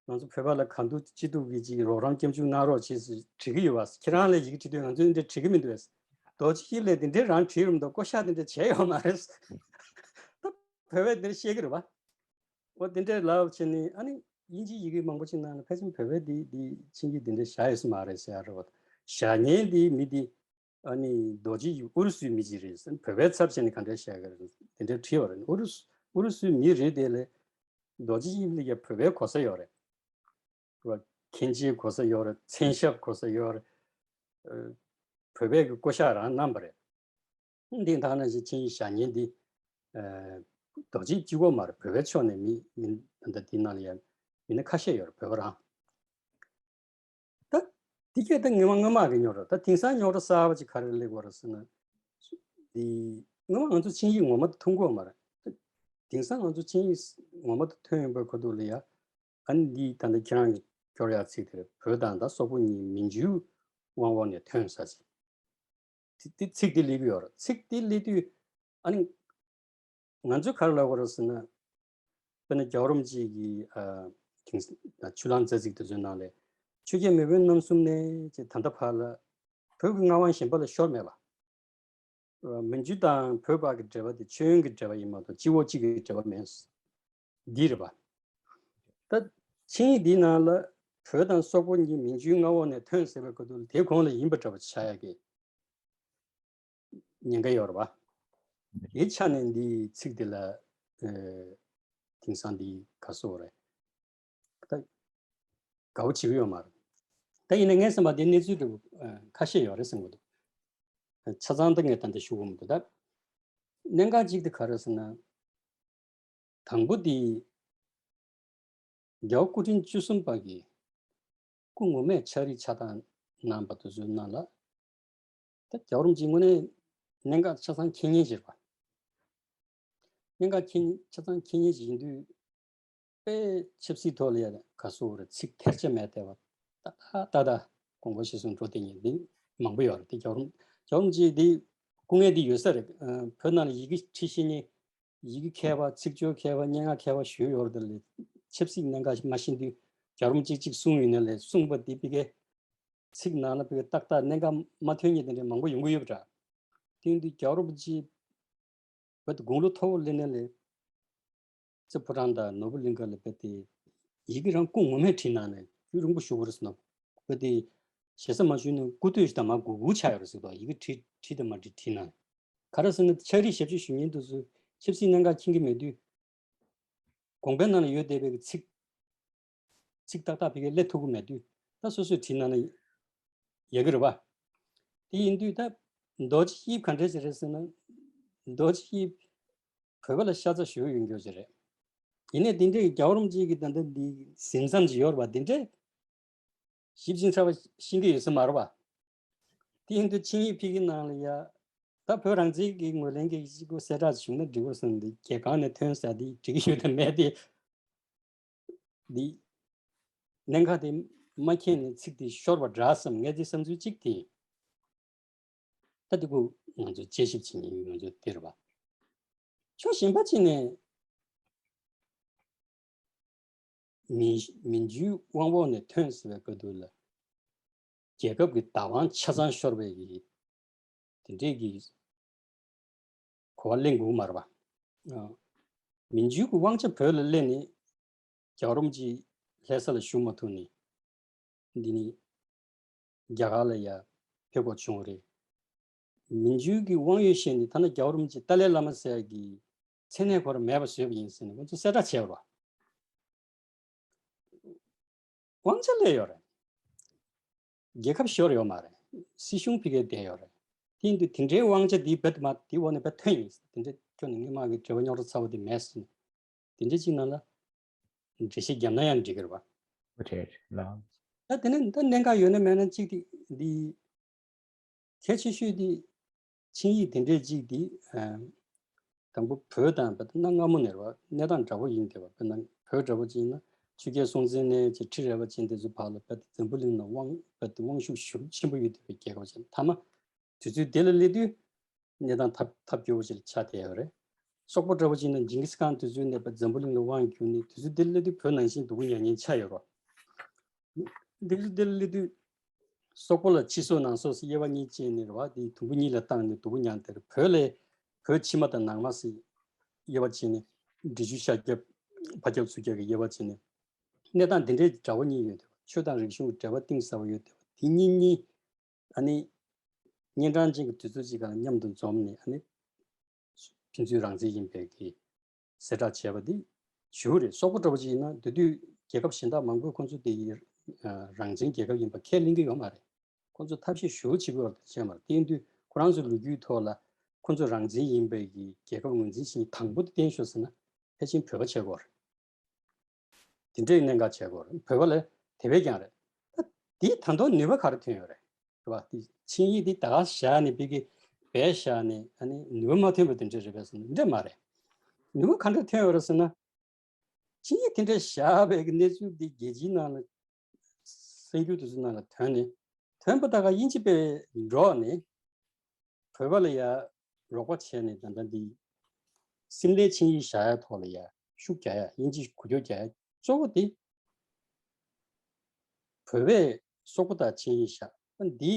ང་ཚོ་བོད་པ་ལ་གང་ཐུབ་ཅི་ཐུབ་ཀྱིས་ཅིག་རོགས་རམ་སྐྱབས་འཇུག་གནང་རོགས་བྱེད་ཟེར་བྲིས་གི་ཡོད་བ། ཁྱེད་རང་ལ་ཡི་གེ་བྲིས་དུས་ང་ཚོས་འདི་འདྲ་བྲིས་གི་མི་འདུག་བས། རྡོ་རྗེ་དབྱིབས་ལས་འདི་འདྲའི་རང་བྲིས་རུང་ད་བསྐོ་བཞག་འདི་འདྲ་བྱས་ཡོད་མ་རེད། ད་བོད་པས་འདི་འདྲ་བཤད་གི་རེད་བ། འོ་དེ་འདྲའི་ལབ་བྱས་ནས་ཨ་ནི་དབྱིན་ཇིའི་ཡི་གེ་མང་པོ་ཅིག་ནང་ལ་ཕལ་ཆེར་བོད་པས་འདི་འདི་ཆིངས་ཡིག་འདི་འདྲ་བཞག་ཡོད་ས་མ་རེད་ཟེར་ཡ་རེད་བ། བཞག་མཁན་འདི་མི་འདི་ཨ་ནི་རྡོ་རྗེ་ཡིས་ཨུ་རུ་སུའི་མི་ཅིག་རེད་ཟེར། བོད་པའི་ཚབ་བྱས་ནས་ག་འདྲ་བཤད་གི་རེད་དེ་འདྲ་བྲིས་པ་རེད། ཨུ་རུ་སུ་ཨུ་རུ་སུའི་མི་རེད་དེ་ལས་རྡོ་རྗེ་དབྱིབས་ལ་ཡ་བོད་པའི་གོ་ས་ཡོད་རེད། མཁན་ཆེན་གོ་ས་ཡོད་རེད། མཚན་ཞབས་གོ་ས་ཡོད་རེད། ཨ་བོད་པའི་གི་བསྐོ་བཞག་རང་གནང་པ་རེད། འདི་ད་ག་ནང་བཞིན་ཆིངས་ཡིག་བཞག་མཁན་འདི་ཨ་རྡོ་རྗེ་གཅིག་པོ་མ་རེད། བོད་པའི་ཕྱོགས་ནས་མི་མི་ད་ལྟ་འདི་ནང་ལ་ཡང་མི་སྣ་ཁ་ཤས་ཡོད་རེད། བོད་པ་རང་། ད་འདི་གས་ད་ངོ་མ་སྔོན་མ་གི་རྙོག་དྲ། ད་དེང་སང་རྙོག་དྲ་གསར་པ་ཅིག་ག་རེ་སླེབས་པ་རེད་ཟེར་ན། འདི་སྔོན་མ་ང་ཚོ་ཆིངས་ཡིག་ངོ་མ་མཐོང་གི་ཡོད་མ་རེད། དེང་སང་ང་ཚོ་ཆིངས་ཡིག་ ངོ་མ་དུ་ཐོན་ཡོང་པའི་ཁ་ཐུག་ལ་ཡ། ཨ་ནི་འདི་ད་ལྟ་ཁྱེད་རང་གི་སྐྱོར་ཡག་ཚིག་དེར་བོད་དང་ད་སོག་པོ་གཉིས་མི་འཇུའི་དབང་འོག་ནས་ཐོན་ས་ཟེར། དེ་དེ་ཚིག་དེ་སླེབས་ཀྱི་ཡོད་རེད། ཚིག་དེ་སླེབས་དུས་ཨ་ནི་ང་ཚོས་ག་རེ་ལབ་དགོས་རེད་ཟེར་ན། དཔེར་ན་རྒྱལ་བ་རིན་པོ་ཆེ་གི་ཨ་དེང་ཆུ་གླང་རྩ་ཚིག་དེ་ཚོའི་ནང་ལས། ཆོས་རྒྱལ་མེས་དབོན་རྣམ་གསུམ་ནས་ཅེས་ད་ལྟ་བར་ལ་བོད་ཀྱི་མངའ་དབང་གཞན་པ་ལ་ཤོར་མེད་པ། མི་འཇུ་དང་བོད་བར་གྱི་འབྲེལ་བ་དེ་མཆོད་ཡོན་གྱི་འབྲེལ་བ་ཡིན་མ་གཏོགས་སྤྱི་བོ་གཅིག་གི་འབྲེལ་བ་མེད། འདི་རེད་པ། ད་ཆིངས་ཡིག་འདིའི་ནང་ལ་བོད་དང་སོག་པོ་གཉིས་མི་འཇུའི་མངའ་འོག་ནས་ཐོན་ཟེར་བའི་སྐབས་དུ་དེ་གོང་ལ་ཡིན་པ་འདྲ་པོ་ཆགས་ཡ་གི་ཉེན་ཁ་ཡོད་རེད་པ། དེའི་ཆ་ནས་འདིའི་ཚིག་འདི་ལ་ཨ་དེང་སང་འདི་ག་སོ་རེད། ད་དགའ་བོ་བྱེད་ཀྱི་ཡོད་མ་རེད། ད་ཡིན་ན་ངས་བསམ་པ་འདི་གནས་ཚུལ་འདྲ་པོ་ཁ་ཤས་ཡོད་རེད་བསམ་གྱི་འདུག་ཆ་ཚང་ད་ངས་ད་ལྟ་ཞུ་གི་མི་འདུག་ད་གནད་འགག་གཅིག་དེ་ག་རེ་ཟེར་ན། དང་པོ་དེ་རྒྱལ་བ་སྐུ་ཕྲེང་བཅུ་གསུམ་པ་གིས་སྐུ་ངོ་མས་ཕྱག་བྲིས་ཕྱག་རྟགས་གནང་པ་དེ་ཚོའི་ནང་ལ། ད་རྒྱལ་བ་རིན་པོ་ཆེ་དངོས་གནས་གནད་འགག་ཆ་ཚང་མཁྱེན་མཁན་ཞིག་རེད་པ། གནད་འགག་མཁྱེན་ཆ་ཚང་མཁྱེན་མཁན་ཞིག་ཡིན་དུས། དཔེ་ཆབ་སྲིད་ཐོག་ལ་ཡ་ག་སོ་རེ་ཚིག་ཐེར་ཆ་མེད་བསྡད་པ་ཏག་ཏག་ཏག་ཏག་དགོངས་པ་བཞེས་སོང་འགྲོ་དེ་ཉིན་འདི་མང་པོ་ཡོད་རེད། དེ་རྒྱལ་བ་རིན་རྒྱལ་བ་རིན་པོ་ཆེ་འདི་སྐུ་ངལ་འདི་ཡོད་ས་རེད། ཨ་བོད་ནང་ལ་ཡི་གེ་བྲིས་ཤེས་མཁན། ཡི་གེ་མཁས་པ། ཚིག་སྦྱོར་མཁས་པ། སྙན་ངག་མཁས་པ་ཞུ་ཡོད་རེད། དེ་ལས་ཆབ་སྲིད་གནད་འགག་མ་ཤེས་དུས་རྒྱལ་བ་རིན་པོ་ཆེ་གཅིག་གསུངས་ཡོད་ན་ལས་གསུངས་པ་འདི་ཕ་གི་ཚིག་ནང་ལ་ཕ་གི་ཏག་ཏག་གནད་འགག་མ་ཐོན་མཁན་དེ་འདྲ་མང་པོ་ཡོང་གི་ཡོད་པ་འདྲ། དེ་ཡིན་དུས་རྒྱལ་བ་རིན་པོ་ཆེ་བོད་དུ་དགུང་ལོ་མཐོ་བོ་སླེབས་ནས་ལས། རྩེ་ཕོ་བྲང་དང་ནོར་བུ་གླིང་ག་ལ་བོད་དེ་ཡི་གེ་རང་སྐུ་ངོ་མས་བྲིས་གནང་ནས་རྒྱུན་རིང་པོ་བཞུགས་པ་རེད་ཟེར་ན། བོད་དེ་ཞེ་ས་མ་ཞུས་ནས་སྐུ་སྟོད་ཞིག་དང་མ་སྒུར་སྒུར་ཆགས་ཡོད་རེད་ཟེར་དོ། ཡི་གེ་བྲིས་བྲིས་དང་མ་བྲིས་བྲིས་གནང་། ག་རེ་ཟེར་ན་ཕྱག་བྲིས་ཞབས་ཕྱི་ཞུ་མཁན་དེ་ཚོས་ཆབ་སྲིད་གནད་འགག་མཁྱེན་གྱི་མེད་དུས། དགོངས་པའི་ནང་ལ་ཡོད་བསྡད་པའི་ཚིག་ཚིག་ཏག་ཏག་ཕ་གིར་སླེབས་ཐུབ་ཀྱི་མེད་དུས་ད་སོ་སོས་བྲིས་གནང་ན་ཡག་གི་རེད་པ། དེ་ཡིན་དུས་ད་རྡོ་རྗེ་དབྱིབས་ག་འདྲས་ཞིག་རེད་ཟེར་ན། རྡོ་རྗེ་དབྱིབས་བོད་པ་ལ་ཤ་ཚ་ཞེ་པོ་ཡོད་མཁན་ཞིག་རེད། ཡིན་ནའི་དེ་འདྲའི་རྒྱལ་བ་རིན་པོ་ཆེ་གི་ད་ལྟ་འདི་ཟིན་མཚམས་ཅིག་ཡོད་རེད་པ། དེ་འདྲས་ཞིབ་ཅིང་ཕྲ་བ་ཤེས་ཀྱི་ཡོད་ས་མ་རེད་པ། དེ་ཡིན་དུས་ཆིངས་ཡིག་ཕ་གི་ནང་ལ་ཡ། ད་བོད་རང་བཙན་གྱི་ངོས་ལེན་གྱི་གཅིག་པུ་གསལ་བསྒྲགས་བྱུང་ན་འགྲིག་པ་བསམ་སྟེ་རྒྱལ་ཁང་ནས་ཐོན་ས་དེ་འགྲིག་གི་ཡོད་དམ་མེད་དེ། འདི་གནད་འགག་དེ་མ་མཁྱེན་ནས་ཚིག་དེ་ཤོར་བ་འདྲ་བསམ། ངས་དེ་བསམ་ཚུལ་གཅིག་དེ་ཡིན། ད་དེ་ཁོ་ང་ཚོ་དཔྱད་ཞིབ་བྱེད་མཁན་ང་ཚོ་དེ་རེད་པ། ཕྱོགས་གཞན་པ་གཅིག་ནས། མི་མི་འཇུའི་དབང་འོག་ནས་ཐོན་ཟེར་བའི་སྐབས་དུས་ལ། རྒྱལ་ཁབ་ཀྱི་བདག་དབང་ཆ་ཚང་ཤོར་བའི་གི་དེ་འདྲས་ཀྱི་གོ་བ་ལེན་དགོས་མ་རེད་པ། ཨ། མི་འཇུའི་གི་དབང་ཆ་བོད་ལ་སླེབས་ནས་རྒྱལ་བ་རིན་པོ་ཆེ་ལྷ་ས་ལ་བཞུགས་མ་ཐུབ་ནས་འདི་ནི་རྒྱ་གར་ལ་ཡ་ཕེབས་དགོས་བྱུང་བ་རེད། མི་འཇུའི་གི་དབང་ཡོད་བཤད་ནས་ཐ་ན་རྒྱལ་བ་རིན་པོ་ཆེ་ཏཱ་ལའི་བླ་མ་ཟེར་གི་མཚན་གནས་ཁོ་རང་མེད་པ་བཟོས་པ་ཡིན་ཟེར་ནས་ཁོ་ཚོས་གསལ་བསྒྲགས་བྱས་པ་རེད་པ། དབང་ཆ་སླེབས་ཡོད་རེད། རྒྱལ་ཁབ་ཤོར་ཡོད་མ་རེད། སྲིད་གཞུང་ཕ་གིར་བསྡད་ཡོད་རེད། དེ་ཡིན་དུས་དེ་འདྲའི་དབང་ཆ་འདི་བེད་མ་དེ་འོག་ནས་བེད་ཐོན་ཡིན། དེ་འདྲ་ཁྱོད་ནས་སྔོན་མ་གི་འབྲེལ་བ་རྙོག་དྲ་ཚ་བོ་དེ་མེད་ཟེར་ནས། དེ་འདྲ་ཅིག་ནང་ལ་འགྲེལ་བཤད་བརྒྱབ་ན་ཡང་འགྲིག་གི་རེད་པ། རེད་ལ། ད་དེ་ནས་ད་གནད་འགག་ཡོད་ན་མེད་ན་གཅིག་དེ་འདི། གལ་ཆེ་ཤོས་དེ་ཆིངས་ཡིག་དེ་འདྲས་གཅིག་དེ། ཨ། དང་པོ་བོད་དང་བོད་གནའ་སྔ་མོ་ནས་རེད་པ། གནས་སྟངས་འདྲ་པོ་ཡིན་བསྡད་པ། དཔེར་ན་བོད་འདྲ་པོ་ཅིག་ཡིན་ན་ཆོས་རྒྱལ་སྲོང་བཙན་ནས་ཅིག་ཁྲི་རལ་པ་ཅན་དེ་ཚོ་བར་ལ་བོད་དེ་འཛམ་བུ་གླིང་ལ་དབང་བོད་དེ་དབང་ཤུགས་ཤུགས་ཆེན་པོ་ཡོད་བསྡད་པའི་རྒྱལ་ཁབ་ཅིག་མཐའ་མ། དུས་ཚོད་དེ་ལ་སླེབས་དུས་གནས་སྟངས་ཐབས་ཐབས་སྐྱོ་བོ་ཞིག་ལ་ཆགས་བསྡད་ཡོད་རེད། སོག་པོ་འདྲ་པོ་ཅིག་ཡིན་ན་ཇིང་གིས་ཁཱན་དུས་ཚོད་ནས་བོད་འཛམ་བུ་གླིང་ལ་དབང་བསྒྱུར་ནས་དུས་ཚོད་དེ་ལ་སླེབས་དུས་བོད་ནང་བཞིན་སྡུག་པོ་མྱངས་མཁན་ཆགས་ཡོད་རེད། དེ་དུས་དེ་ལ་སླེབས་དུས། སོག་པོ་ལ་ཕྱི་སོག་ནང་སོག་ཟེར་དབྱེ་བ་གཉིས་ཕྱེ་ནས་རེད་པ། དེ་དུམ་བུ་གཉིས་ལ་བཏང་ནས་སྡུག་པོ་མྱངས་དེར་བོད་ལ་བོད་ཕྱི་མ་དང་ནང་མ་ཟེར་དབྱེ་བ་ཕྱེ་ནས། འབྲི་ཆུའི་ཤར་རྒྱབ་ཕར་རྒྱབ་ཚུར་རྒྱབ་ཀྱི་དབྱེ་བ་ཕྱེ་ནས། གནས་སྟངས་དེ་འདྲའི་འདྲ་པོ་གཉིས་ཡོད་དེ། ཆོས་དང་རིག་གཞུང་གི་འབྲེལ་བ་གཏིང་ཟབ་པོ་ཡོད་དེ། དེ་གཉིས་གཉིས་ཨ་ནི་གཉན་འཕྲང་ཅན་གྱི་དུས་ཚོད་ཅིག་ག་ལ་མཉམ་དུ་འཛོམས་ནས་ཨ་ནི་ཕན་ཚུན་རང་བཙན་ཡིན་པའི་གི་གསལ་བསྒྲགས་བྱས་པ་འདི་ཞུ་རེད། སོག་པོ་འདྲ་པོ་ཅིག་ཡིན་ན་དེ་དུས་རྒྱལ་ཁབ་གཞན་དག་མང་པོས་ཁོང་ཚོ་དེ་ཡི་རང་བཙན་རྒྱལ་ཁབ་ཡིན་པ་ཁས་ལེན་གྱི་ཡོད་མ་རེད། ཁོང་ཚོ་ཐབས་ཤེས་ཞུ་བྱེད་དགོས་པ་དེ་བྱས་མ་རེད། དེ་ཡིན་དུས་ཁོ་རང་ཚོའི་ལོ་རྒྱུས་ཐོག་ལ་ཁོང་ཚོ་རང་བཙན་ཡིན་པའི་གི་རྒྱལ་ཁབ་ངོས་འཛིན་བྱེད་མཁན་དང་པོ་དེ་བསྟན་ཤོག་ཟེར་ན་ཕལ་ཆེར་བོད་པ་བྱེད་དགོས་རེད། དེ་འདྲའི་གནད་འགག་བྱས་སྐོར་བོད་པ་ལ་དེ་བས་ཀྱང་རེད། ད་དེའི་ད་དུང་ནུས་པ་ག་རེ་ཐོན་ཡོད་རེད། རེད་པ། དེ་ཆིངས་ཡིག་འདི་ད་ག་བཞག་ནས་ཕ་གི་བས་བཞག་ནས་ཨ་ནི་ནུས་པ་མ་ཐོན་པ་དེ་འདྲ་རེད་པས་ཟེར་ན་འདྲ་མ་རེད། ནུས་པ་ག་འདྲ་ཐོན་ཡོད་རེད་ཟེར་ན། ཆིངས་ཡིག་དེ་འདྲ་བཞག་པའི་གནས་ཚུལ་འདི་རྒྱལ་སྤྱིའི་ནང་ལ་གསར་འགྱུར་དེ་ཚོའི་ནང་ལ་ཐོན་ནས། ཐོན་པ་ད་ག་དབྱིན་ཇི་པས་འགྲོགས་ནས་བོད་པ་ལ་ཡ་རོགས་པ་བྱས་ནས། ད་ལྟ་འདི་སིམ་ལའི་ཆིངས་ཡིག་བཞག་ཡ་ཐོག་ལ་ཡ་ཤུགས་རྒྱག་ཡ། དབྱིན་ཇི་འགུལ་སྐྱོད་རྒྱག་ཡ་གཙོ་བོ་དེ་བོད་པས་སོག་པོ་དང་ཆིངས་ཡིག་བཞག་འདི།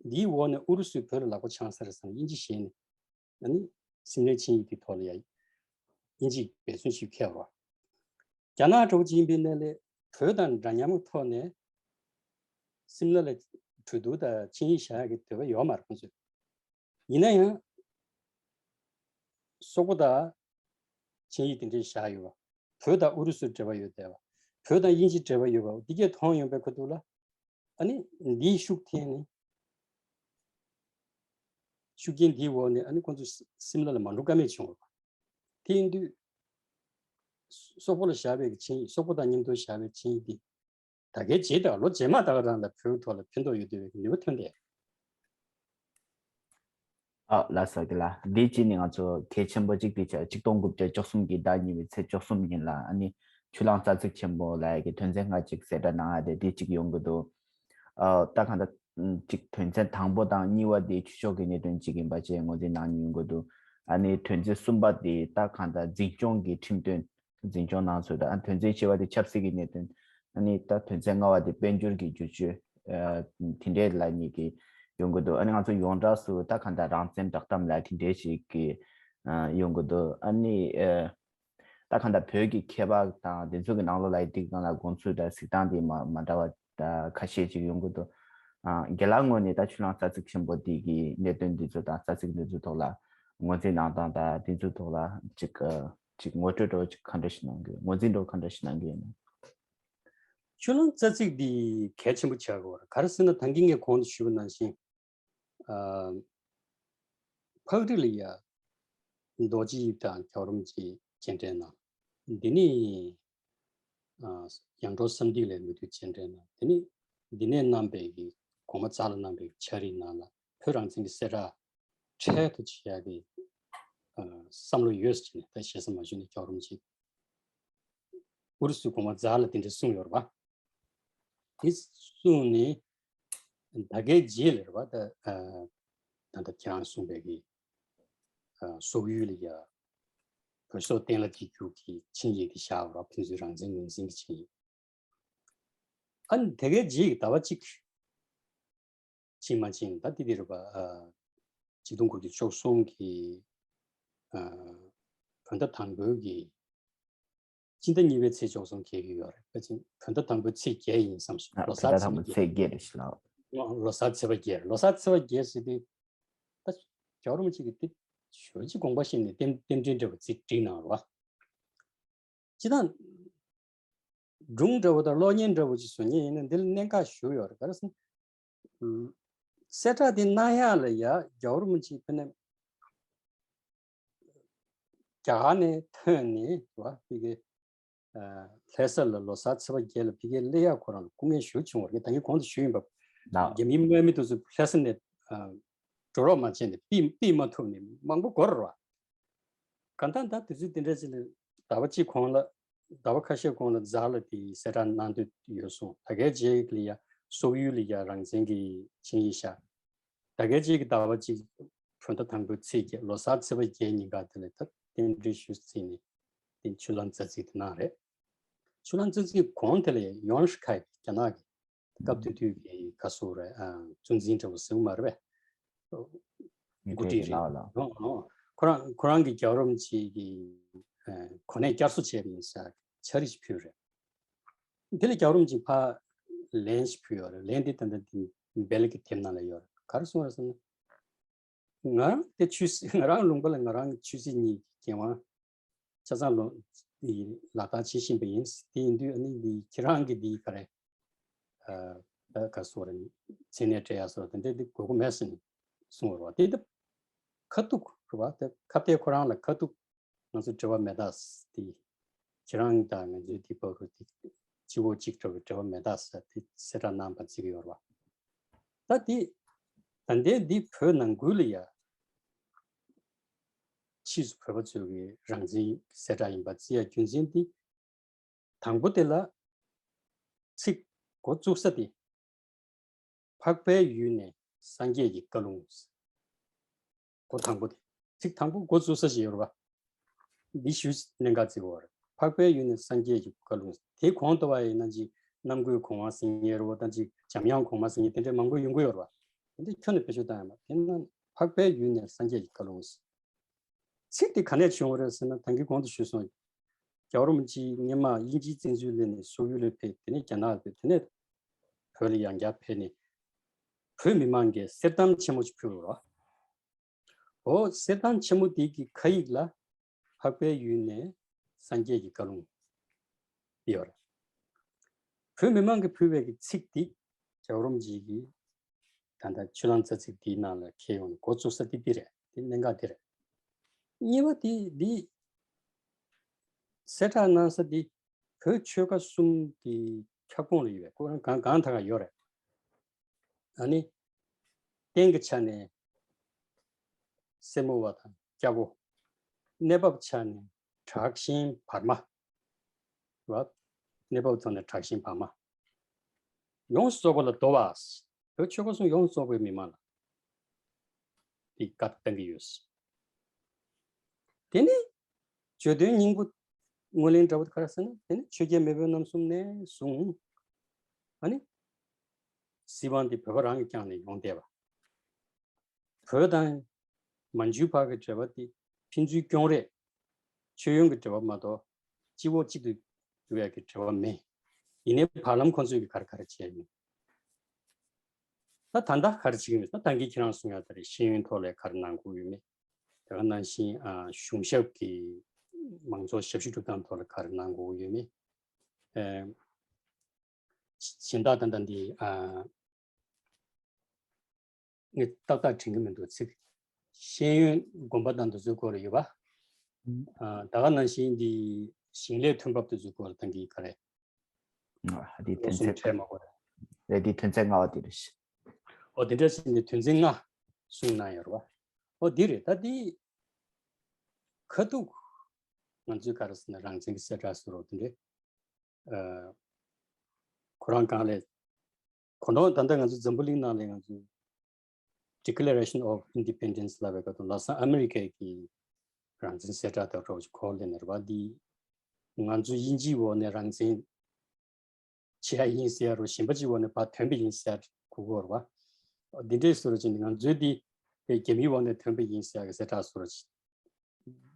འདིའི་འོག་ནས་ཨུ་རུ་སུས་བོད་ལ་ལག་པ་འཆང་ས་རེད་བསམ། དབྱིན་ཇི་ཞེད་ནས། ཨ་ནི་སིམ་ལའི་ཆིངས་ཡིག་དེ་ཐོག་ལ་ཡ་དབྱིན་ཇིས་འབད་བརྩོན་ཞིག་བསྐྱལ་བ། རྒྱ་ནག་འདྲ་བོ་ཅིག་ཡིན་པའི་གནས་ལས་བོད་དང་འདྲ་མཉམ་གྱི་ཐོག་ནས་སིམ་ལ་ལ་གྲོས་བསྡུར་དང་ཆིངས་ཡིག་བཞག་ཡག་གི་འདོད་པ་ཡོད་མ་རེད་ཁོང་ཚོས། ཡིན་ན་ཡང་སོག་པོ་དང་ཆིངས་ཡིག་དེ་འདྲ་བཞག་ཡོད་པ། བོད་དང་ཨུ་རུ་སུ་འབྲེལ་བ་ཡོད་བསྡད་པ། བོད་དང་དབྱིན་ཇི་འབྲེལ་བ་ཡོད་པ་འདི་གས་མཐོང་ཡོང་པའི་ཁ་ཐུག་ལ། ཨ་ནི་འདིའི་ཤུགས་འཐེན་ནས། ཤུགས་རྐྱེན་འདིའི་འོག་ནས་ཨ་ནི་ཁོང་ཚོ་སི་སིམ་ལ་ལ་མ་འགྲོ་ཀ་མེད་བྱུང་བ། དེ་ཡིན་དུས་སོག་པོ་ལ་བཞག་པའི་ཆིངས་ཡིག་སོག་པོ་དང་མཉམ་དུ་བཞག་པའི་ཆིངས་ཡིག་འདི་ད་གའི་རྗེས་དང་ལོ་རྗེས་མ་ད་ག་རང་ལ་བོད་ཐོག་ལ་ཕན་ཐོགས་ཡོད་བསྡད་པའི་ནུས་པ་ཐོན་ཏེ། ཨ་ལགས་སོ། དེ་ལ་འདི་གཅིག་ནི་ང་ཚོ་གལ་ཆེན་པོ་གཅིག་དེ་ཆ་གཅིག་སྟོང་དགུ་བརྒྱ་བཅུ་གསུམ་གྱི་ཟླ་གཉིས་པའི་ཚེས་བཅུ་གསུམ་ཉིན་ལ་ཨ་ནི་ཆུ་གླང་རྩ་ཚིག་ཆེན་པོ་ལ་ཡ་གི་དོན་ཚན་ལྔ་གཅིག་གསལ་བསྒྲགས་གནང་ཡ་དེ་འདི་གཅིག་ཡོང་གི་འདུག་ཨ་ད་གང་ལྟར་གཅིག་དོན་ཚན་དང་པོ་དང་གཉིས་པ་དེ་ཆོས་ཕྱོགས་ཀྱི་གནད་དོན་གཅིག་ཡིན་པ་བཅས་ངོས་འཛིན་གནང་མྱོང་གི་འདུག་ཨ་ནི་དོན་ཚན་གསུམ་པ་དེ་ད་གང་ལྟར་འཛིན་སྐྱོང་གི་ཁྲིམས་དོན། འཛིན་སྐྱོང་གནང་ཚུལ་དང་། ཨ་དོན་ཚན་བཞི་པ་དེ་ཆབ་སྲིད་ཀྱི་གནད་དོན། ཨ་ནི་ད་དོན་ཚན་ལྔ་པ་དེ་དཔལ་འབྱོར་གྱི་བསྒྱུར་བཅོས། ཨ་དེ་འདྲའི་ལ་གཉིས་ཀྱི་ཡོང་གི་འདུག་ཨ་ནི་ང་ཚོ་ཡོངས་གྲགས་སུ་ད་གང་ལྟར་རང་བཙན་བསྒྲགས་གཏམ་ལ་དེ་འདྲའི་ཞིག་གི་ཨ་ཡོང་གི་འདུག་ཨ་ནི་ཨ་ད་གང་ལྟར་བོད་ཀྱི་ཁྱད་འཕགས་དང་དེ་ཚོ་གི་ནང་ལོགས་ལ་ཡི་དེ་གང་ལ་དགོངས་ཚུལ་དང་གཟིགས་སྟངས་དེ་མ་མ་འདྲ་བ་ད་ཁ་ཤས་ཅིག་ཡོང་གི་འདུག་ཨ་རྒན་ལགས་ངོས་ནས་ད་ཆུ་གླང་རྩ་ཚིག་ཆེན་པོ་འདི་གི་གནད་དོན་འདི་ཚོ་དང་རྩ་ཚིག་འདི་ཚོའི་ཐོག་ལ་ངོས་འཛིན་གནང་སྟངས་དང་འདི་ཚོའི་ཐོག་ལ་ཅིག་ཨ་ཅིག་ངོ་སྤྲོད་འདྲ་བོ་ཅིག་ག་འདྲ་ཞིག་གནང་གི། ངོས་འཛིན་འདྲ་བོ་ག་འདྲ་ཞིག་གནང་གི་ཡོད་ན། ཆུ་གླང་རྩ་ཚིག་འདི་གལ་ཆེན་པོ་ཆགས་ཀྱི་ཡོད་རེད། ག་རེ་ཟེར་ན་ད་གིན་ངས་གོང་དུ་ཞུས་པ་ནང་བཞིན། ཨ། ཕག་རི་ལ་ཡ་རྡོ་རྗེ་དབྱིབས་དང་རྒྱལ་བ་རིན་པོ་ཆེ་མཇལ་འཕྲད་གནང་། འདི་ནས་ཨ་ཡར་འབྲོག་གསར་འདུས་ལ་མི་དུས་མཇལ་འཕྲད་གནང་། དེ་ནས་འདི་ནས་གནང་པའི་གི་གོང་མ་ཛ་ལ་གནང་པའི་ཕྱག་བྲིས་ནང་ལ་བོད་རང་བཙན་གྱི་གསལ་བསྒྲགས་འཕྲལ་དུ་བྱེད་ཡག་གི་ཨ་བསམ་བློ་ཡོད་ཟེར་ནས། ད་ཞེ་ས་མ་ཞུས་ནས་རྒྱལ་བ་རིན་པོ་ཆེ་ཨུ་རུ་སུའི་གོང་མ་ཛ་ལ་དེ་འདྲ་གསུངས་ཡོད་རེད་པ། དེ་གསུངས་ནས་ད་གའི་རྗེས་ལ་རེད་པ། ད་ཨ་ད་ལྟ་ཁྱེད་རང་གསུངས་པའི་གི་ཨ་སོག་ཡུལ་ལ་ཡ་བོད་སོག་གཏན་ལ་འཁེལ་རྒྱུ་གི་ཆིངས་ཡིག་དེ་བཞག་པ་རེད། ཕན་ཚུན་རང་བཙན་ངོས་འཛིན་གྱི་ཆིངས་ཡིག་ཨ་ནི་དེ་གའི་རྗེས་ཀྱི་ཟླ་བ་གཅིག་ཕྱིན་མ་ཕྱིན་ད་དེ་དེ་རེད་པ། ཨ་ཆིག་སྟོང་དགུ་བརྒྱ་བཅུ་གསུམ་གྱི་ཨ་བོད་ཟླ་དང་པོའི་གི་སྤྱི་ཟླ་གཉིས་པའི་ཚེས་བཅུ་གསུམ་འཁེལ་གྱི་ཡོད་རེད། ཕལ་ཆེར་བོད་ཟླ་དང་པོའི་ཚེས་བརྒྱད་ཡིན་བསམ་སོང་། ཨ་ལོ་བོད་གསར་ཟླ་དང་པོའི་ཚེས་བརྒྱད་རེད་ཤག་ལགས། ལོ་གསར་ཚེས་པ་བརྒྱད་རེད། ལོ་གསར་ཚེས་པ་བརྒྱད་ཟེར་དུས་ད་རྒྱལ་བ་རིན་པོ་ཆེ་གིས་དེ་ཞོལ་གྱི་དགོངས་པ་བཞེས་ནས་རྟེན་རྟེན་འབྲེལ་འདྲ་བོ་ཅིག་བསྒྲིགས་གནང་རེད་པ། སྤྱིར་བཏང་སྒྲུང་འདྲ་བོ་དང་གློག་བརྙན་འདྲ་བོ་ཅིག་བཟོ་མཁན་ཡིན་ན་འདི་ལ་གནད་འགག་ཞེ་པོ་ཡོད་རེད། ག་རེ་ཟེར་ན། གསལ་བསྒྲགས་དེ་གནང་ཡག་ལ་ཡ་རྒྱལ་བ་རིན་པོ་ཆེ་ཕ་ནས་རྒྱ་གར་ནས་ཐོན་ནས་རེད་པ། ཕ་གི་ཨ་ལྷ་ས་ལ་ལོ་གསར་ཚེས་པ་བརྒྱད་ལ་ཕ་གིར་སླེབས་ཡག་ཁོ་རང་ལ་སྐུ་ངལ་ཞེ་པོ་བྱུང་བ་རེད། ད་གིན་གོང་དུ་ཞུས་ཡིན་པ། ལགས། རྒྱ་མིའི་དམག་མི་དེ་ཚོ་ལྷ་ས་ནས་ཨ་འགྲོ་རོགས་མ་བྱས་ནས་ཕུད་ཕུད་མ་ཐུབ་ནས་མང་པོ་འགོར་རེད་པ། གང་ལྟར་ད་དུས་ཚོད་དེ་འདྲ་ཅིག་ལ་ཟླ་བ་གཅིག་གོང་ལ་ཟླ་བ་ཁ་ཤས་གོང་ལ་ཛ་ལ་དེ་གསལ་བསྒྲགས་གནང་འདོད་ཡོད་སོང་། ད་གའི་རྗེས་ལ་ཡ་སོག་ཡུལ་ལ་ཡ་རང་བཙན་གྱི་ཆིངས་ཡིག་བཞག་ད་གའི་རྗེས་ཀྱི་ཟླ་བ་གཅིག་བོད་ཟླ་དང་པོའི་ཚེས་བརྒྱད་ལོ་གསར་ཚེས་པ་བརྒྱད་ཉིན་ཀ་དེ་ལ་ད་རྟེན་འབྲེལ་ཞུ་རྩིས་ནས་དེ་ཆུ་གླང་རྩ་ཚིག་དེ་གནང་རེད། ཆུ་གླང་རྩ་ཚིག་གོང་དེ་ལ་ཡོན་ཧྲི་ཁའེ་རྒྱ་ནག་གི་སྐབས་དེ་དུས་ཀྱི་ག་ཟེར་རེད། ཨ་གཙོ་འཛིན་འདྲ་བོ་ཟེར་གྱི་མ་རེད་པས། མི་འགོ་ཁྲིད་ཁྲིད་རེད། ལགས་ལགས། ཨོ་ཨོ། ཁོ་རང་ཁོ་རང་གིས་རྒྱལ་བ་རིན་པོ་ཆེ་གི་ཨ་གོ་གནས་བསྐྱར་གསོ་བྱས་པ་ཡིན་ཟེར་ཕྱག་བྲིས་ཤིག་ཕུལ་རེད། དེ་ལ་རྒྱལ་བ་རིན་པོ་ཆེས་ཕར་ལན་ཞིག་ཕུལ་ཡོད་རེད། ལན་དེ་ད་ལྟ་དེ་བེལ་གྱི་དེབ་ནང་ལ་ཡོད་རེད། ག་རེ་གསུངས་རེད་ཟེར་ན། ང་རང་དེ་ཆོས་སྲིད་ང་རང་ལུང་པ་ལ་ང་རང་གི་ཆོས་སྲིད་གཉིས་ཀྱི་འགན་དབང་ཆ་ཚང་ལོ་ཡི་ལག་བསྟར་བྱེད་བཞིན་པ་ཡིན། དེ་ཡིན་དུས་ཨ་ནི་འདི་ཁྱེད་རང་གི་འདི་ག་རེ་ཨ་ད་ག་ཟེར་རེད། མཚན་གནས་སྤྲད་ཡ་སོགས་དེ་འདྲ་འདི་དགོས་མཁོ་མེད་ཟེར་ནས་གསུངས་པ་རེད་པ། དེ་ད་ཁ་ཐུག་རེད་པ། དེ་ཁ་གཏད་ཁོ་རང་ལ་ཁ་ཐུག་ང་ཚོ་འབྲེལ་བ་མེད་ད་ཟེར། དེ་ཁྱེད་རང་དང་ང་ཚོའི་དེ་བར་དུ་དེ་སྤྱི་བོ་གཅིག་འདྲ་བའི་འབྲེལ་བ་མེད་ད་ཟེར་དེ་གསལ་བསྒྲགས་གནང་བ་བརྩི་གི་ཡོད་རེད་པ། ད་དེ་ད་ལྟའི་འདི་བོད་ནང་ཁུལ་ལ་ཡ་ཕྱིས་སུ་བོད་པ་ཚོའི་གི་རང་བཙན་གསལ་བསྒྲགས་ཡིན་པ་བརྩི་ཡ་རྒྱུ་མཚན་དེ་ དང་པོ་དེ་ལ་ཚིག་འགོ་བཙུགས་ས་དེ། འཕགས་པའི་ཡུལ་ནས་སངས་རྒྱས་ཀྱི་བཀའ་ལུང་། འགོ་དང་པོ་དེ། ཚིག་དང་པོ་འགོ་བཙུགས་ས་ཞིག་ཡོད་རེད་པ། འདི་ཞུ་གནད་འགག་ཅིག་ཡོད་རེད། འཕགས་པའི་ཡུལ་ནས་སངས་རྒྱས་ཀྱི་བཀའ་ལུང་། དེ་གོང་དུ་བ་ཡིན་ན་ཅིག་རྣམ་ཀུན་གོང་མ་ཟེར་མཁན་ཡོད་རེད་པ། ད་ཅིག་འཇམ་དབྱངས་གོང་མ་ཟེར་མཁན་དེ་འདྲ་མང་པོ་ཡོང་གི་ཡོད་རེད་པ། དེ་འདྲ་ཁྱོན་ནས་བེད་སྤྱོད་བཏང་ཡོད་མ་རེད། དེ་ན་འཕགས་པའི་ཡུལ་ནས་སངས་རྒྱས་ཀྱི་བཀའ་ལུང་། ཚིག་དེ་ག་ནས་བྱུང་བ་རེད་ཟེར་ན། ད་གིན་གོང་དུ་ཞུས་སོང་། རྒྱལ་བ་རིན་པོ་ཆེ་སྔོན་མ་དབྱིན་ཇིའི་བཙན་འཛུལ་ལས་ནས་སོག་ཡུལ་ལ་ཕེབས། དེ་ནས་རྒྱ་ནག་ལ་ཕེབས། དེ་ནས་བོད་ལ་ཡང་བསྐྱར་ཕེབས་ནས་བོད་མི་མང་གིས་གསེར་ཐང་ཆེན་མོ་ཅིག་ཕུལ་བ་རེད། འོ་གསེར་ཐང་ཆེན་མོ་དེ་གི་ཁ་ཡིག་ལ་འཕགས་པའི་ཡུལ་ནས་སངས་རྒྱས་ཀྱི་བཀའ་ལུང་ཡོད་རེད། བོད་མི་མང་གིས་ཕུལ་བའི་གི་ཚིག་དེ་རྒྱལ་བ་རིན་པོ་ཆེ་གིས་ད་ལྟ་ཆུ་གླང་རྩ་ཚིག་དེའི་ནང་ལ་འཁྱེར་ཡོང་ནས་འགོ་བཙུགས་ས་དེ་འདི་རེད། དེ་གནད་འགག་འདི་རེད། གཉིས་པ་དེ་འདི་གསལ་བསྒྲགས་གནང་ས་འདི་བོད་ཆོལ་ཁ་གསུམ་གྱི་ཁྱབ་ཁོངས་ལ་ཡོད་པའི། ཁོ་རང་གང་གང་ད་ག་ཡོད་རེད། ཨ་ནི་རྟེན་གྱི་ཆ་ནས་སེར་མོ་བ་དང་སྐྱ་བོ། གནས་བབ་ཆ་ནས་དྲག་ཞན་བར་མ། རེད་པ། གནས་བབ་ཐོག་ནས་དྲག་ཞན་བར་མ། ཡོངས་སུ་རྫོགས་པ་ལ་དོ་བ། བོད་ཆོལ་ཁ་གསུམ་ཡོངས་སུ་རྫོགས་པའི་མི་མང་ལ་དེ་བཀའ་བཏང་གི་ཡོད། དེ་ནས་བརྗོད་དོན་སྙིང་པོ་ངོས་ལེན་འདྲ་བོ་ག་རེ་ཟེར་ན། དེ་ནི་ཆོས་རྒྱལ་མེས་དབོན་རྣམ་གསུམ་ནས་བཟུང་། ཨ་ནི་སྲིད་དབང་དེ་བོད་པ་རང་གིས་བསྐྱངས་ནས་ཡོང་བསྡད་པ། བོད་དང་མན་ཇུ་བར་གྱི་འབྲེལ་བ་དེ་ཕན་ཚུན་སྐྱོང་རེས། མཆོད་ཡོན་གྱི་འབྲེལ་བ་མ་གཏོགས་སྤྱི་བོ་གཅིག་ཏུ་འདུ་བའི་གི་འབྲེལ་བ་མེད། ཡིན་ནའི་བར་ལམ་ཁོང་ཚོས་ཀྱི་ག་རེ་ག་རེ་བྱས་ཡིན། ད་ད་ལྟ་ག་རེ་བྱེད་ཀྱི་མེད། ད་ད་གིན་ཁྱེད་རང་གསུང་ཡག་ད་རེད། ཤེས་ཡོན་ཐོག་ལ་ག་རེ་གནང་དགོས་ཡོད་མེད། དེ་ག་ནང་བཞིན་ཨ་གཞུང་ཞབས་ཀྱི་མང་ཚོགས་ཞབས་ཞུ་སྒྲུབ་སྟངས་ཐོག་ལ་ག་རེ་གནང་དགོས་ཡོད་མེད། ཨ་གཞན་དག་ད་ལྟ་འདི་ཨ་ངས་ཏག་ཏག་དྲན་གྱི་མི་འདུག་ཚིག་ཤེས་ཡོན་དགོན་པ་དང་དེ་ཚོའི་སྐོར་ལ་ཡོད་པ། ཨ་ད་ག་ནང་བཞིན་འདི་ཞིང་ལས་ཐོན་འབབ་དེ་ཚོའི་སྐོར་ལ་ད་གིན་ག་རེ། ཨ་དེ་ཐོན་གསུམ་ཚད་ཁྲལ་མ་དགོས་རེད། རེད། དེ་ཐོན་ཚད་ལྔ་པ་དེ་རེད། ཨོ་དེ་འདྲ་ཞིག་ནས་ཐོན་ཚད་ལྔ་གསུངས་གནང་ཡོད་རེད་པ། ཨོ་འདི་རེད། ད་འདི་ཁ་ཐུག་ང་ཚོས་ག་རེ་ཟེར་ན་རང་བཙན་གྱི་གསལ་བསྒྲགས་ཟེར་རོ། དེ་འདྲའི་ཨ་ཁོ་རང་གང་ལས་གོ་ནོར། ད་ལྟ་ང་ཚོ་འཛམ་བུ་གླིང་ནང་ལ་ང་ཚོ་Declaration of Independence ལབ་པའི་སྐབས་དུ་ལྷག་བསམ་ཨ་མི་རི་ཀའི་གི་རང་བཙན་གསལ་བསྒྲགས་དང་འགྲོགས་ཀྱི་ཁོ་ལེ་ནེར་བ་འདི་ང་ཚོ་དབྱིན་ཇིའི་འོག་ནས་རང་བཙན་ཆེ་ཡ་ཡིན་ཟེར་རོ། གཞན་པ་ཅིག་འོག་ནས་ཕར་ཐོན་པ་ཡིན་ཟེར་གོ་གོ་ར་བ། འདི་འདྲའི་བཟོ་ར་ཅིག་ནི་ང་ཚོའི་འདི་རྒྱ་མིའི་འོག་ནས་ཐོན་པ་ཡིན་ཟེར་གི་གསལ་བསྒྲགས་བཟོ་ར་ཅིག་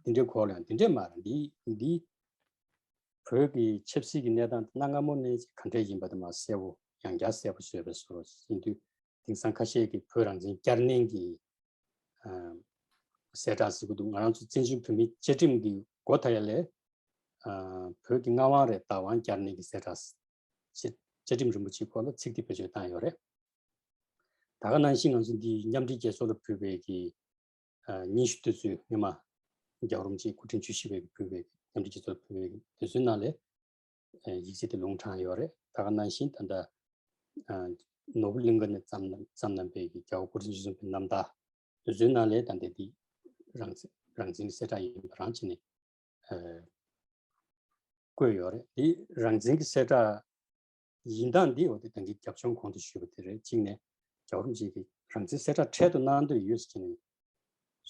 འདི་འདྲའི་གོ་ལ་ཡང་འདི་འདྲའི་མ་རེད། འདི་འདི་བོད་ཀྱི་ཆབ་སྲིད་ཀྱི་གནས་སྟངས་དེ་གནའ་སྔ་མོ་ནས་ཅིག་ག་འདྲ་ཡིན་པ་དེ་མ་གསལ་པོ་ཡང་བསྐྱར་གསལ་པོ་བཟོས་པའི་བཟོ་ར་ཅིག་ཡིན་དུས། དེང་སང་ཁ་ཤས་ཀྱིས་བོད་རང་བཙན་བསྐྱར་ནན་གྱི་ཨ་གསལ་བསྒྲགས་ཟེར་གི་འདུག་ང་རང་ཚོ་བཙན་བྱོལ་བོད་མིའི་བཅའ་ཁྲིམས་ཀྱི་སྒོ་ཐ་ཡ་ལས་ཨ་བོད་ཀྱི་མངའ་དབང་རེད། བདག་དབང་བསྐྱར་ནན་གྱི་གསལ་བསྒྲགས་ཟེར། བཅའ་ཁྲིམས་རིན་པོ་ཆེའི་སྐོར་ལ་ཚིག་དེ་བེད་སྤྱོད་བཏང་ཡོད་རེད། ད་ག་ནང་བཞིན་ང་ཚོ་འདི་མཉམ་འབྲེལ་རྒྱལ་ཚོགས་ལ་ཕུལ་བའི་གི་ཨ་སྙན་ཞུ་དེ་ཚོའི་སྔོན་མ་རྒྱལ་བ་རིན་པོ་ཆེ་སྐུ་ཕྲེང་བཅུ་བཞི་པའི་གི་ཕུལ་བའི་གི་མཉམ་འབྲེལ་རྒྱལ་ཚོགས་ལ་ཕུལ་བའི་གི་དེ་ཚོའི་ནང་ལས་ཡིག་ཆ་དེ་ལུང་དྲངས་ཡོད་རེད། ད་ག་ནང་བཞིན་ད་ལྟ་ནོར་བུ་གླིང་ག་ནས་བརྩམས་བརྩམས་གནང་པའི་གི་རྒྱལ་བ་སྐུ་ཕྲེང་བཅུ་གསུམ་པའི་རྣམ་ཐར་དེ་ཚོའི་ནང་ལས་ད་ལྟ་འདི་རང་རང་བཙན་གྱི་གསལ་བསྒྲགས་ཡིན་པ་རང་བྱས་ནས་བཀོད་ཡོད་རེད། འདི་རང་བཙན་གྱི་གསལ་བསྒྲགས་ཡིན་སྟངས་འདི་འོ་དེ་ད་གིན་རྒྱབ་ལྗོངས་གོང་དུ་ཞུས་པ་དེ་རེད། གཅིག་ནས་རྒྱལ་བ་རིན་པོ་ཆེ་གིས་རང་བཙན་གསལ་བསྒྲགས་འཕྲལ་དུ་གནང་འདོད་ཡོད་ཟེར་ནས་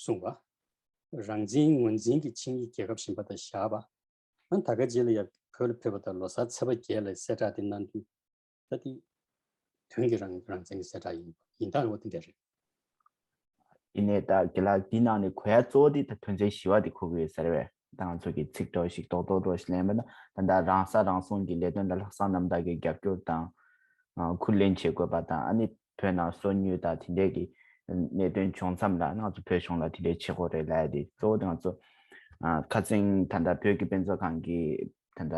གསུངས་པ། རང་བཙན་ངོས་འཛིན་གྱི་ཆིངས་ཡིག་རྒྱལ་ཁབ་གཞན་པ་དང་བཞག་པ། ཨ་ད་ག་རྗེས་ལ་ཡ་བོད་ལ་ཕེབས་པ་དང་ལོ་གསར་ཚེས་པ་བརྒྱད་ལ་གསལ་བསྒྲགས་དེ་གནང་དུས། ད་དེ་དོན་གྱི་རང་རང་བཙན་གྱི་གསལ་བསྒྲགས་ཡིན་ཡིན་སྟངས་འོ་དེ་འདྲ་རེད། ཡིན་ནའི་ད་རྒན་ལགས་འདི་ནང་ནས་གོ་ཡ་གཙོ་བོ་དེ་ད་ཐོན་རྫས་ཞི་བ་དེ་གོ་གི་ཡོད་ས་རེད་པས། ད་ང་ཚོ་གི་ཚིག་གྲོགས་ཤིག་རྡོག་རྡོག་རྡོག་ཞིག་ལེན་པ་ན་ད་ད་རང་ས་རང་སྲུང་གི་ལས་དོན་ལ་ལྷག་བསམ་རྣམ་དག་གི་རྒྱབ་སྐྱོར་དང་ཁུར་ལེན་བྱེད་དགོས་པ་དང་། ཨ་ནི་བོད་ནང་སོ་ཉུལ་དང་དེ་འདྲས་ཀྱི་གནད་དོན་བྱུང་མཚམས་ལ་ང་ཚོ་བོད་གཞུང་ལ་དེ་འདྲས་བྱེད་དགོས་རེད་ལབ་ཡ་དེ་གཙོ་བོ་དེ་ང་ཚོ་ཁ་སང་ད་ད་བོད་ཀྱི་དཔེ་མཛོད་ཁང་གི་ད་ད།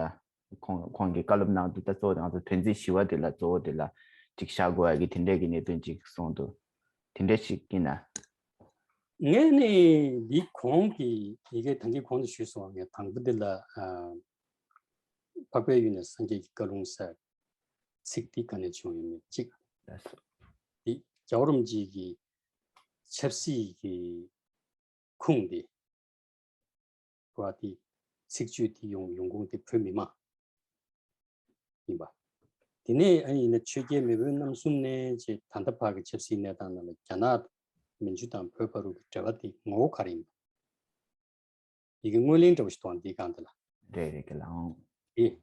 ཁོང་ཁོང་གིས་བཀའ་སློབ་གནང་དུས་ད་གཙོ་བོ་དེ་ང་ཚོ་ཐོན་རྫས་ཞི་བ་དེ་ལ་གཙོ་བོ་དེ་ལ་ཅིག་བཞག་དགོས་ཡ་གི་དེ་འདྲས་ཀྱི་གནད་དོན་ཅིག་གསུངས་འདུག་དེ་འདྲས་ཞིག་ཡིན་ན། ངས་ནི་འདི་གོང་གི་ཡི་གེ་ད་གིན་གོང་དུ་ཞུས་སོང་བ། ངས་དང་པོ་འདི་ལ་ཨ་འཕགས་པའི་ཡུལ་ནས་སངས་རྒྱས་ཀྱི་བཀའ་ལུང་ཟེར་ཚིག་འདི་ག་ནས་བྱུང་ཡོད་མེད་གཅིག་འདི་རྒྱལ་བ་རིན་པོ་ཆེ་གི་ཆབ་སྲིད་ཀྱི་ཁུངས་འདི་བ་དེ་ཚིག་བརྗོད་དེ་ཡོང་ཡོང་ཁུངས་དེ་བོད་མི་མང་ ཡིན་པ། དེ་ནས་ཨ་ནི་ཡིན་ན་ཆོས་རྒྱལ་མེས་དབོན་རྣམ་གསུམ་ནས་ཅེས་ད་ལྟ་བར་གྱི་ཆབ་སྲིད་གནས་སྟངས་ནང་ལ་རྒྱ་ནག་མན་ཇུ་དང་བོད་བར་དུ་གི་འབྲེལ་བ་དེ་ངོ་བོ་ག་རེ་ཡིན་པ། ཡི་གེ་སྔོན་གླེང་འདྲ་བོ་ཞིག་འདུག་འདིའི་སྒང་དེ་ལ། རེད་རེད་རྒན་ལགས། ཨང་། ཨེ།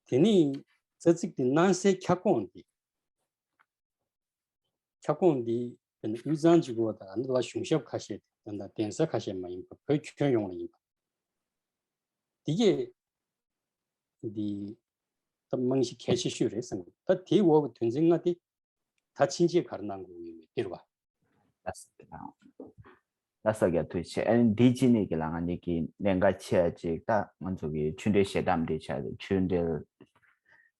དེ་ནི་རྩ་ཚིག་དེ་གནང་སའི་ཁྱབ་ཁོངས་དེ། ཁྱབ་ཁོངས་འདི་དཔེར་ན་དབུས་གཙང་གཅིག་པོ་དང་ཨ་ནི་ལ་གཞུང་ཞབས་ཁ་ཤས་དང་གདན་ས་ཁ་ཤས་མ་ཡིན་པར་བོད་ཁྱོན་ཡོངས་ལ་ཡིན་པ། འདི་གས་འདི་ད་རྨང་གཞི་གལ་ཆེ་ཤོས་རེད་བསམ་གི། ད་དེའི་འོག་གི་དོན་ཚན་ལྔ་དེ་ད་ཕྱིན་ཆད་ག་རེ་གནང་དགོས་ཀྱི་ཡོད་མེད་འདིར་བ། ལགས་སོ་རྒན་ལགས། ལགས་སོ་རྒན་ཐུགས་རྗེ་ཆེ། ཨ་ནི་འདི་ཅི་ནས་གི་ལ་ང་གཉིས་ཀྱི་གནད་འགག་ཆེ་བ་ཅིག་ད་ང་ཚོ་གི་ཆོས་འབྲེལ་ཞལ་གདམས་འདི་ཆགས་ཡོད། ཆོས་འབྲེལ་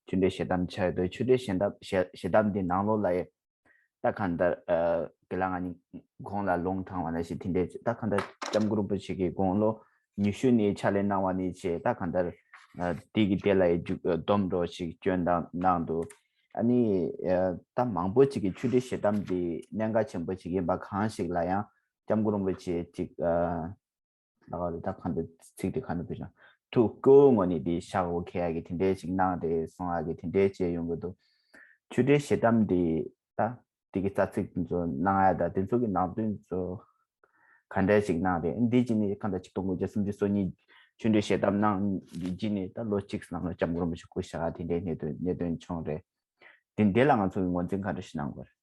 ཆོས་འབྲེལ་ཞལ་གདམས་ཆགས་ཡོད། ཆོས་འབྲེལ་ཞལ་གདམས་ཞལ་ཞལ་གདམས་འདི་ནང་ལོགས་ལ་ཡ་ད་གང་ལྟར་ཨ་གི་ལ་ང་གཉིས་གོང་ལ་ལུང་དྲངས་པ་ནང་བཞིན་དེ་འདྲའི་ད་གང་ལྟར་སྐྱབས་མགོན་རིན་པོ་ཆེ་གི་དགུང་ལོ་ཉི་ཤུ་ནས་ཕྱག་ལས་གནང་བ་ནས་བྱས་ད་གང་ལྟར་ཨ་དེ་གི་དེ་ལ་ཡ་མཇུག་སྡོམ་འདྲ་བོ་ཞིག་སྐྱོན་དང་གནང་འདུག་ཨ་ནི་ཨ་ད་མང་པོ་ཅིག་གིས་ཆོས་འབྲེལ་ཞལ་གདམས་འདི་གནད་འགག་ཆེན་པོ་ཅིག་ཡིན་པ་གང་ཞིག་ལ་ཡང་སྐྱབས་མགོན་རིན་པོ་ཆེ་ཅིག་ཨ་ལ་ག་རེ་ད་ག་འདྲ་ཚིག་དེ་ག་འདྲ་བུད་ཀྱང་ཐུགས་སྐྱོ་བོའི་ངང་ནས་འདི་ཤག་འོ་ཁེ་ཡ་གི་དེ་འདྲའི་ཅིག་གནང་རེད་གསུང་ཡ་གི་དེ་འདྲའི་བྱས་ཡོང་གི་འདུག་ཆོས་འབྲེལ་ཞལ་གདམས་འདི་ད་དེ་གི་རྩ་ཚིག་ཚོ་གནང་ཡ་ད་དེ་ཚོ་གི་ནང་དོན་ཚོ་ག་འདྲ་ཅིག་གནང་རེད། འདི་ཅི་ནས་གང་ལྟར་ཆིག་སྟོང་དགུ་བརྒྱ་སུམ་ཅུ་སོ་གཉིས་ཆོས་འབྲེལ་ཞལ་གདམས་གནང་འདི་ཅི་ནས་ད་ལོ་གཅིག་ནང་ལ་སྐྱབས་མགོན་རིན་པོ་ཆེ་སྐུ་གཤེགས་ཡ་དེ་འདྲའི་གནད་དོན་གནད་དོན་བྱུང་རེད། དེ་འདི་ལ་ང་ཚོ་གི་ངོས་འཛིན་ག་འདྲ་ཞིག་གནང་དགོས་རེད།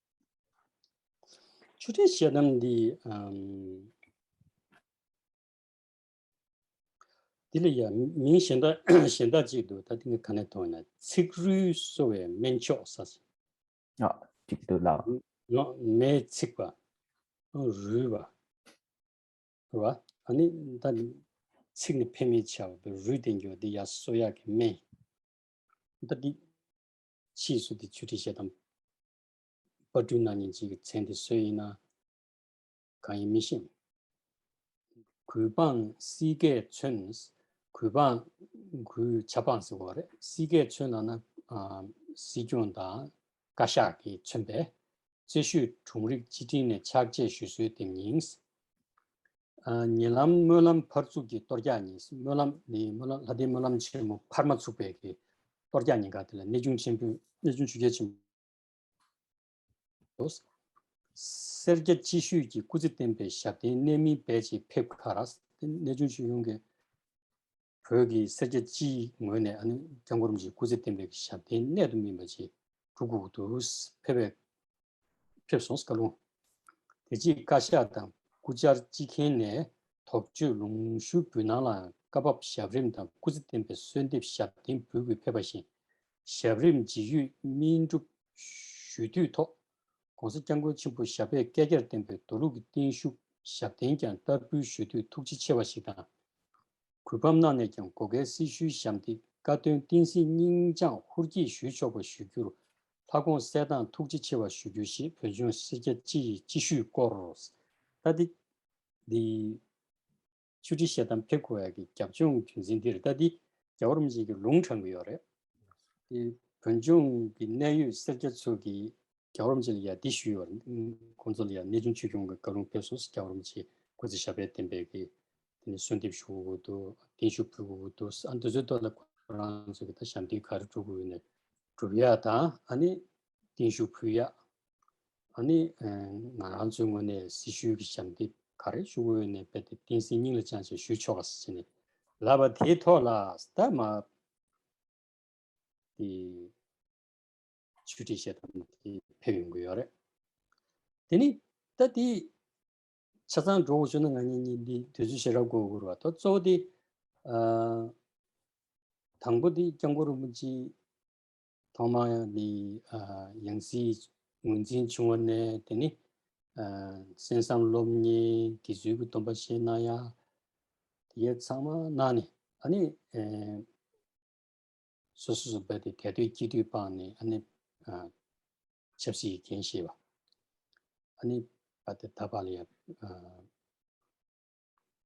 ཆོས་འབྲེལ་ཞལ་གདམས་འདི་ཨམ། འདི་ལ་ཡང་མིང་གཞན་དག་གཞན་དག་ཅིག་འདུག་ད་འདི་ངས་ག་ནས་མཐོང་ན་ཚིག་རུས་གསོ་བའི་སྨན་མཆོག་ཟེར། ཨ་ཅིག་འདུག་ལགས། ནོ་མེ་ཚིག་པ། རུས་པ། རུས་པ། ཨ་ནི་ད་ཚིག་ནི་ཕན་མེད་ཆགས་པ་རུས་ལྡན་རྒྱུ་འདི་ཡར་གསོ་ཡག་གི་སྨན། ད་འདི་ཕྱིས་སུ་འདི་ཆོས་འབྲེལ་ཞལ་གདམས་པར་སྐྲུན་གནང་མཁན་ཅིག་གི་མཚན་དེ་སུ་ཡིན་ན་གང་ཡིན་མི་ཤེས། གུས་འབངས་སྲིད་སྐད་མཚོན། གུས་འབངས་གུས་ཆབ་འབངས་ཟེར་བ་རེད། སྲིད་སྐད་མཚོན་ལབ་ན་ཨ་སྲིད་སྐྱོང་དང་བཀའ་ཤག་གིས་མཚོན་པའི་རྩེ་ཤོད་དྲུང་རིགས་སྤྱི་ཁྲིམས་ནས་ཕྱག་རྗེས་ཞུ་སྲོལ་དེ་ཉིན། ཨ་ཉེ་ལམ་སྨོན་ལམ་ཕར་ཚུགས་ཀྱི་གཏོར་རྒྱག་ཉིན། སྨོན་ལམ་ནི་སྨོན་ལམ་ལྷ་ལྡན་སྨོན་ལམ་ཆེན་མོ་ཕར་མ་ཚུགས་པའི་གི་གཏོར་རྒྱག་ཉིན་ཀ་དེ་ལ་གནས་ཆུང་ཆེན་པོས་གནས་ཆུང་ཆོས་རྒྱལ་ཆེན་པོ་སེར་སྐྱ་སྤྱི་ཞུས་ཀྱི་སྐུ་ཚེ་བརྟན་པའི་ཞབས་བརྟན་གནད་སྨིན་འབད་ཅིང་ཕེབས་ཁར། གནས་ཆུང་ཆོས་སྐྱོང་གི་བོད་ཀྱི་སེར་སྐྱ་སྤྱིའི་ངོས་ནས་ཨ་ནི་སྐྱབས་མགོན་རིན་པོ་ཆེའི་སྐུ་ཚེ་བརྟན་པའི་ཞབས་བརྟན་གནད་དུ་སྨིན་པ་ཅིག་སྒྲུབ་དགོས་འདུག་ཕེབས་པའི་ཕེབས་སོང་བཀའ་ལུང་། དེ་རྗེས་བཀའ་ཤག་དང་སྐུ་བཅར་སྤྱི་ཁྱེར་ནས་དོགས་གཅོད་ལུང་ཞུ་འབུལ་གནང་ལའང་བཀའ་བབས་ཞབས་རིམ་དང་སྐུ་ཚེ་བརྟན་པའི་གསོལ་འདེབས་ཞབས་བརྟན་འབུལ་དགོས་ཕེབས་པ་བཞིན། ཞབས་རིམ་ཇི་ཡོད་སྨིན་སྒྲུབ་ཞུ་དུས་ཐོག ༸གོང་ས་༸སྐྱབས་མགོན་ཆེན་པོ་ཞབས་པད་བསྐལ་བརྒྱར་བརྟན་པའི་མདོ་ལུགས་ཀྱི་བརྟན་བཞུགས་ཞབས་བརྟན་ཀྱང་བསྟར་འབུལ་ཞུ་དུས་ཐུགས་རྗེ་ཆེ་བ་ཞིག་དང་། གུས་ཕམ་གནང་ནས་ཀྱང་བགོ་སྐལ་སྲི་ཞུའི་ཞབས་འདེགས་བཀའ་བསྟན་བསྟན་སྲིད་སྙིང་བཅངས་ཧུར་བསྐྱེད་ཞུས་ཆོག་པ་ཞུ་རྒྱུར་ལྷ་དགོངས་གསལ་དྭངས་ཐུགས་རྗེ་ཆེ་བ་ཞུ་རྒྱུ་ཞེས་བོད་ལྗོངས་སེར་སྐྱ་སྤྱི་ཡི་སྤྱི་ཞུས་སྐོར། ད་འདི་འདི་ཆོས་ཁྲི་ཞལ་གདམས་ཕེབས་དགོས་ཡ་གི་རྒྱབ་ལྗོངས་རྒྱུ་མཚན་འདི་རེད། ད་འདི་རྒྱལ་བ་རིན་པོ་ཆེ་གི་ལུང་དྲངས་གི་ཡོད་རེད། དེ་བོད་ལྗོངས་ཀྱི་གནད་ཡོད་སེར་སྐྱ་ཚོ་གིས་རྒྱལ་བ་རིན་པོ་ཆེ་ལ་ཡ་འདི་ཞུས་ཡོད་རེད། ཁོང་ཚོ་ལ་ཡ་གནས་ཆུང་ཆོས་སྐྱོང་གི་བཀའ་ལུང་ཕེབས་སོང་། རྒྱལ་བ་རིན་པོ་ཆེ་སྐུ་ཚེ་ཞབས་པད་བརྟན་པའི་གི་དེ་ནས་གསོལ་འདེབས་ཞུ་དགོས་ཀྱི་འདུག་བརྟན་བཞུགས་ཕུལ་དགོས་ཀྱི་འདུག་ཨ་འདི་ཚོའི་ཐོག་ལ་ཁོ་རང་ཚོ་གི་ད་ཞབས་འདེགས་ག་རེ་སྒྲུབ་དགོས་ཡོད་ན་སྒྲུབ་ཡ་དང་ཨ་ནི་བརྟན་བཞུགས་ཕུལ་ཡ། ཨ་ནི་ང་རང་ཚོའི་ངོས་ནས་སྲི་ཞུའི་གི་ཞབས་འདེགས་ག་རེ་ཞུ་དགོས་ཡོད་ན་རྦད་དེ་བརྟན་བརྟན་སྙིང་ལ་བཅངས་བྱས་ཞུས་ཆོག་ག་ཟེར་ནས་ལབ་པ་དེའི་ཐོག་ལ་ད་མ་དེ་ཆོས་ཁྲི་ཞལ་གདམས་དེ་ཕེབས་ཡོང་གི་ཡོད་རེད། དེ་ནི་ད་དེ་ཆ་ཚང་འགྲོ་དགོས་བྱུང་ན་ང་གཉིས་གཉིས་འདི་དུས་ཚོད་ཞེ་དྲག་འགོར་གྱི་རེད་བ། ད་གཙོ་བོ་དེ་ཨ་དང་པོ་དེ་སྐྱབས་མགོན་རིན་པོ་ཆེ་ཐོག་མར་ནི་ཨ་ཡང་སྲིད་ངོས་འཛིན་བྱུང་བ་ནས་དེ་ནི་ཨ་གསན་བསམ་སློབ་གཉེར་དགེ་ཚུལ་གྱི་སྡོམ་པ་བཞེས་གནང་ཡ་དེ་ཚང་མ་གནང་ནས་ཨ་ནི་ཨ་སོ་སོ་སོ་བས་དེ་དད་འདོད་སྐྱིད་འདོད་སྤངས་ནས་ཨ་ནི་ཨ་ཆབ་སྲིད་ཀྱི་འགན་བཞེས་པ། ཨ་ནི་ཨ་དེ་ད་བར་ལ་ཡ་ཨ་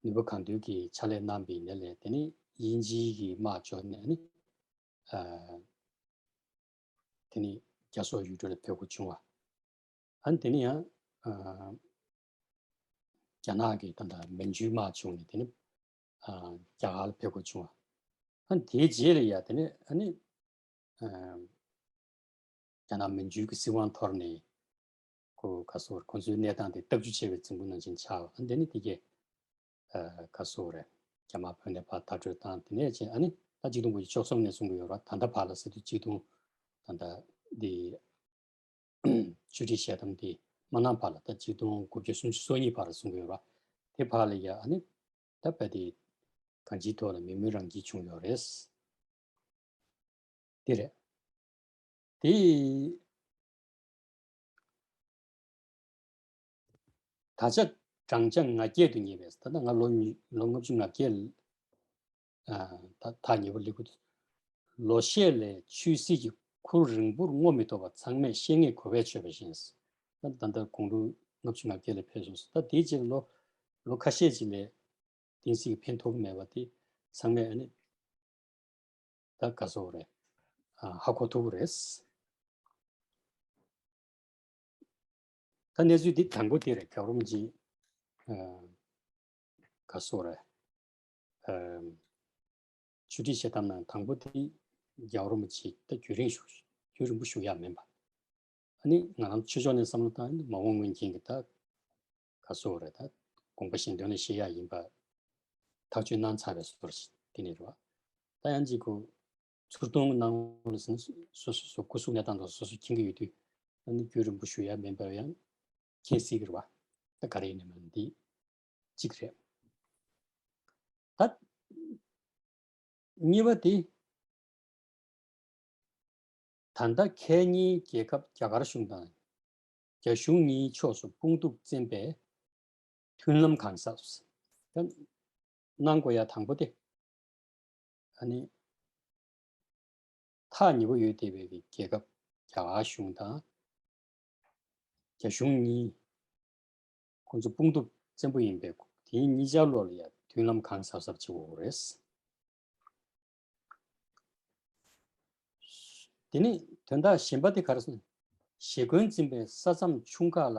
ནུས་པ་གང་ཐོན་གྱིས་ཕྱག་ལས་གནང་བའི་ནས་ལས་དེ་ནི་དབྱིན་ཇིའི་གི་དམག་འབྱོར་ནས་ཨ་ནི་ཨ་དེ་ནི་རྒྱ་སོག་ཡུལ་གྲུ་ལ་ཕེབས་དགོས་བྱུང་བ། ཨ་ནི་དེ་ནི་ཡང་ཨ་རྒྱ་ནག་གི་ད་ལྟ་མན་ཇུའི་དམག་བྱུང་ནས་དེ་ནི་ཨ་རྒྱ་གར་ལ་ཕེབས་དགོས་བྱུང་བ། ཨ་ནི་དེའི་རྗེས་ལ་ཡ་དེ་ནི་ཨ་ནི་ ཨ་རྒྱ་ནག་མན་ཇུའི་གི་སྲིད་དབང་འཐོར་ནས་ཁོ་ག་སོ་རེད། ཁོ་ཚོའི་གནས་སྟངས་དེ་སྟབས་བཅུ་ཆེ་བའི་རྫིང་བུ་ནང་བཞིན་ཆགས། ཨ་འདི་ནི་དེ་གས་ཨ་ག་སོ་རེད། རྒྱ་དམར་བོད་ནས་ཕར་དར་ཁྲོད་བཏང་། དེ་ནས་ཅིག་ཨ་ནི་ད་ཆིག་སྟོང་དགུ་བརྒྱ་བཅུ་གསུམ་ནས་གསུང་གི་ཡོད་རེད། ད་ལྟ་བར་ལ་ཟེར་དུས་ཆིག་སྟོང་ད་ལྟ་འདི་ཆོས་ཁྲིད་ཞལ་གདམས་དེ་མ་གནང་བར་ལ། ད་ཆིག་སྟོང་དགུ་བརྒྱ་སུམ་ཅུ་སོ་གཉིས་བར་ལ་གསུང་གི་ཡོད་རེད། དེ་བར་ལ་ཡ་ཨ་ནི་ད་བོད་དེ་གང་ཅིའི་ཐོག་ལ་མི་མོས་རང་ཁྱིམ་བྱུང་ཡོད་རེད། དེ་རེད། དེ་ད་ཆ་བགྲང་བྱ་ང་བརྒྱད་དུ་ངེས་པས། ད་ལྟ་ང་ལོ་ཉི་ལོ་ལྔ་བཅུ་ང་བརྒྱད་ལ་ཨ་ད་ཐག་ཉེ་པོ་སླེབས་ཀྱི་འདུག། ལོ་ཤས་ལས་ཆོས་སྲིད་ཀྱི་ཁུར་རིང་པོར་སྔོ་མི་ཐོགས་པར་ཚང་མས་ཤེས་ངེས་གོ་བས་ཆོད་པ་བཞིན། ད་ད་ལྟ་དགུང་ལོ་ལྔ་བཅུ་ང་བརྒྱད་ལ་ཕེབས་སོང་། ད་དེའི་རྗེས་ལོ་ལོ་ཁ་ཤས་ཅིག་ལས་བསྟན་སྲིད་ཀྱི་ཕན་ཐོགས་མེད་པ་དེ་ཚང་མས་ཨ་ནི་ད་ག་སོ་རེད། ཨ་ཧ་གོ་ཐུབ་ཀྱི་རེད། ད་གནས་ཚུལ་འདི་དང་པོ་དེ་རེད། རྒྱལ་བ་རིན་པོ་ཆེ་ཨ་ག་སོ་རེད། ཨ་ཆོས་ཁྲིད་ཞལ་གདམས་ནང་དང་པོ་དེ་རྒྱལ་བ་རིན་པོ་ཆེ་ད་རྒྱུན་རིང་བཞུགས། རྒྱུན་རིང་པོ་བཞུགས་ཡག་མིན་པ། ཨ་ནི་ང་རང་ཆོས་ཕྱོགས་ནས་བསམ་བློ་བཏང་ན་མ་འོངས་སྔོན་གྱི་ད་ག་སོ་རེད། ད་དགོངས་པ་གཞན་དོན་ལ་བཞེས་ཡག་ཡིན་པ་ཐག་གཅོད་གནང་ཚར་བའི་བཟོ་འདྲ་ཞིག་དེ་ནས་རེད་བ། ད་ཡང་ཅིག་ཁོ་ཚུར་གཏོང་གནང་བ་ལ་ཟིན། སོ་སོ་སོ་སྐུ་གཟུགས་གནས་སྟངས་དང་སོ་སོ་མཁྱེན་གྱི་ཡོད་དུས། ཨ་ནི་རྒྱུན་རིང་པོ་བཞུགས་ཡག་མིན་པ་ཡང་མཁྱེན་སྲིད་ཀྱི་རེད་བ། ད་ག་རེ་ཡིན་ནའི་མ་འདི་གཅིག་རེད། ད་གཉིས་པ་དེ། ད་ལྟ་ཁེ་ཉིན་རྒྱལ་ཁབ་རྒྱ་གར་གཞུང་དང་རྒྱ་གཞུང་གཉིས་ཕྱོགས་སུ་དཔུང་གཏུག་བཙན་པའི་མཐུན་ལམ་གང་ཟག་གནང་དགོས་ཡ་དང་པོ་དེ། ཨ་ནི་ཐག་ཉེ་པོ་ཡོད་བསྡད་པའི་རྒྱལ་ཁབ་རྒྱ་གར་གཞུང་དང་རྒྱ་གཞུང་གཉིས། ཁོང་ཚོ་དཔུང་སྟོབས་བཙན་པོ་ཡིན་པས་དེའི་གཉིས་ཆར་ལོགས་ལ་ཡང་མཐུན་ལམ་གང་གཟབ་གཟབ་བྱེད་དགོས་རེད། དེ་ནས་དོན་དག་གཞན་པ་དེ་ག་རེ་ཟེར་ན། ཞེ་འཁོན་འཛིན་པའི་ས་མཚམས་ཆུང་ཁག་ལ་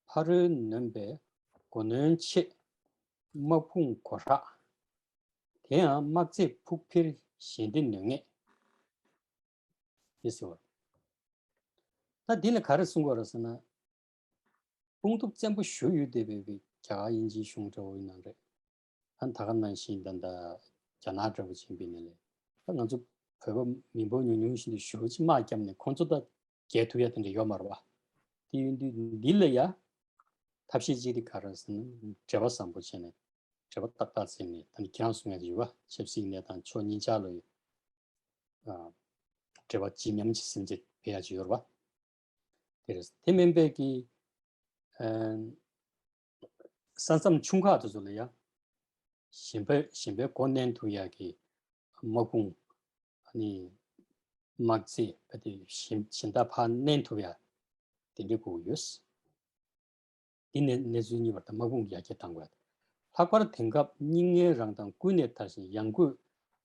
ཕ་རོལ་ནོན་པའི་མགོ་གནོན་ཆེད་དམག་དཔུང་སྒོ་རགས། དེ་ཡང་དམག་རྫས་ཕུགས་འཕེར་ཞལ་འདེབས་ནུས་ངེས། དེ་ཟེར་བ། ད་འདི་ལ་ག་རེ་གསུང་དགོས་རེད་ཟེར་ན། དཔུང་སྟོབས་བཙན་པོ་ཞུ་ཡོད་བསྡད་པའི་རྒྱ་གར་དབྱིན་ཇིའི་གཞུང་འདྲ་བོ་ཡིན་ན་རེད། ཨ་ནི་ད་ག་ནང་བཞིན་ད་ལྟ་རྒྱ་ནག་འདྲ་བོ་ཅིག་ཡིན་པ་ཡིན་ན་ལས། ད་ང་ཚོ་བོད་པ་མི་འབོར་ཉུང་ཉུང་ཞིག་ལ་ཞུ་ཅིག་དམག་བརྒྱབ་ནས་ཁོང་ཚོ་ད་རྒྱལ་ཐུབ་ཡ་དེ་འདྲ་ཡོད་མ་རེད་བ། དེ་ཡིན་དུས་འདི་ལ་ཡ་ཐབས་ཤེས་གཅིག་དེ་ག་རེ་ཟེར་ན། འབྲེལ་བ་བཟང་པོ་བྱས་ནས་འབྲེལ་བ་ཏག་ཏག་བྱས་ནས། ད་ནི་ཁྱེད་རང་གསུང་ཡ་དེ་ཡོད་བ། ཆབ་སྲིད་གནས་སྟངས་ཕྱོགས་གཉིས་ཆ་ལ་ཡོད། ཨ་འབྲེལ་བ་ཇེ་ཉམས་ཇེ་སིམ་ཅིག་འཕེལ་ཡ་ཅིག་ཡོད་རེད་བ། དེ་རེད། དེ་མིན་པའི་གི་ཨ་ས་མཚམས་ཆུང་ཁག་དེ་ཚོ་ལ་ཡང་གཞན་པའི་གཞན་པའི་མགོ་མནན་ཐུབ་ཡ་གི་དམག་དཔུང་། ཨ་ནི་དམག་རྫས་བ་དེ་གཞན་གཞན་དག་ཕར་མནན་ཐུབ་ཡ་དེ་འདྲའི་དགོས་ཀྱི་ཡོད། འདི་ནས་གནས་ཚུལ་གཉིས་པར་དང་དམག་དཔུང་ཡར་རྒྱས་གཏང་དགོས། ལྷག་པར་དེང་སྐབས་སྙིགས་ལྔའི་རང་མདངས་ཀུན་ནས་དར་ཞིང་ཡང་སྒོས་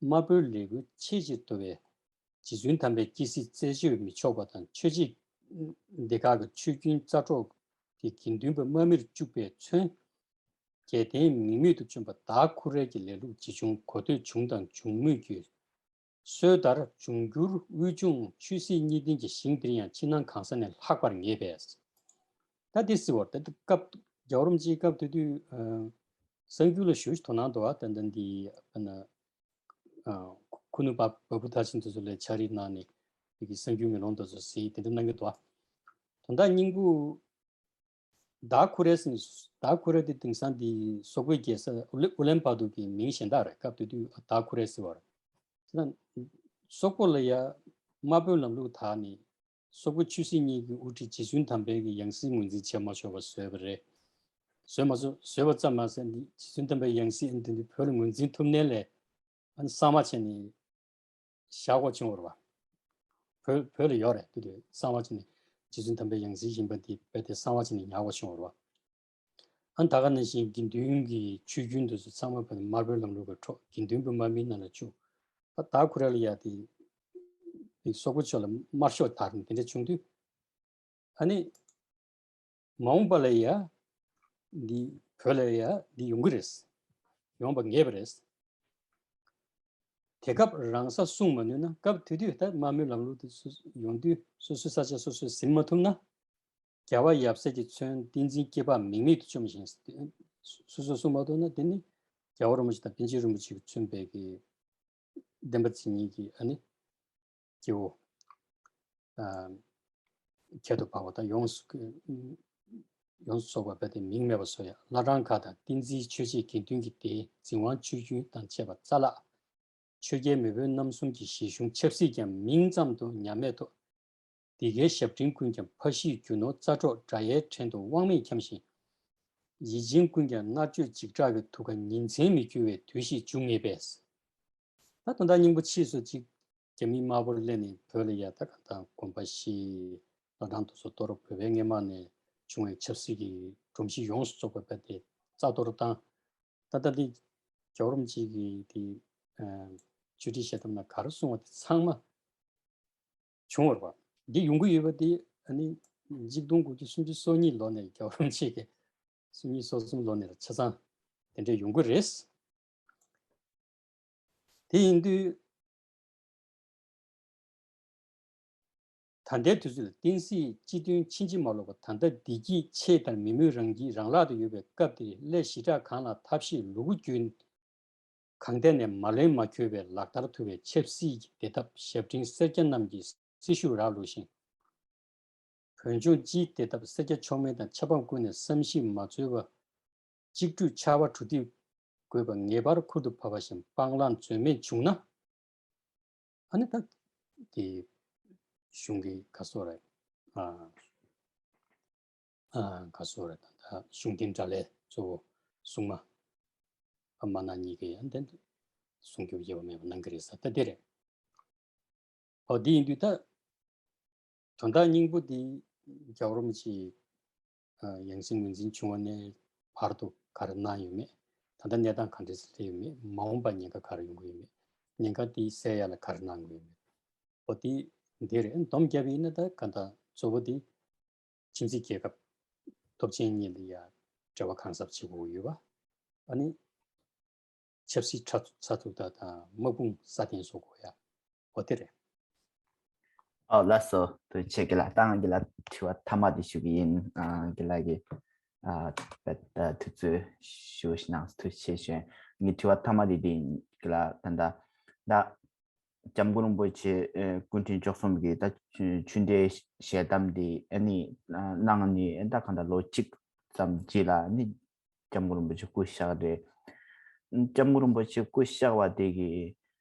དམར་པོའི་ལས་འགུལ་ཆེས་ཆེར་གཏོར་བའི་རྗེ་བཙུན་དམ་པའི་སྐྱེ་སྲིད་རྩད་གཅོད་མི་ཆོག་པ་དང་། ཆོས་བྱེད་སྡེ་ཁག་གི་ཆོས་རྒྱུན་རྩ་འཕྲོག་གིས་དགེ་འདུན་པ་དམག་མིར་བཅུག་པས་མཚོན། རྒྱལ་བསྟན་མིང་མེད་དུ་བཅོམ་པ་དཱ་ཁུ་རའི་གི་ལས་ལུགས་ཇི་བྱུང་གོ་ཐོས་བྱུང་དང་འབྱུང་མུས་ཀྱི། སྲོལ་ལྟར་འབྱུང་འགྱུར་དབུལ་ཕྱུག་ཆོས་སྲིད་གཉིས་ལྡན་གྱི་ཞིང་འདིར་ཡང་ཕྱི་ནང་གང་ས་ནས་ལྷག་པར་ངེས་པས། ད་འདི་ཟེར་བ་ད་སྐབས་རྒྱལ་བ་རིན་པོ་ཆེའི་སྐབས་དེ་དུས་ཨ་གསར་འགྱུར་ལ་ཞེ་པོ་ཅིག་དོ་སྣང་འདུག་བ། ད་ལྟ་འདི་ཨ་ན་ཨ་ཁུ་ནུ་བ་བ་བུ་ཐར་ཕྱིན་དེ་ཚོ་ལ་ཕྱག་བྲིས་གནང་ནས་དེ་གི་གསར་འགྱུར་མེ་ལོང་དེ་ཚོ་གཟིགས། དེ་འདྲ་གནང་གི་འདུག་བ། དོན་དག་སྙིང་པོ། དཱ་ཁུ་རེ་ཟེར་ནས། དཱ་ཁུ་རེ་དེ་དེང་སང་དེ་སོག་པོའི་རྒྱལ་ས་ཨུ་ལེ་ཨུ་ལན་བ་ཏུར་གྱི་མིང་གཞན་དག་རེད། སྐབས་དེ་དུས་དཱ་ཁུ་རེ་ཟེར་བ་རེད། དེ་ན་སོག་པོ་ལ་ཡ་དམར་པོའི་ལམ་ལུགས་དར་ནས་སོག་པོ་ཆོས་སྲིད་གཉིས་ཀྱི་དབུ་ཁྲིད་རྗེ་བཙུན་དམ་པའི་གི་ཡང་སྲིད་ངོས་འཛིན་བྱེད་མ་ཆོག་པ་བཟོས་པ་རེད། བཟོས་མ་བཟོ་བཟོས་པ་ཙམ་མ་ཟད་ནི་རྗེ་བཙུན་དམ་པའི་ཡང་སྲིད་ཨ་ནི་དེ་དུས་བོད་ལ་ངོས་འཛིན་ཐུབ་ནའི་ལས། ཨ་ནི་གསང་བ་བྱས་ནས་བཞག་དགོས་བྱུང་བ་རེད་བ། བོད་བོད་ལ་ཡོད་རེད། དེ་དུས་གསང་བ་བྱས་ནས་རྗེ་བཙུན་དམ་པའི་ཡང་སྲིད་ཡིན་པ་འདི་རྦད་དེ་གསང་བ་བྱས་ནས་ཉར་དགོས་བྱུང་བ་རེད་བ། ཨ་ནི་ད་ག་ནང་བཞིན་དགེ་འདུན་གྱི་ཆོས་རྒྱུན་དེ་ཚོ་ཚང་མ་བོད་དམར་པོའི་ལམ་ལུགས་ཀྱི་འཕྲོག་དགེ་འདུན་པ་དམག་མིའི་ནང་ལ་བཅུག་ད་དཱ་ཁུ་རེ་ལ་ཡ་དེ་དེ་སོག་པོ་ཕྱོགས་ལ་དམར་ཤོག་དར་ནས་དེ་འདྲ་བྱུང་དུས། ཨ་ནི་མ་འོངས་པ་ལ་ཡ་འདི་བོད་ལ་ཡ་འདི་ཡོང་གི་རེད། ཡོང་བ་ངེས་པ་རེད། དེ་སྐབས་རང་ས་སྲུང་མ་ནུས་ན། སྐབས་དེ་དུས་ད་དམག་མིའི་ལམ་ལུགས་དེ་ཚོ་ཡོང་དུས་སོ་སོའི་ས་ཆ་སོ་སོས་ཟིན་མ་ཐུབ་ན། རྒྱལ་བ་ཡབ་སྲས་ཀྱིས་མཚོན་ཏིང་འཛིན་སྐྱེས་པ་མིང་མེད་དུ་བཅོམ་ཞིང་། སོ་སོས་སྲུང་མ་ཐུབ་ན་དེ་ནི་རྒྱལ་བ་རིན་པོ་ཆེ་དང་པཎ་ཆེན་རིན་པོ་ཆེས་མཚོན་པའི་གི་བདེན་པ་འཛིན་མཁན་གྱི་ཨ་ནི་སྐྱེ་བོ། ཨ། ཁྱད་དུ་འཕགས་པ་དང་ཡོངས་སུ་ཡོངས་སུ་རྫོགས་པ་དཔེ་དེ་མིང་མེད་པ་བཟོ་ཡ། བླ་བྲང་ཁ་དང་ཏིང་འཛིན་ཆོས་རྗེ་དགེ་འདུན་གྱི་སྡེའི་འཛིན་དབང་ཆོས་རྒྱུན་དང་བཅས་པ་རྩ་བརླག། ཆོས་རྒྱལ་མེས་དབོན་རྣམ་གསུམ་གྱི་བཞེད་གཞུང་ཆབ་སྲིད་ཀྱང་མིང་ཙམ་དུ་ཉམས་མེད་དོ། འདི་གའི་ཞབས་འབྲིང་ཀུན་ཀྱང་ཕ་གཞིས་རྒྱུ་ནོར་རྩྭ་སྒྲོག་དགྲ་ཡའི་བྲན་དུ་དབང་མེད་འཁྱམས་ཤིང་། ཡིད་ཅན་ཀུན་ཀྱང་མནར་གཅོད་འཇིགས་སྐྲག་གི་དུག་ཁ་ཉིན་མཚན་མི་འཁྱོལ་བའི་དུས་ཤིག་འབྱུང་ངེས་པས། ད་དོན་དག་སྙིང་པོ་ཕྱིས་སུ་གཅིག་རྒྱ་མི་དམར་པོར་སླེབས་ནས་བོད་ལ་ཡ་ད་གང་ལྟར་དགོན་པ་བཞེངས། བླ་བྲང་དུ་སོགས་གཏོར། བོད་པའི་སྔོན་མ་ནས་བྱུང་བའི་ཆབ་སྲིད་ཀྱི་སྒྲོམ་གཞི་ཡོངས་སུ་རྫོགས་པ་དེ་རྩ་གཏོར་བཏང་། ད་ལྟ་འདི་རྒྱལ་བ་རིན་པོ་ཆེ་གི་དེ་ཆོས་ཁྲིད་བཤད་ཐབས་ན་ག་རེ་གསུང་བ་དེ་ཚང་མ་བྱུང་བར་བ། འདི་ཡོང་གི་ཡོད་པ་དེ་ཨ་ནི་གཅིག་སྟོང་དགུ་བརྒྱ་སུམ་ཅུ་སོ་གཉིས་ལོ་ནས་རྒྱལ་བ་རིན་པོ་ཆེ་གི་སུམ་ཅུ་སོ་གསུམ་ལོ་ནས་ཆ་ཚང་དེ་འདྲ་ཡོང་གི་རེད། དེ་ཡིན་དུས། ད་ལྟའི་དུས་ཚོད་ལ་བསྟན་སྲིད་སྤྱི་དོན་ཕྱིན་ཅི་མ་ལོག་པ། ད་ལྟ་བདེ་སྐྱིད་ཆེ་ལྟར་མི་མོས་རང་སྐྱིད་རང་ལག་ཏུ་ཡོད་པའི་སྐབས་འདིར་སླད་ཞི་དྲག་གང་ལ་ཐབས་ཤེས་ལུ་གུ་རྒྱུད་གང་ཐད་ནས་མ་ལོན་མ་འཁྱོལ་བའི་ལག་བསྟར་ཐུབ་པའི་ཆབ་སྲིད་ཀྱི་བདེ་ཐབས་ཞབས་འབྲིང་སེར་སྐྱ་རྣམས་ཀྱིས་སྲི་ཞུ་རག་ལུས་ཤིང་། བོད་ལྗོངས་སྤྱིའི་བདེ་ཐབས་སེར་སྐྱ་མཆོག་དམན་དང་ཆབ་འབངས་ཀུན་ནས་བསམ་ཤེས་མ་འཚོལ་བར། གཅིག་སྒྲིལ་ཕྱར་བ་གྲུ་འདེགས་དགོས་པ་ངེས་པར་ཁུར་དུ་བབས་པ་བཞིན་སྤང་བླང་འཛོལ་མེད་བྱུང་ན། ཨ་ནི་ད་དེ་གཞུང་གི་ག་སོ་རེད། ཨ་ཨ་ག་སོ་རེད། ད་ད་གཞུང་བསྟེན་དགྲ་ལྷའི་གཙོ་བོ་སྲུང་མ་ཨ་མ་ན་གཉིས་ཀས་ཡང་དེ་སྲུང་སྐྱོབ་བྱེད་པ་མེད་པ་གནང་གི་རེད་ས་ད་དེ་རེད། ཨོ་དེ་ཡིན་དུས་ད་དོན་དག་སྙིང་པོ་དེ་རྒྱལ་བ་རིན་པོ་ཆེ་ཡང་སྲིད་ངོས་འཛིན་བྱུང་བ་ནས་བར་དུ་ག་རེ་གནང་ཡོད་མེད། ད་ལྟ་གནས་སྟངས་ག་འདྲས་སུ་སླེབས་ཡོད་མེད། མ་འོངས་པ་ཉེན་ཁ་ག་རེ་ཡོང་གི་ཡོད་མེད། ཉེན་ཁ་དེ་སེལ་ཡ་ལ་ག་རེ་གནང་དགོས་ཡོད་མེད། ཨོ་དེ་འདི་རེད། སྡོམ་བརྒྱབ་ཡིན་ན་ད་ག་ད་གཙོ་བོ་དེ་ཁྱིམ་མཚེས་རྒྱལ་ཁབ་སྟོབས་ཆེན་གཉིས་ལ་ཡ་འབྲེལ་བ་གང་ཟབ་བྱེད་དགོས་ཡོད་པ། ཨ་ནི་ཆབ་སྲིད་ཚ་ཚ་ཐུག་དང་དམག་དཔུང་སྲ་བརྟན་བཟོ་དགོས་ཡ། ཨོ་དེ་རེད། ཨོ་ལགས་སོ། ཐུགས་རྗེ་ཆེ། དགེ་ལགས་ད་ང་དགེ་ལགས་དྲི་བ་མཐའ་མ་དེ་ཞུ་གི་ཡིན། ཨ་དགེ་ལགས་ཀྱིས་ཨ་དུས་ཚོད་ཞུ་གནང་ཐུགས་རྗེ་ཆེ་ཞུ། ངའི་དྲི་བ་མཐའ་མ་དེ་དེ་ཡིན། དགེ་ལགས་ད་ད་ད། སྐྱབས་མགོན་རིན་པོ་ཆེ་ཨེ་སྐུ་ཕྲེང་བཅུ་གསུམ་གྱི་ད་ཆོས་ཆོས་འབྲེལ་ཞལ་གདམས་དེ་ཨ་ནི་གནང་ནས་ཨེ་ད་གང་ལྟར་ལོ་གཅིག་ཙམ་རྗེས་ལ་ཨ་ནི་སྐྱབས་མགོན་རིན་པོ་ཆེ་སྐུ་གཤེགས་རེད། སྐྱབས་མགོན་རིན་པོ་ཆེ་སྐུ་གཤེགས་པ་དེ་གི་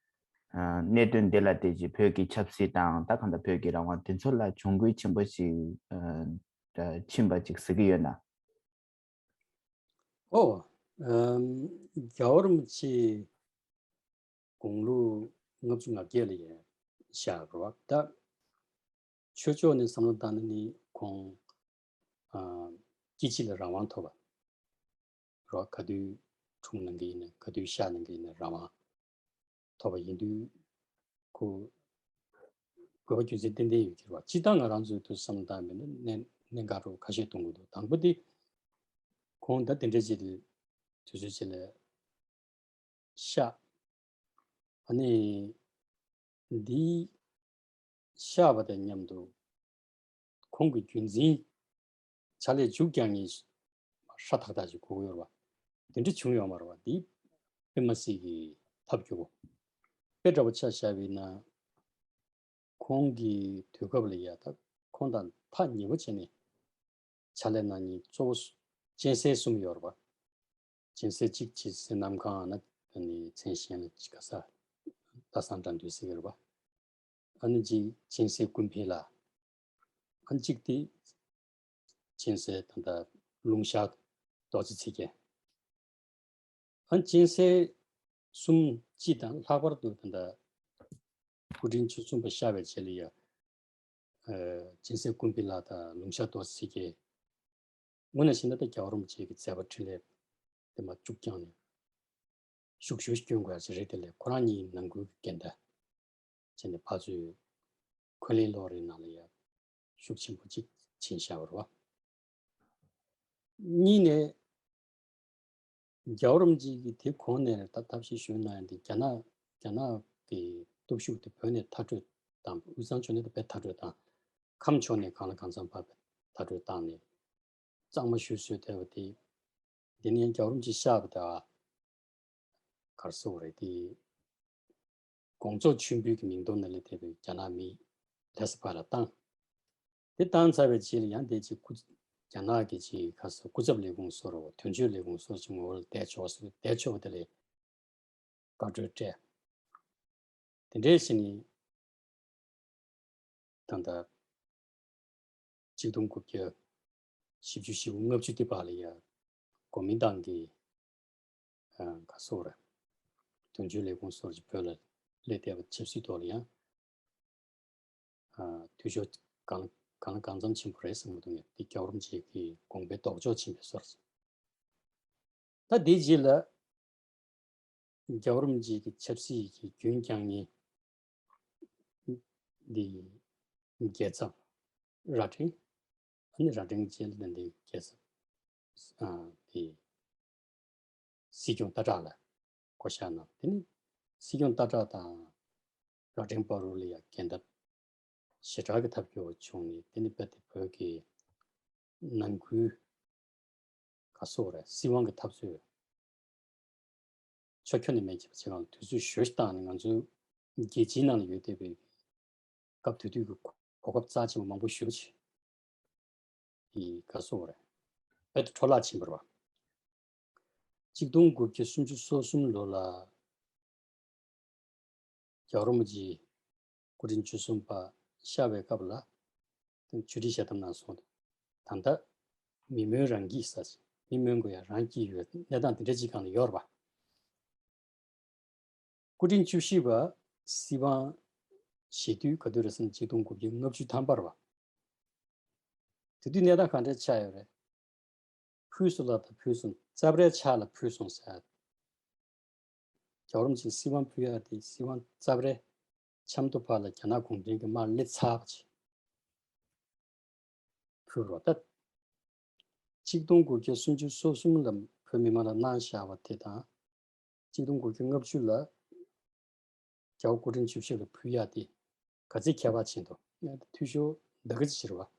ཨ་གནད་དོན་དེ་ལ་བལྟས་ཀྱི་བོད་ཀྱི་ཆབ་སྲིད་དང་ད་གང་ལྟར་བོད་ཀྱི་རང་དབང་དེ་ཚོ་ལ་གྱོང་གུད་ཆེན་པོ་ཞིག་ཨ་ཕྱིན་པ་ཅིག་གཟིགས་ཀྱི་ཡོད་ན། ཨོ། ཨམ། རྒྱལ་བ་རིན་པོ་ཆེ་དགུང་ལོ་ལྔ་བཅུ་ང་བརྒྱད་ལ་ཡང་གཤེགས་རོགས་ད། ཆོས་ཕྱོགས་ནས་བསམ་བློ་བཏང་ན་ནི་ཁོང་ཨ་སྐྱེ་འཆི་ལ་རང་དབང་ཐོབ་པ་རོགས། ག་དུས་འཁྲུངས་གནང་གི་ཡིན་ན་ག་དུས་གཤེགས་གནང་གི་ཡིན་ན་རང་དབང་ཐོབ་པ་ཡིན་དུས་ཁོ་དགོས་པ་རྒྱུ་མཚན་ཏན་ཏན་ཡོད་ཀྱི་རེད་བ། སྤྱིར་བཏང་ང་རང་ཚོའི་དུས་བསམ་བློ་བཏང་མེད་ན་གནད་གནད་འགག་རུ་ཁ་ཤས་གཏོང་གི་འདུག་དང་པོ་དེ་ཁོང་ད་དེ་འདྲ་ཅིག་ལ་དུས་ཚོད་ཅིག་ལ་གཤེགས། ཨ་ནི་འདི་གཤེགས་པ་དང་མཉམ་དུ་ཁོང་གི་རྒྱུན་འཛིན་བྱ་ལས་མཇུག་རྒྱག་མཁན་ཧྲ་ཐག་ཐག་ཅིག་དགོས་ཀྱི་ཡོད་རེད་བ། དེ་འདྲ་བྱུང་ཡོད་མ་རེད་བ། འདི་དཔེ་མ་སྲིད་ཀྱི་ཐབས་སྐྱོ་བོ། དཔེ་འདྲ་བོ་ཆ་བཞག་པ་ཡིན་ན། ཁོང་གི་དུས་སྐབས་ལ་ཡ་ད་ཁོང་དང་ཐག་ཉེ་པོ་བྱས་ནས་ཕྱག་ལས་གནང་མཁན་གཙོ་བོ་སུ་གཅན་གཟན་གསུམ་ཡོད་རེད་པ། གཅན་གཟན་གཅིག་གཅིག་གཟན་གནམ་གང་ན་ཨ་ནི་མཚན་གཞན་ལ་གཅིག་ག་ས་ལྷ་བཟང་དགྲ་འདུལ་ཟེར་གྱི་རེད་པ། ཨ་ནི་གཅིག་གཅན་གཟན་ཀུན་ཕན་ལགས། ཨ་ནི་གཅིག་དེ་གཅན་གཟན་ད་ལྟ་ལུང་ཤར་རྡོ་རྗེ་ཚེ་རྒྱལ། ཨ་ནི་གཅན་གཟན་གསུམ་སྤྱི་དང་ལྷག་པར་དུ་ད་ལྟ་སྐུ་ཕྲེང་བཅུ་གསུམ་པ་གཤེགས་པའི་རྗེས་ལ་ཡ། ཨ་གཅན་གཟན་ཀུན་ཕན་ལགས་དང་ལུང་ཤར་རྡོ་རྗེ་ཚེ་རྒྱལ། དངོས་གནས་བཤད་ན་ད་རྒྱལ་བ་རིན་པོ་ཆེ་གི་མཛད་པ་འཕྲིན་ལས་དེ་མ་བཅུག་ཀྱང་ནས་ཤུགས་ཤུགས་སྐྱོན་དགོས་ཡ་ཞིག་རེད། དེ་ལས་ཁོ་རང་གཉིས་ནང་ཁུལ་གྱི་འགལ་ཟླ་བྱས་ནས་ཕར་ཚུར་འཁོན་ལན་སློག་རེས་ནང་ལ་ཡ་ཤུགས་ཆེན་པོ་ཅིག་ཕྱིན་བཞག་པ་རེད་བ། གཉིས་ནས་རྒྱལ་བ་རིན་པོ་ཆེ་གིས་དེ་གོང་ནས་ད་ཐབས་ཤེས་ཞུས་གནང་ཡ་འདི་རྒྱ་ནག་རྒྱ་ནག་ གི་སྟོབས་ཤུགས་དེ་བོད་ནས་མཐར་སྐྲོད་དང་། དབུས་གཙང་ཕྱོགས་ནས་དེ་བས་མཐར་སྐྲོད་དང་། ཁམས་ཕྱོགས་ནས་གང་ལ་གང་འཚམ་བར་མཐར་སྐྲོད་བཏང་ནས། གཙང་མ་ཞུ་བཟོས་བསྡད་པ་དེ། དེ་ནས་རྒྱལ་བ་རིན་པོ་ཆེས་བཤད་པ་དང་། ག་རེ་ཟེར་དགོས་རེད་དེ། དགོངས་རྫོགས་མཆོད་འབུལ་གྱི་མིང་དོན་ནང་ལ་དེ་བས་རྒྱ་ནག་མི་ལྷ་ས་བར་ལ་བཏང་། དེ་བཏང་ཚར་བའི་རྗེས་ལ་ཡང་དེ་ཅིག་སྐུ། རྒྱ་ནག་གི་ཅིག་ག་རེ་ཟེར། སྐུ་ཚབ་ལས་ཁུངས་སོགས་རེད་བ། དོན་གཅོད་ལས་ཁུངས་སོགས་ཀྱི་ངོ་བོ་ལ་བསྡད་ཆོག་ཟེར། བསྡད་ཆོག་པ་དེ་ལ་བཀའ་འཁྲོལ་སྤྲད། དེ་འདྲའི་བྱས་ནས་ད་ལྟ་གཅིག་སྟོང་དགུ་བརྒྱ་བཞི་བཅུ་ཞེ་དགུ་ལྔ་བཅུ་དེ་བར་ལ་ཡ། གོ་མིན་ཏང་གི། ཨ། ག་རེ་ཟེར་དགོས་རེད། དོན་གཅོད་ལས་ཁུངས་སོགས་ཀྱིས་བོད་ལ་སླེབས་བསྡད་པ་ཆབ་སྲིད་ཐོག་ལ་ཡང་། ཨ། འཐུས་ཤོར་གང་གང་ལ་གང་འཚམ་ཆེན་པོ་རེད་བསམ་གྱི་འདུག་ངས། འདི་རྒྱལ་བ་རིན་པོ་ཆེ་གི་དགོངས་པའི་ལྡོག་ཕྱོགས་ཕྱིན་པའི་བཟོ་འདྲ་ཞིག་ད་འདིའི་རྗེས་ལ་རྒྱལ་བ་རིན་པོ་ཆེ་གི་ཆབ་སྲིད་ཀྱི་རྒྱུན་བསྐྱངས་མཁན་འདི་རྒྱལ་ཚབ་རྭ་སྒྲེང་། ཨ་ནི་རྭ་སྒྲེང་རྗེས་ལ་འདི་རྒྱལ་ཚབ། ཨ། འདི་སྲིད་སྐྱོང་སྟག་བྲག་ལ་བསྐོ་བཞག་གནང་། དེ་ནས་སྲིད་སྐྱོང་སྟག་བྲག་དང་རྭ་སྒྲེང་བར་དུ་ལ་ཡང་འགལ་ཟླ་ཞེ་དྲག་གི་ཐབས་སྐྱོ་བ་བྱུང་ནས། དེ་ནས་རྦད་དེ་བོད་ཀྱི་ནང་ཁུལ་ག་རེ་ཟེར་དགོས་རེད། སྲིད་དབང་གི་འཐབ་རྩོད་ཕྱོགས་ཁྱོན་ནས་མེད་པ་བྱེད་པའི་དུས་ཚོད་ཞེ་པོ་ཞིག་བཏང་ནས། ང་ཚོའི་རྒྱལ་སྤྱིའི་ནང་ལ་ཡོད་བསྡད་པའི་སྐབས་དེ་དུས་ཀྱི་གོ་སྐབས་རྩ་ཆེན་པོ་མང་པོ་ཞེ་པོ་ཅིག་གི་ག་རེ་ཟེར་དགོས་རེད། རྦད་དེ་འཕྲོ་བརླག་ཕྱིན་པ་རེད་བ། གཅིག་སྟོང་དགུ་བརྒྱ་སུམ་ཅུ་སོ་གསུམ་ལོ་ལ་རྒྱལ་བ་རིན་པོ་ཆེ་སྐུ་ཕྲེང་བཅུ་གསུམ་པ་གཤེགས་པའི་སྐབས་ལ། ཆོས་ཁྲིའི་ཞལ་ཐབ་ནང་སོང་དུས། ད་ལྟ་མི་སྨོན་རང་སྐྱིད་ཟེར། མི་སྨོན་དགོས་ཡ་རང་སྐྱིད་ཡོད། གནས་སྟངས་དེ་འདྲ་ཅིག་སྒང་ལ་ཡོད་རེད་བ། སྐུ་ཕྲེང་བཅུ་བཞི་པ་སྲིད་དབང་བཞེས་དུས་ག་དུས་རེད་ཟེར་ན། གཅིག་སྟོང་དགུ་བརྒྱ་ལྔ་བཅུ་ཐམ་པ་རེད་བ། དེ་དུས་གནས་སྟངས་ག་འདྲ་ཆགས་ཡོད་རེད། ཕུལ་སོང་ལ་ད་ཕུལ་སོང་། རྩབ་ཧྲལ་ཆག་ལ་ཕུལ་སོང་ཟེར། རྒྱལ་བ་རིན་པོ་ཆེ་སྲིད་དབང་ཕུལ་ཡ་དེ། སྲིད་དབང་རྩབ་ཧྲལ་ཆག་མདོག་ཕར་ལ་རྒྱ་ནག་གུང་ཁྲན་གྱི་དམག་སླེབས་ཚར་བ་ཅིག་ཕུལ་རོགས་ད། གཅིག་སྟོང་དགུ་བརྒྱ་སུམ་ཅུ་སོ་གསུམ་ལ་བོད་མི་མང་ལ་གནང་བཞག་པ་དེ་དང་། གཅིག་སྟོང་དགུ་བརྒྱ་ལྔ་བཅུ་ལ་རྒྱལ་བ་སྐུ་ཕྲེང་བཅུ་བཞི་ལ་ཕུལ་ཡ་དེ་ག་ཚད་ཁྱད་པར་ཕྱིན་འདུག་འཐུས་ཤོར་འདི་ག་ཅིག་བྱེད་རེད་བ།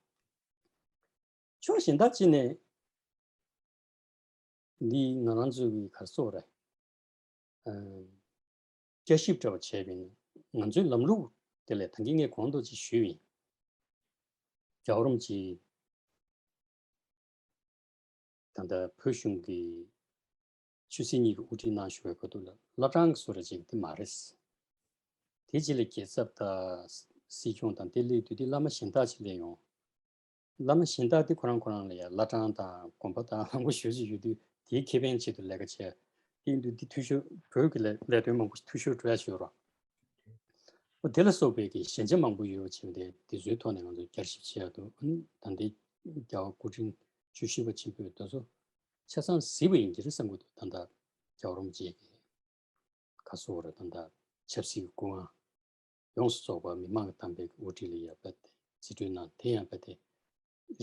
ཕྱོགས་གཞན་དག་ཅིག་ནས་འདི་ང་རང་ཚོའི་ག་རེ་ཟེར་དགོས་རེད། ཨ། བསྐྱར་ཞིབ་འདྲ་བ་བྱས་པ་ཡིན་ན། ང་ཚོའི་ལམ་ལུགས་དེ་ལས། ད་གིན་ངས་གོང་དུ་ཅིག་ཞུས་པ་ཡིན། རྒྱལ་བ་རིན་པོ་ཆེ་ད་ལྟ་བོད་གཞུང་གི་ཆོས་སྲིད་གཉིས་ཀྱི་དབུ་ཁྲིད་གནང་བཞུགས་པའི་ཁ་ཐུག་ལ་བླ་བྲང་གི་བཟོ་འདྲ་ཅིག་དེ་མ་རེད། དེ་རྗེས་ལ་རྒྱལ་ཚབ་དང་སྲིད་སྐྱོང་དང་དེ་སླེབས་དུས། དེ་བླ་མ་གཞན་དག་ཅིག་སླེབས་ཡོང་། བླ་མ་གཞན་དག་དེ་ཁོ་རང་ཁོ་རང་ལ་ཡང་བླ་བྲང་དང་དགོན་པ་དང་མང་པོ་ཞེ་ཅིག་ཡོད་དུས། དེའི་ཁེ་ཕན་ཆེད་དུ་ལས་ཀ་བྱས། དེ་ཡིན་དུས་འདི་འཐུས་ཤོར། བོད་ཀྱི་ལས་ལས་དོན་མང་པོ་འཐུས་ཤོར་འགྲོ་ཡ་ཞིག་ཡོད་རེད། འོ། དེ་ལ་སོགས་པའི་གི་ཞན་ཆ་མང་པོ་ཡོད་པ་བྱས་པ་དེ། དེ་ཚོའི་ཐོག་ནས་ང་ཚོས་བསྐྱར་ཞིབ་བྱེད་ཡ་འདུག་ཨ་ནི་ད་ལྟའི་རྒྱལ་བ་སྐུ་ཕྲེང་བཅུ་བཞི་པ་ཆེན་པོས་དེ་ཚོ་ཆ་ཚང་གཟིགས་པ་ཡིན་གྱི་རེད་བསམ་གྱི་འདུག་ད་ལྟ་རྒྱལ་བ་རིན་པོ་ཆེ་གི་ག་རེ་ཟེར་དགོས་རེད། ད་ལྟ་ཆབ་སྲིད་ཀྱི་སྐུ་དབང་ཡོངས་སུ་རྫོགས་པ་མི་མང་གི་བདམས་པའི་དབུ་ཁྲིད་ལ་ཡ་རྦད་དེ་རྩིས་སྤྲོད་གནང་། དེ་ཡང་རྦད་དེ་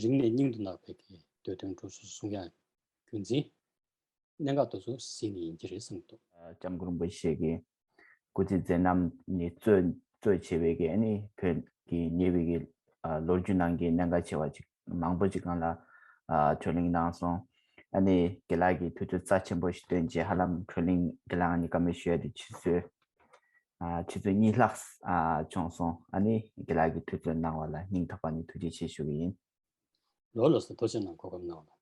རིང་ནས་སྙིང་དུ་བརྣག་པའི་གི་འདོད་དོན་འགྲུབ་སོང་གསུང་ཡ་རྒྱུ་མཚན། གནད་འགག་དེ་ཚོ་གཟིགས་ནས་ཡིན་གྱི་རེད་བསམ་གྱི་འདུག་སྐྱབས་མགོན་རིན་པོ་ཆེ་གི་སྐུ་ཚེ་མཛད་རྣམ་ནི་གཙོས་གཙོས་བྱས་པའི་གི། ཨ་ནི་བོད་ཀྱི་ཉེ་བའི་གི་ལོ་རྒྱུས་ནང་གི་གནད་འགག་ཆེ་བ་ཅིག་མང་པོ་ཅིག་སྒང་ལ་བགྲོ་གླེང་གནང་སོང་། ཨ་ནི་རྒན་ལགས་ཀྱིས་དུས་ཚོད་རྩ་ཆེན་པོ་ཞིག་བཏོན་བྱས། ཧ་ལམ་བགྲོ་གླེང་རྒན་ལགས་ང་གཉིས་ཀ་མེད་ཞུ་ཡ་དེ་ཆུ་ཚོད། ཨ། ཆུ་ཚོད་གཉིས་ལྷག་ཨ། བྱུང་སོང་། ཨ་ནི་རྒན་ལགས་ཀྱིས་དུས་ཚོད་གནང་བ་ལ་སྙིང་ཐག་པ་ནས་ཐུགས་རྗེ་ཆེ་ཞུ་གི་ཡིན། ལགས་ལགས་སོ། ཐུགས་རྗེ་གནང་། གོ་སྐབས་གནང་བ་ལ།